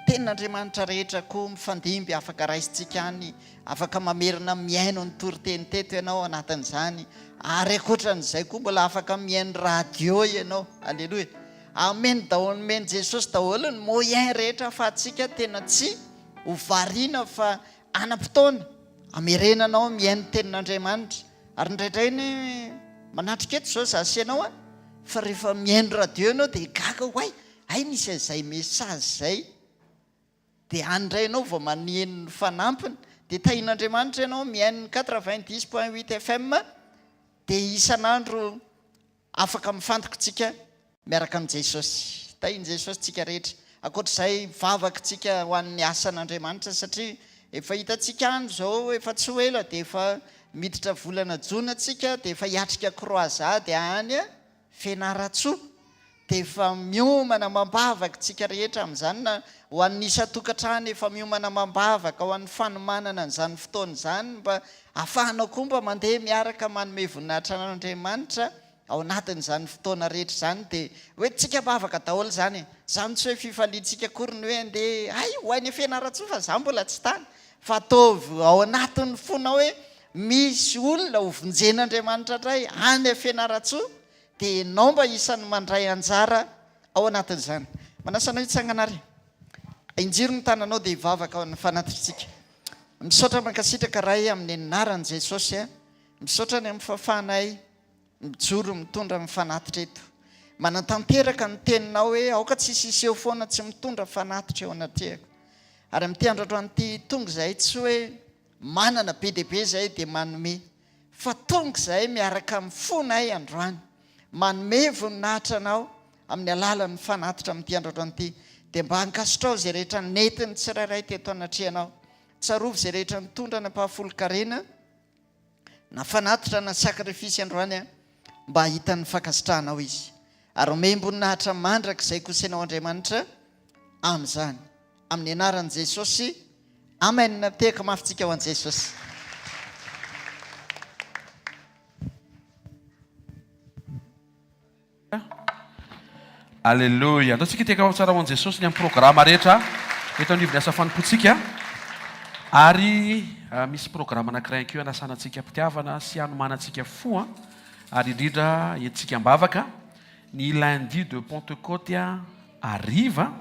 tenin'Andriamanitra rehetra koa mifandimby afaka raisintsika any, afaka mamerina mihaino ny toriteny teto ianao anatin'izany ary ankoatran'izay koa mbola afaka mihaino radio ianao. Aleloia. Amen daholo nomen'i Jesosy daholo ny moyen rehetra afahantsika tena tsy ho variana fa hanam-potoana hamerenanao mihaino tenin'Andriamanitra ary indraindray ny manatrika eto izao za sy ianao a fa rehefa mihaino radio ianao dia gaga oay hay nisy an'izay message izay dia any indray ianao vao maneno ny fanampiny dia tahian'Andriamanitra ianao mihaino ny 90 point 8 FM dia isan'andro Afaka mifantoka tsika miaraka amin'i Jesosy. Tahin'i Jesosy tsika rehetra. Ankoatr'izay, mivavaka tsika ho an'ny asan'Andriamanitra satria efa hitantsika any izao, efa tsy ho ela dia efa miditra volana jona tsika dia efa hiatrika croisade any Fianarantsoa. Dia efa miomana amam-bavaka tsika rehetra amin'izany na ho an'ny isan-tokantrano efa miomana amam-bavaka ho an'ny fanomanana an'izany fotoana izany mba ahafahanao koa mba mandeha miaraka manome voninahitra an'Andriamanitra ao anatin'izany fotoana rehetra izany dia hoe tsika am-bavaka daholo izany e! Izany tsy hoe fifaliantsika akory ny hoe andeha hay ho any Fianarantsoa fa za mbola tsy tany fa ataovy ao anatin'ny fonao hoe misy olona ho vonjen'Andriamanitra indray any Fianarantsoa Dia ianao mba isan'ny mandray anjara ao anatin'izany. Manasa anao hitsangana ary. Injiro ny tananao dia hivavaka ao amin'ny fanatitritsika. Misaotra mankasitraka Ray amin'ny anaran'i Jesosy a. Misaotra ny amin'ny fahafahanay mijoro mitondra ny fanatitra eto. Manatanteraka ny teninao hoe aoka tsy hisy hiseho foana tsy mitondra fanatitra eo anatrehako. Ary amin'ity andro androany ity tonga izahay tsy hoe manana be dia be izahay dia manome. Fa tonga izahay miaraka amin'ny fonay androany, manome voninahitra Anao amin'ny alalan'ny fanatitra amin'ity andro androany ity. Dia mba ankasitrao izay rehetra nentin'ny tsirairay teto anatrehanao. Tsarovy izay rehetra nitondra ny ampahafolon-karena, na fanatitra na sakrifisy androany, mba hahita ny fankasitrahanao izy. Ary omem-boninahitra mandrakizay kosa Ianao Andriamanitra amin'izany. Amin'ny anaran'i Jesosy. Amen. Tehaka mafy tsika ho an'i Jesosy. Aleloia. Andao tsika hitehaka mafy tsara ho an'i Jesosy ny amin'ny programa rehetra eto anivon'ny asa fanompoantsika. Ary ah, misy programa anankiray ihany koa hanasana antsika am-pitiavana sy hanomanantsika fo ah, ary indrindra entintsika am-bavaka ny lundi de Pentecôte hariva,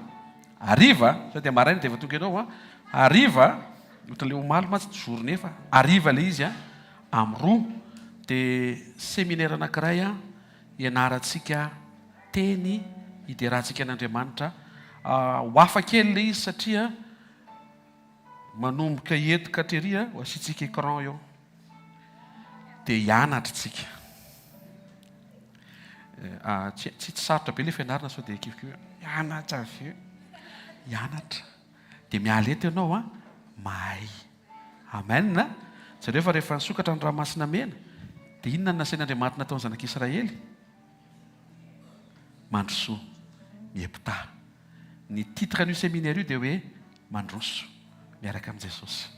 hariva, sao dia maraina dia efa tonga ianao an, hariva, ohatra ilay omaly mantsy tsy journée fa hariva ilay izy an, amin'ny roa, dia séminaire anankiray an, hianarantsika teny, hiderantsika an'Andriamanitra, ho hafa kely ilay izy satria. Manomboka eto ka hatr'ery a, ho asiantsika écran eo. Dia hianatra tsika. Ah, tsy tsy sarotra be ilay fianarana sao dia kivikivy. Hianatra avy eo. Hianatra. Dia miala eto ianao an, mahay. Amen a! Jereo fa rehefa nisokatra ny ranomasina mena, dia inona no nasain'Andriamanitra nataon'ny zanak'Israely? Mandrosoa, miepitaha. Ny titre an'io séminaire io dia hoe Mandroso miaraka amin'i Jesosy.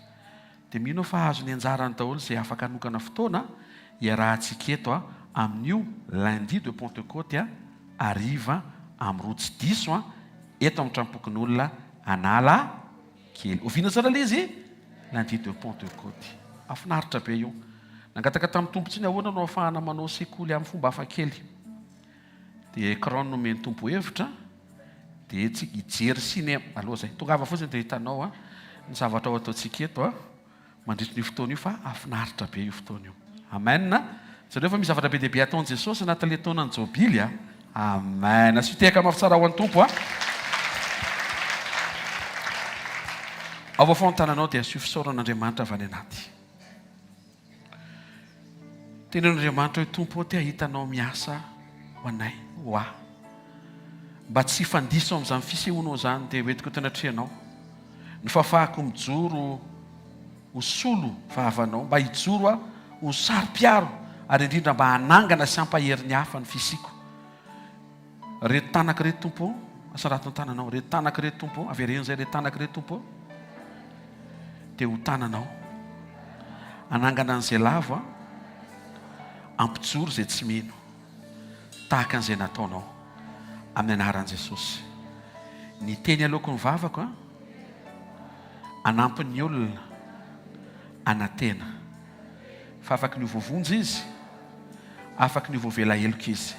Dia mino aho fa hahazo ny anjarany daholo izay afaka hanokana fotoana hiarahantsika eto amin'io lundi de Pentecôte hariva amin'ny roa tsy diso eto amin'ny tranompokonolona Analakely. Oviana tsara ilay izy? Lundi de Pentecôte. Mahafinaritra be io. Nangataka tamin'ny Tompo tsiny ahoana no ahafahana manao sekoly amin'ny fomba hafakely. Dia écran no nomen'ny Tompo hevitra. Dia tsy hijery ciné aloha zay. Tongava fotsiny dia hitanao a ny zavatra ho ataontsika eto a mandritra io fotoana io fa hahafinaritra be io fotoana io. Amen. Jereo fa misy zavatra be dia be ataon'i Jesosy anatin'ilay taonan'ny jobily a. Amen. Asio tehaka mafy tsara ho an'ny Tompo a. Ao ny tananao dia asio fisaorana Andriamanitra avy any anaty. Teneno Andriamanitra hoe Tompo ô te hahita Anao miasa ho anay, ho ahy. Mba tsy hifandiso amin'izany fisehoanao izany dia hoentiko eto anatrehanao ny fahafahako mijoro ho solo vavanao, mba hijoro aho ho saro-piaro ary indrindra mba hanangana sy hampahery ny hafa ny fisiako. Reto tanako reto Tompo ô, asarato ny tananao, reto tanako reto Tompo ô, avereno izay, reto tanako reto Tompo ô, dia ho tananao. Hanangana an'izay lavo aho, hampijoro izay tsy mino, tahaka an'izay nataonao, amin'ny anaran'i Jesosy. Ny teny aloako ny vavako an, hanampy ny olona hanantena fa afaky ny ho voavonjy izy, afaky ny ho voavela heloka izy.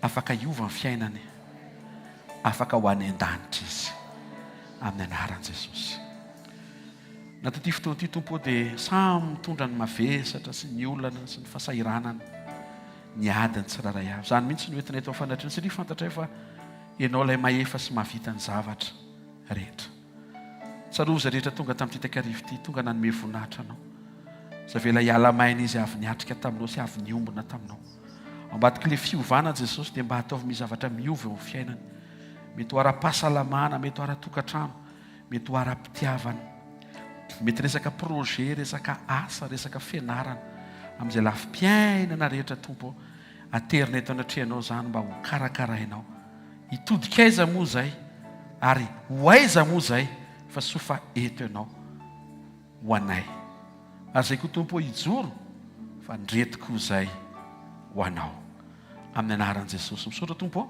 Afaka hiova ny fiainany. Afaka ho any an-danitra izy. Amin'ny anaran'i Jesosy. Na taty fotoana ity Tompo ô dia samy mitondra ny mavesatra sy ny olana sy ny fahasahiranana ny adiny tsirairay avy. Izany mihitsy no entina eto amin'ny fanatrehana satria fantatray fa Ianao ilay mahefa sy mahavita ny zavatra rehetra. Tsarovy izay rehetra tonga tamin'ity takariva ity, tonga nanome voninahitra Anao. Aza avela hiala maina izy avy niatrika taminao sy avy niombona taminao. Ao ambadik'ilay fiovana Jesosy dia mba ataovy misy zavatra miova eo amin'ny fiainany. Mety ho ara-pahasalamana, mety ho ara-tokantrano, mety ho ara-pitiavana. Mety resaka projet, resaka asa, resaka fianarana. Amin'izay lafim-piainana rehetra Tompo ô, aterina eto anatrehanao izany mba ho karakarainao. Hitodika aiza moa izay ary ho aiza moa izay fa soa fa eto ianao ho anay. Ary izay koa Tompo ô hijoro fa ndreto koa izay ho anao. Amin'ny anaran'i Jesosy. Misaotra Tompo ô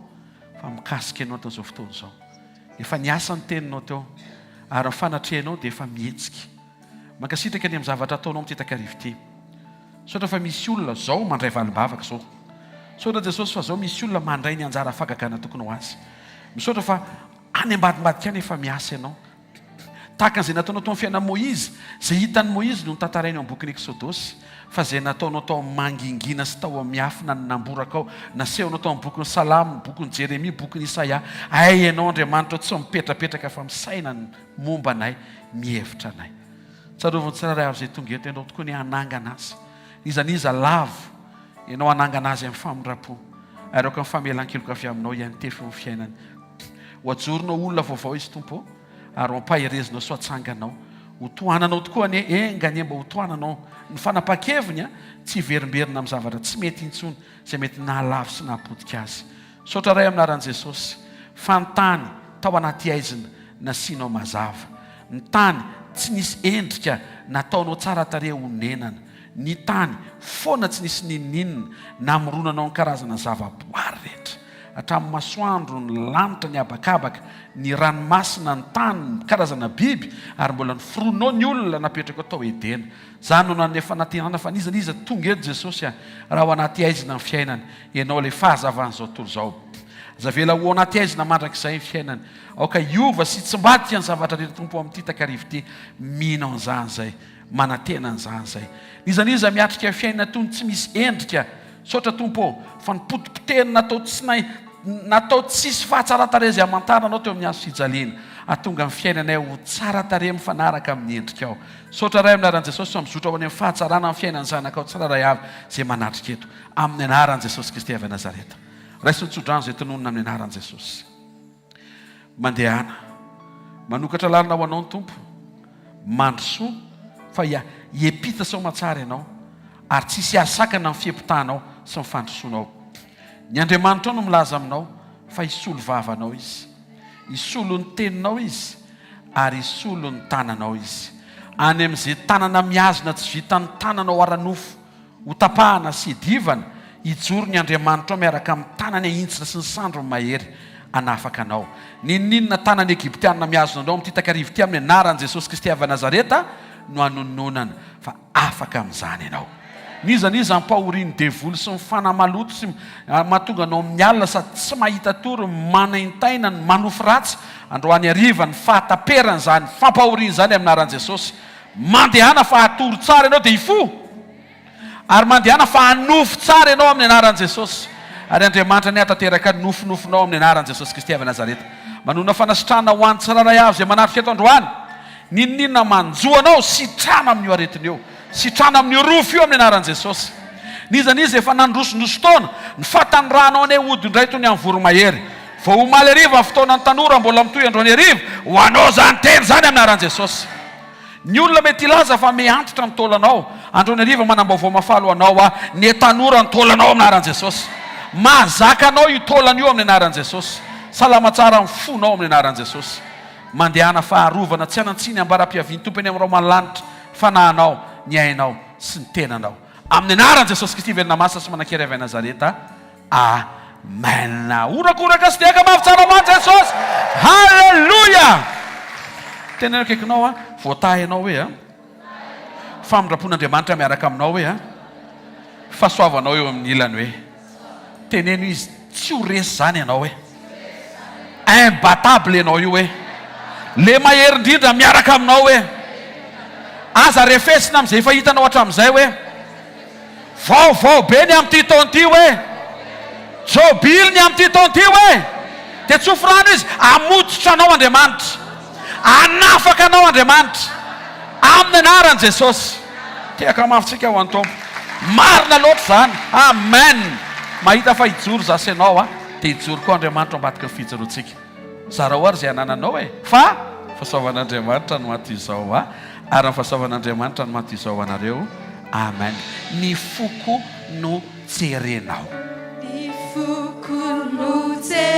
fa mikasika ianao tamin'izao fotoana izao. Efa niasa ny teninao teo ary ny fanatrehanao dia efa mihetsika. Mankasitraka ny amin'ny zavatra ataonao amin'ity takariva ity. Misaotra fa misy olona zao mandray valim-bavaka zao. Misaotra Jesosy fa zao misy olona mandray ny anjara fagagana tokony ho azy. Misaotra fa any ambadimbadika any efa miasa ianao. Tahaka an'izay nataonao tao amin'ny fiainan'i Moizy, izay hitan'i Moizy no notantarainy ao amin'ny bokin'ny Eksodosy, fa izay nataonao tao amin'ny mangingina sy tao amin'ny miafina no namborakao, nasehonao tao amin'ny bokin'ny Salamo, ny bokin'i Jeremia, bokin'i Isaia. Hay ianao Andriamanitra tsy mipetrapetraka fa misaina ny momba anay, mihevitra anay. Tsarovy ny tsirairay avy izay tonga eto, ianao tokoa ny hanangana azy. N'iza n'iza lavo, ianao hanangana azy amin'ny famindram-po. Ary aoka ny famelan-keloka avy aminao hiantefy eo amin'ny fiainany. Ho ajoronao olona vaovao izy Tompo ô, ary ho ampaherezinao sy ho atsanganao. Ho tohananao tokoa anie, enga anie mba ho tohananao ny fanapahan-keviny tsy hiverimberina amin'ny zavatra tsy mety intsony izay mety nahalavo sy nahapotika azy. Misaotra Ray amin'ny anaran'i Jesosy fa ny tany tao anaty haizina nasianao mazava. Ny tany tsy nisy endrika nataonao tsara tarehy honenana. Ny tany foana tsy nisy n'inon'inona namoronanao ny karazana zava-boary rehetra. Hatramin'ny masoandro, ny lanitra, ny habakabaka, ny ranomasina, ny tany, ny karazana biby ary mbola noforoninao ny olona napetrakao tao Edena. Izany no nanome fanantenana fa n'iza n'iza tonga eto Jesosy a, raha ao anaty haizina ny fiainany, Ianao ilay fahazavan'izao tontolo izao. Aza avela ho ao anaty haizina mandrakizay ny fiainany. Aoka hiova sy hitsimbadika ny zavatra rehetra Tompo amin'ity takariva ity. Mino an'izany izay. Manantena an'izany izay. N'iza n'iza miatrika fiainana toy ny tsy misy endrika. Misaotra Tompo ô, fa ny potipotehina natao tsy nay, natao tsisy fahatsaran-tarehy izay hamantarana Anao teo amin'ny hazo fijaliana. Hahatonga ny fiainanay ho tsara tarehy mifanaraka amin'ny endrikao. Misaotra Ray amin'ny anaran'i Jesosy fa mizotra ho any amin'ny fahatsarana ny fiainan'ny zanakao tsirairay avy izay manatrika eto. Amin'ny anaran'i Jesosy Kristy avy Nazareta. Raiso ny tsodrano izay tononina amin'ny anaran'i Jesosy. Mandehana. Manokatra lalana ho anao ny Tompo. Mandrosoa fa hiampita soamatsara ianao ary tsy hisy hahasakana ny fiampitanao sy ny fandrosoanao. Ny Andriamanitrao no milaza aminao fa hisolo vava anao Izy. Hisolo ny teninao Izy ary hisolo ny tananao Izy. Any amin'izay tanana mihazona tsy vitan'ny tananao ara-nofo hotapahana sy hidivana, hijoro ny Andriamanitrao miaraka amin'ny tanany ahintsina sy ny sandriny mahery hanafaka anao. N'inon'inona tanan'ny Egyptiana mihazona anao amin'ity takariva ity amin'ny anaran'i Jesosy Kristy avy Nazareta no anononana fa afaka amin'izany ianao. N'iza n'iza ampahorian'ny devoly sy ny fanahy maloto sy mahatonga anao mialona sady tsy mahita tory, manaintaina, ny manofy ratsy, androany hariva ny fahataperan'izany fampahoriana izany amin'ny anaran'i Jesosy. Mandehana fa hatory tsara ianao dia hifoha. Ary mandehana fa hanofy tsara ianao amin'ny anaran'i Jesosy. Ary Andriamanitra anie hahatanteraka ny nofinofinao amin'ny anaran'i Jesosy Kristy avy Nazareta. Manonona fanasitrahana ho an'ny tsirairay avy izay manatrika eto androany. N'inon'inona manjo anao, sitrana amin'io aretina io. Sitrana amin'io rofy io amin'ny anaran'i Jesosy. N'iza n'iza efa nandrosondroso taona, ny fahatanoranao anie hody indray toy ny an'ny voromahery. Vao omaly hariva ny fotoanan'ny tanora mbola mitohy androany hariva, ho anao izany teny izany amin'ny anaran'i Jesosy. Ny olona mety hilaza fa miha antitra ny taolanao, androany hariva manam-baovao mahafaly ho anao aho, miha tanora ny taolanao amin'ny anaran'i Jesosy. Mahazaka anao io taolana io amin'ny anaran'i Jesosy. Salama tsara ny fonao amin'ny anaran'i Jesosy. Mandehana fa arovana tsy hanan-tsiny ambara-piavian'ny Tompo eny amin'ny rahona lanitra, fanahinao, ny ainao sy ny tenanao. Amin'ny anaran'i Jesosy Kristy velona masina sy manan-kery avy any Nazareta. Amen. Horakoraka sy tehaka mafy tsara ho an'i Jesosy. Haleloia. Teneno akaikinao a, voatahy ianao hoe a. Famindram-pon'Andriamanitra miaraka aminao hoe a. Fahasoavanao eo amin'ny ilany hoe. Teneno izy, tsy ho resy izany ianao hoe. Imbattable ianao io hoe. Le mahery indrindra miaraka aminao hoe. Aza refesina amin'izay efa hitanao hatramin'izay hoe. Vaovao be ny amin'ity taona ity hoe. Jobily ny amin'ity taona ity hoe. Dia tsofy rano izy, hamototra anao Andriamanitra. Hanafaka anao Andriamanitra. Amin'ny anaran'i Jesosy. Tehaka mafy tsika ho an'ny Tompo. Marina loatra izany. Amen. Mahita fa hijoro za sy ianao a, dia hijoro koa Andriamanitra ao ambadiky ny fijoroantsika. Zarao ary izay anananao e! Fa fahasoavan'Andriamanitra no ato izao a! Ary ny fahasoavan'Andriamanitra no ato izao ho anareo. Amen. Ny foko no jerenao. Ny foko no jerenao.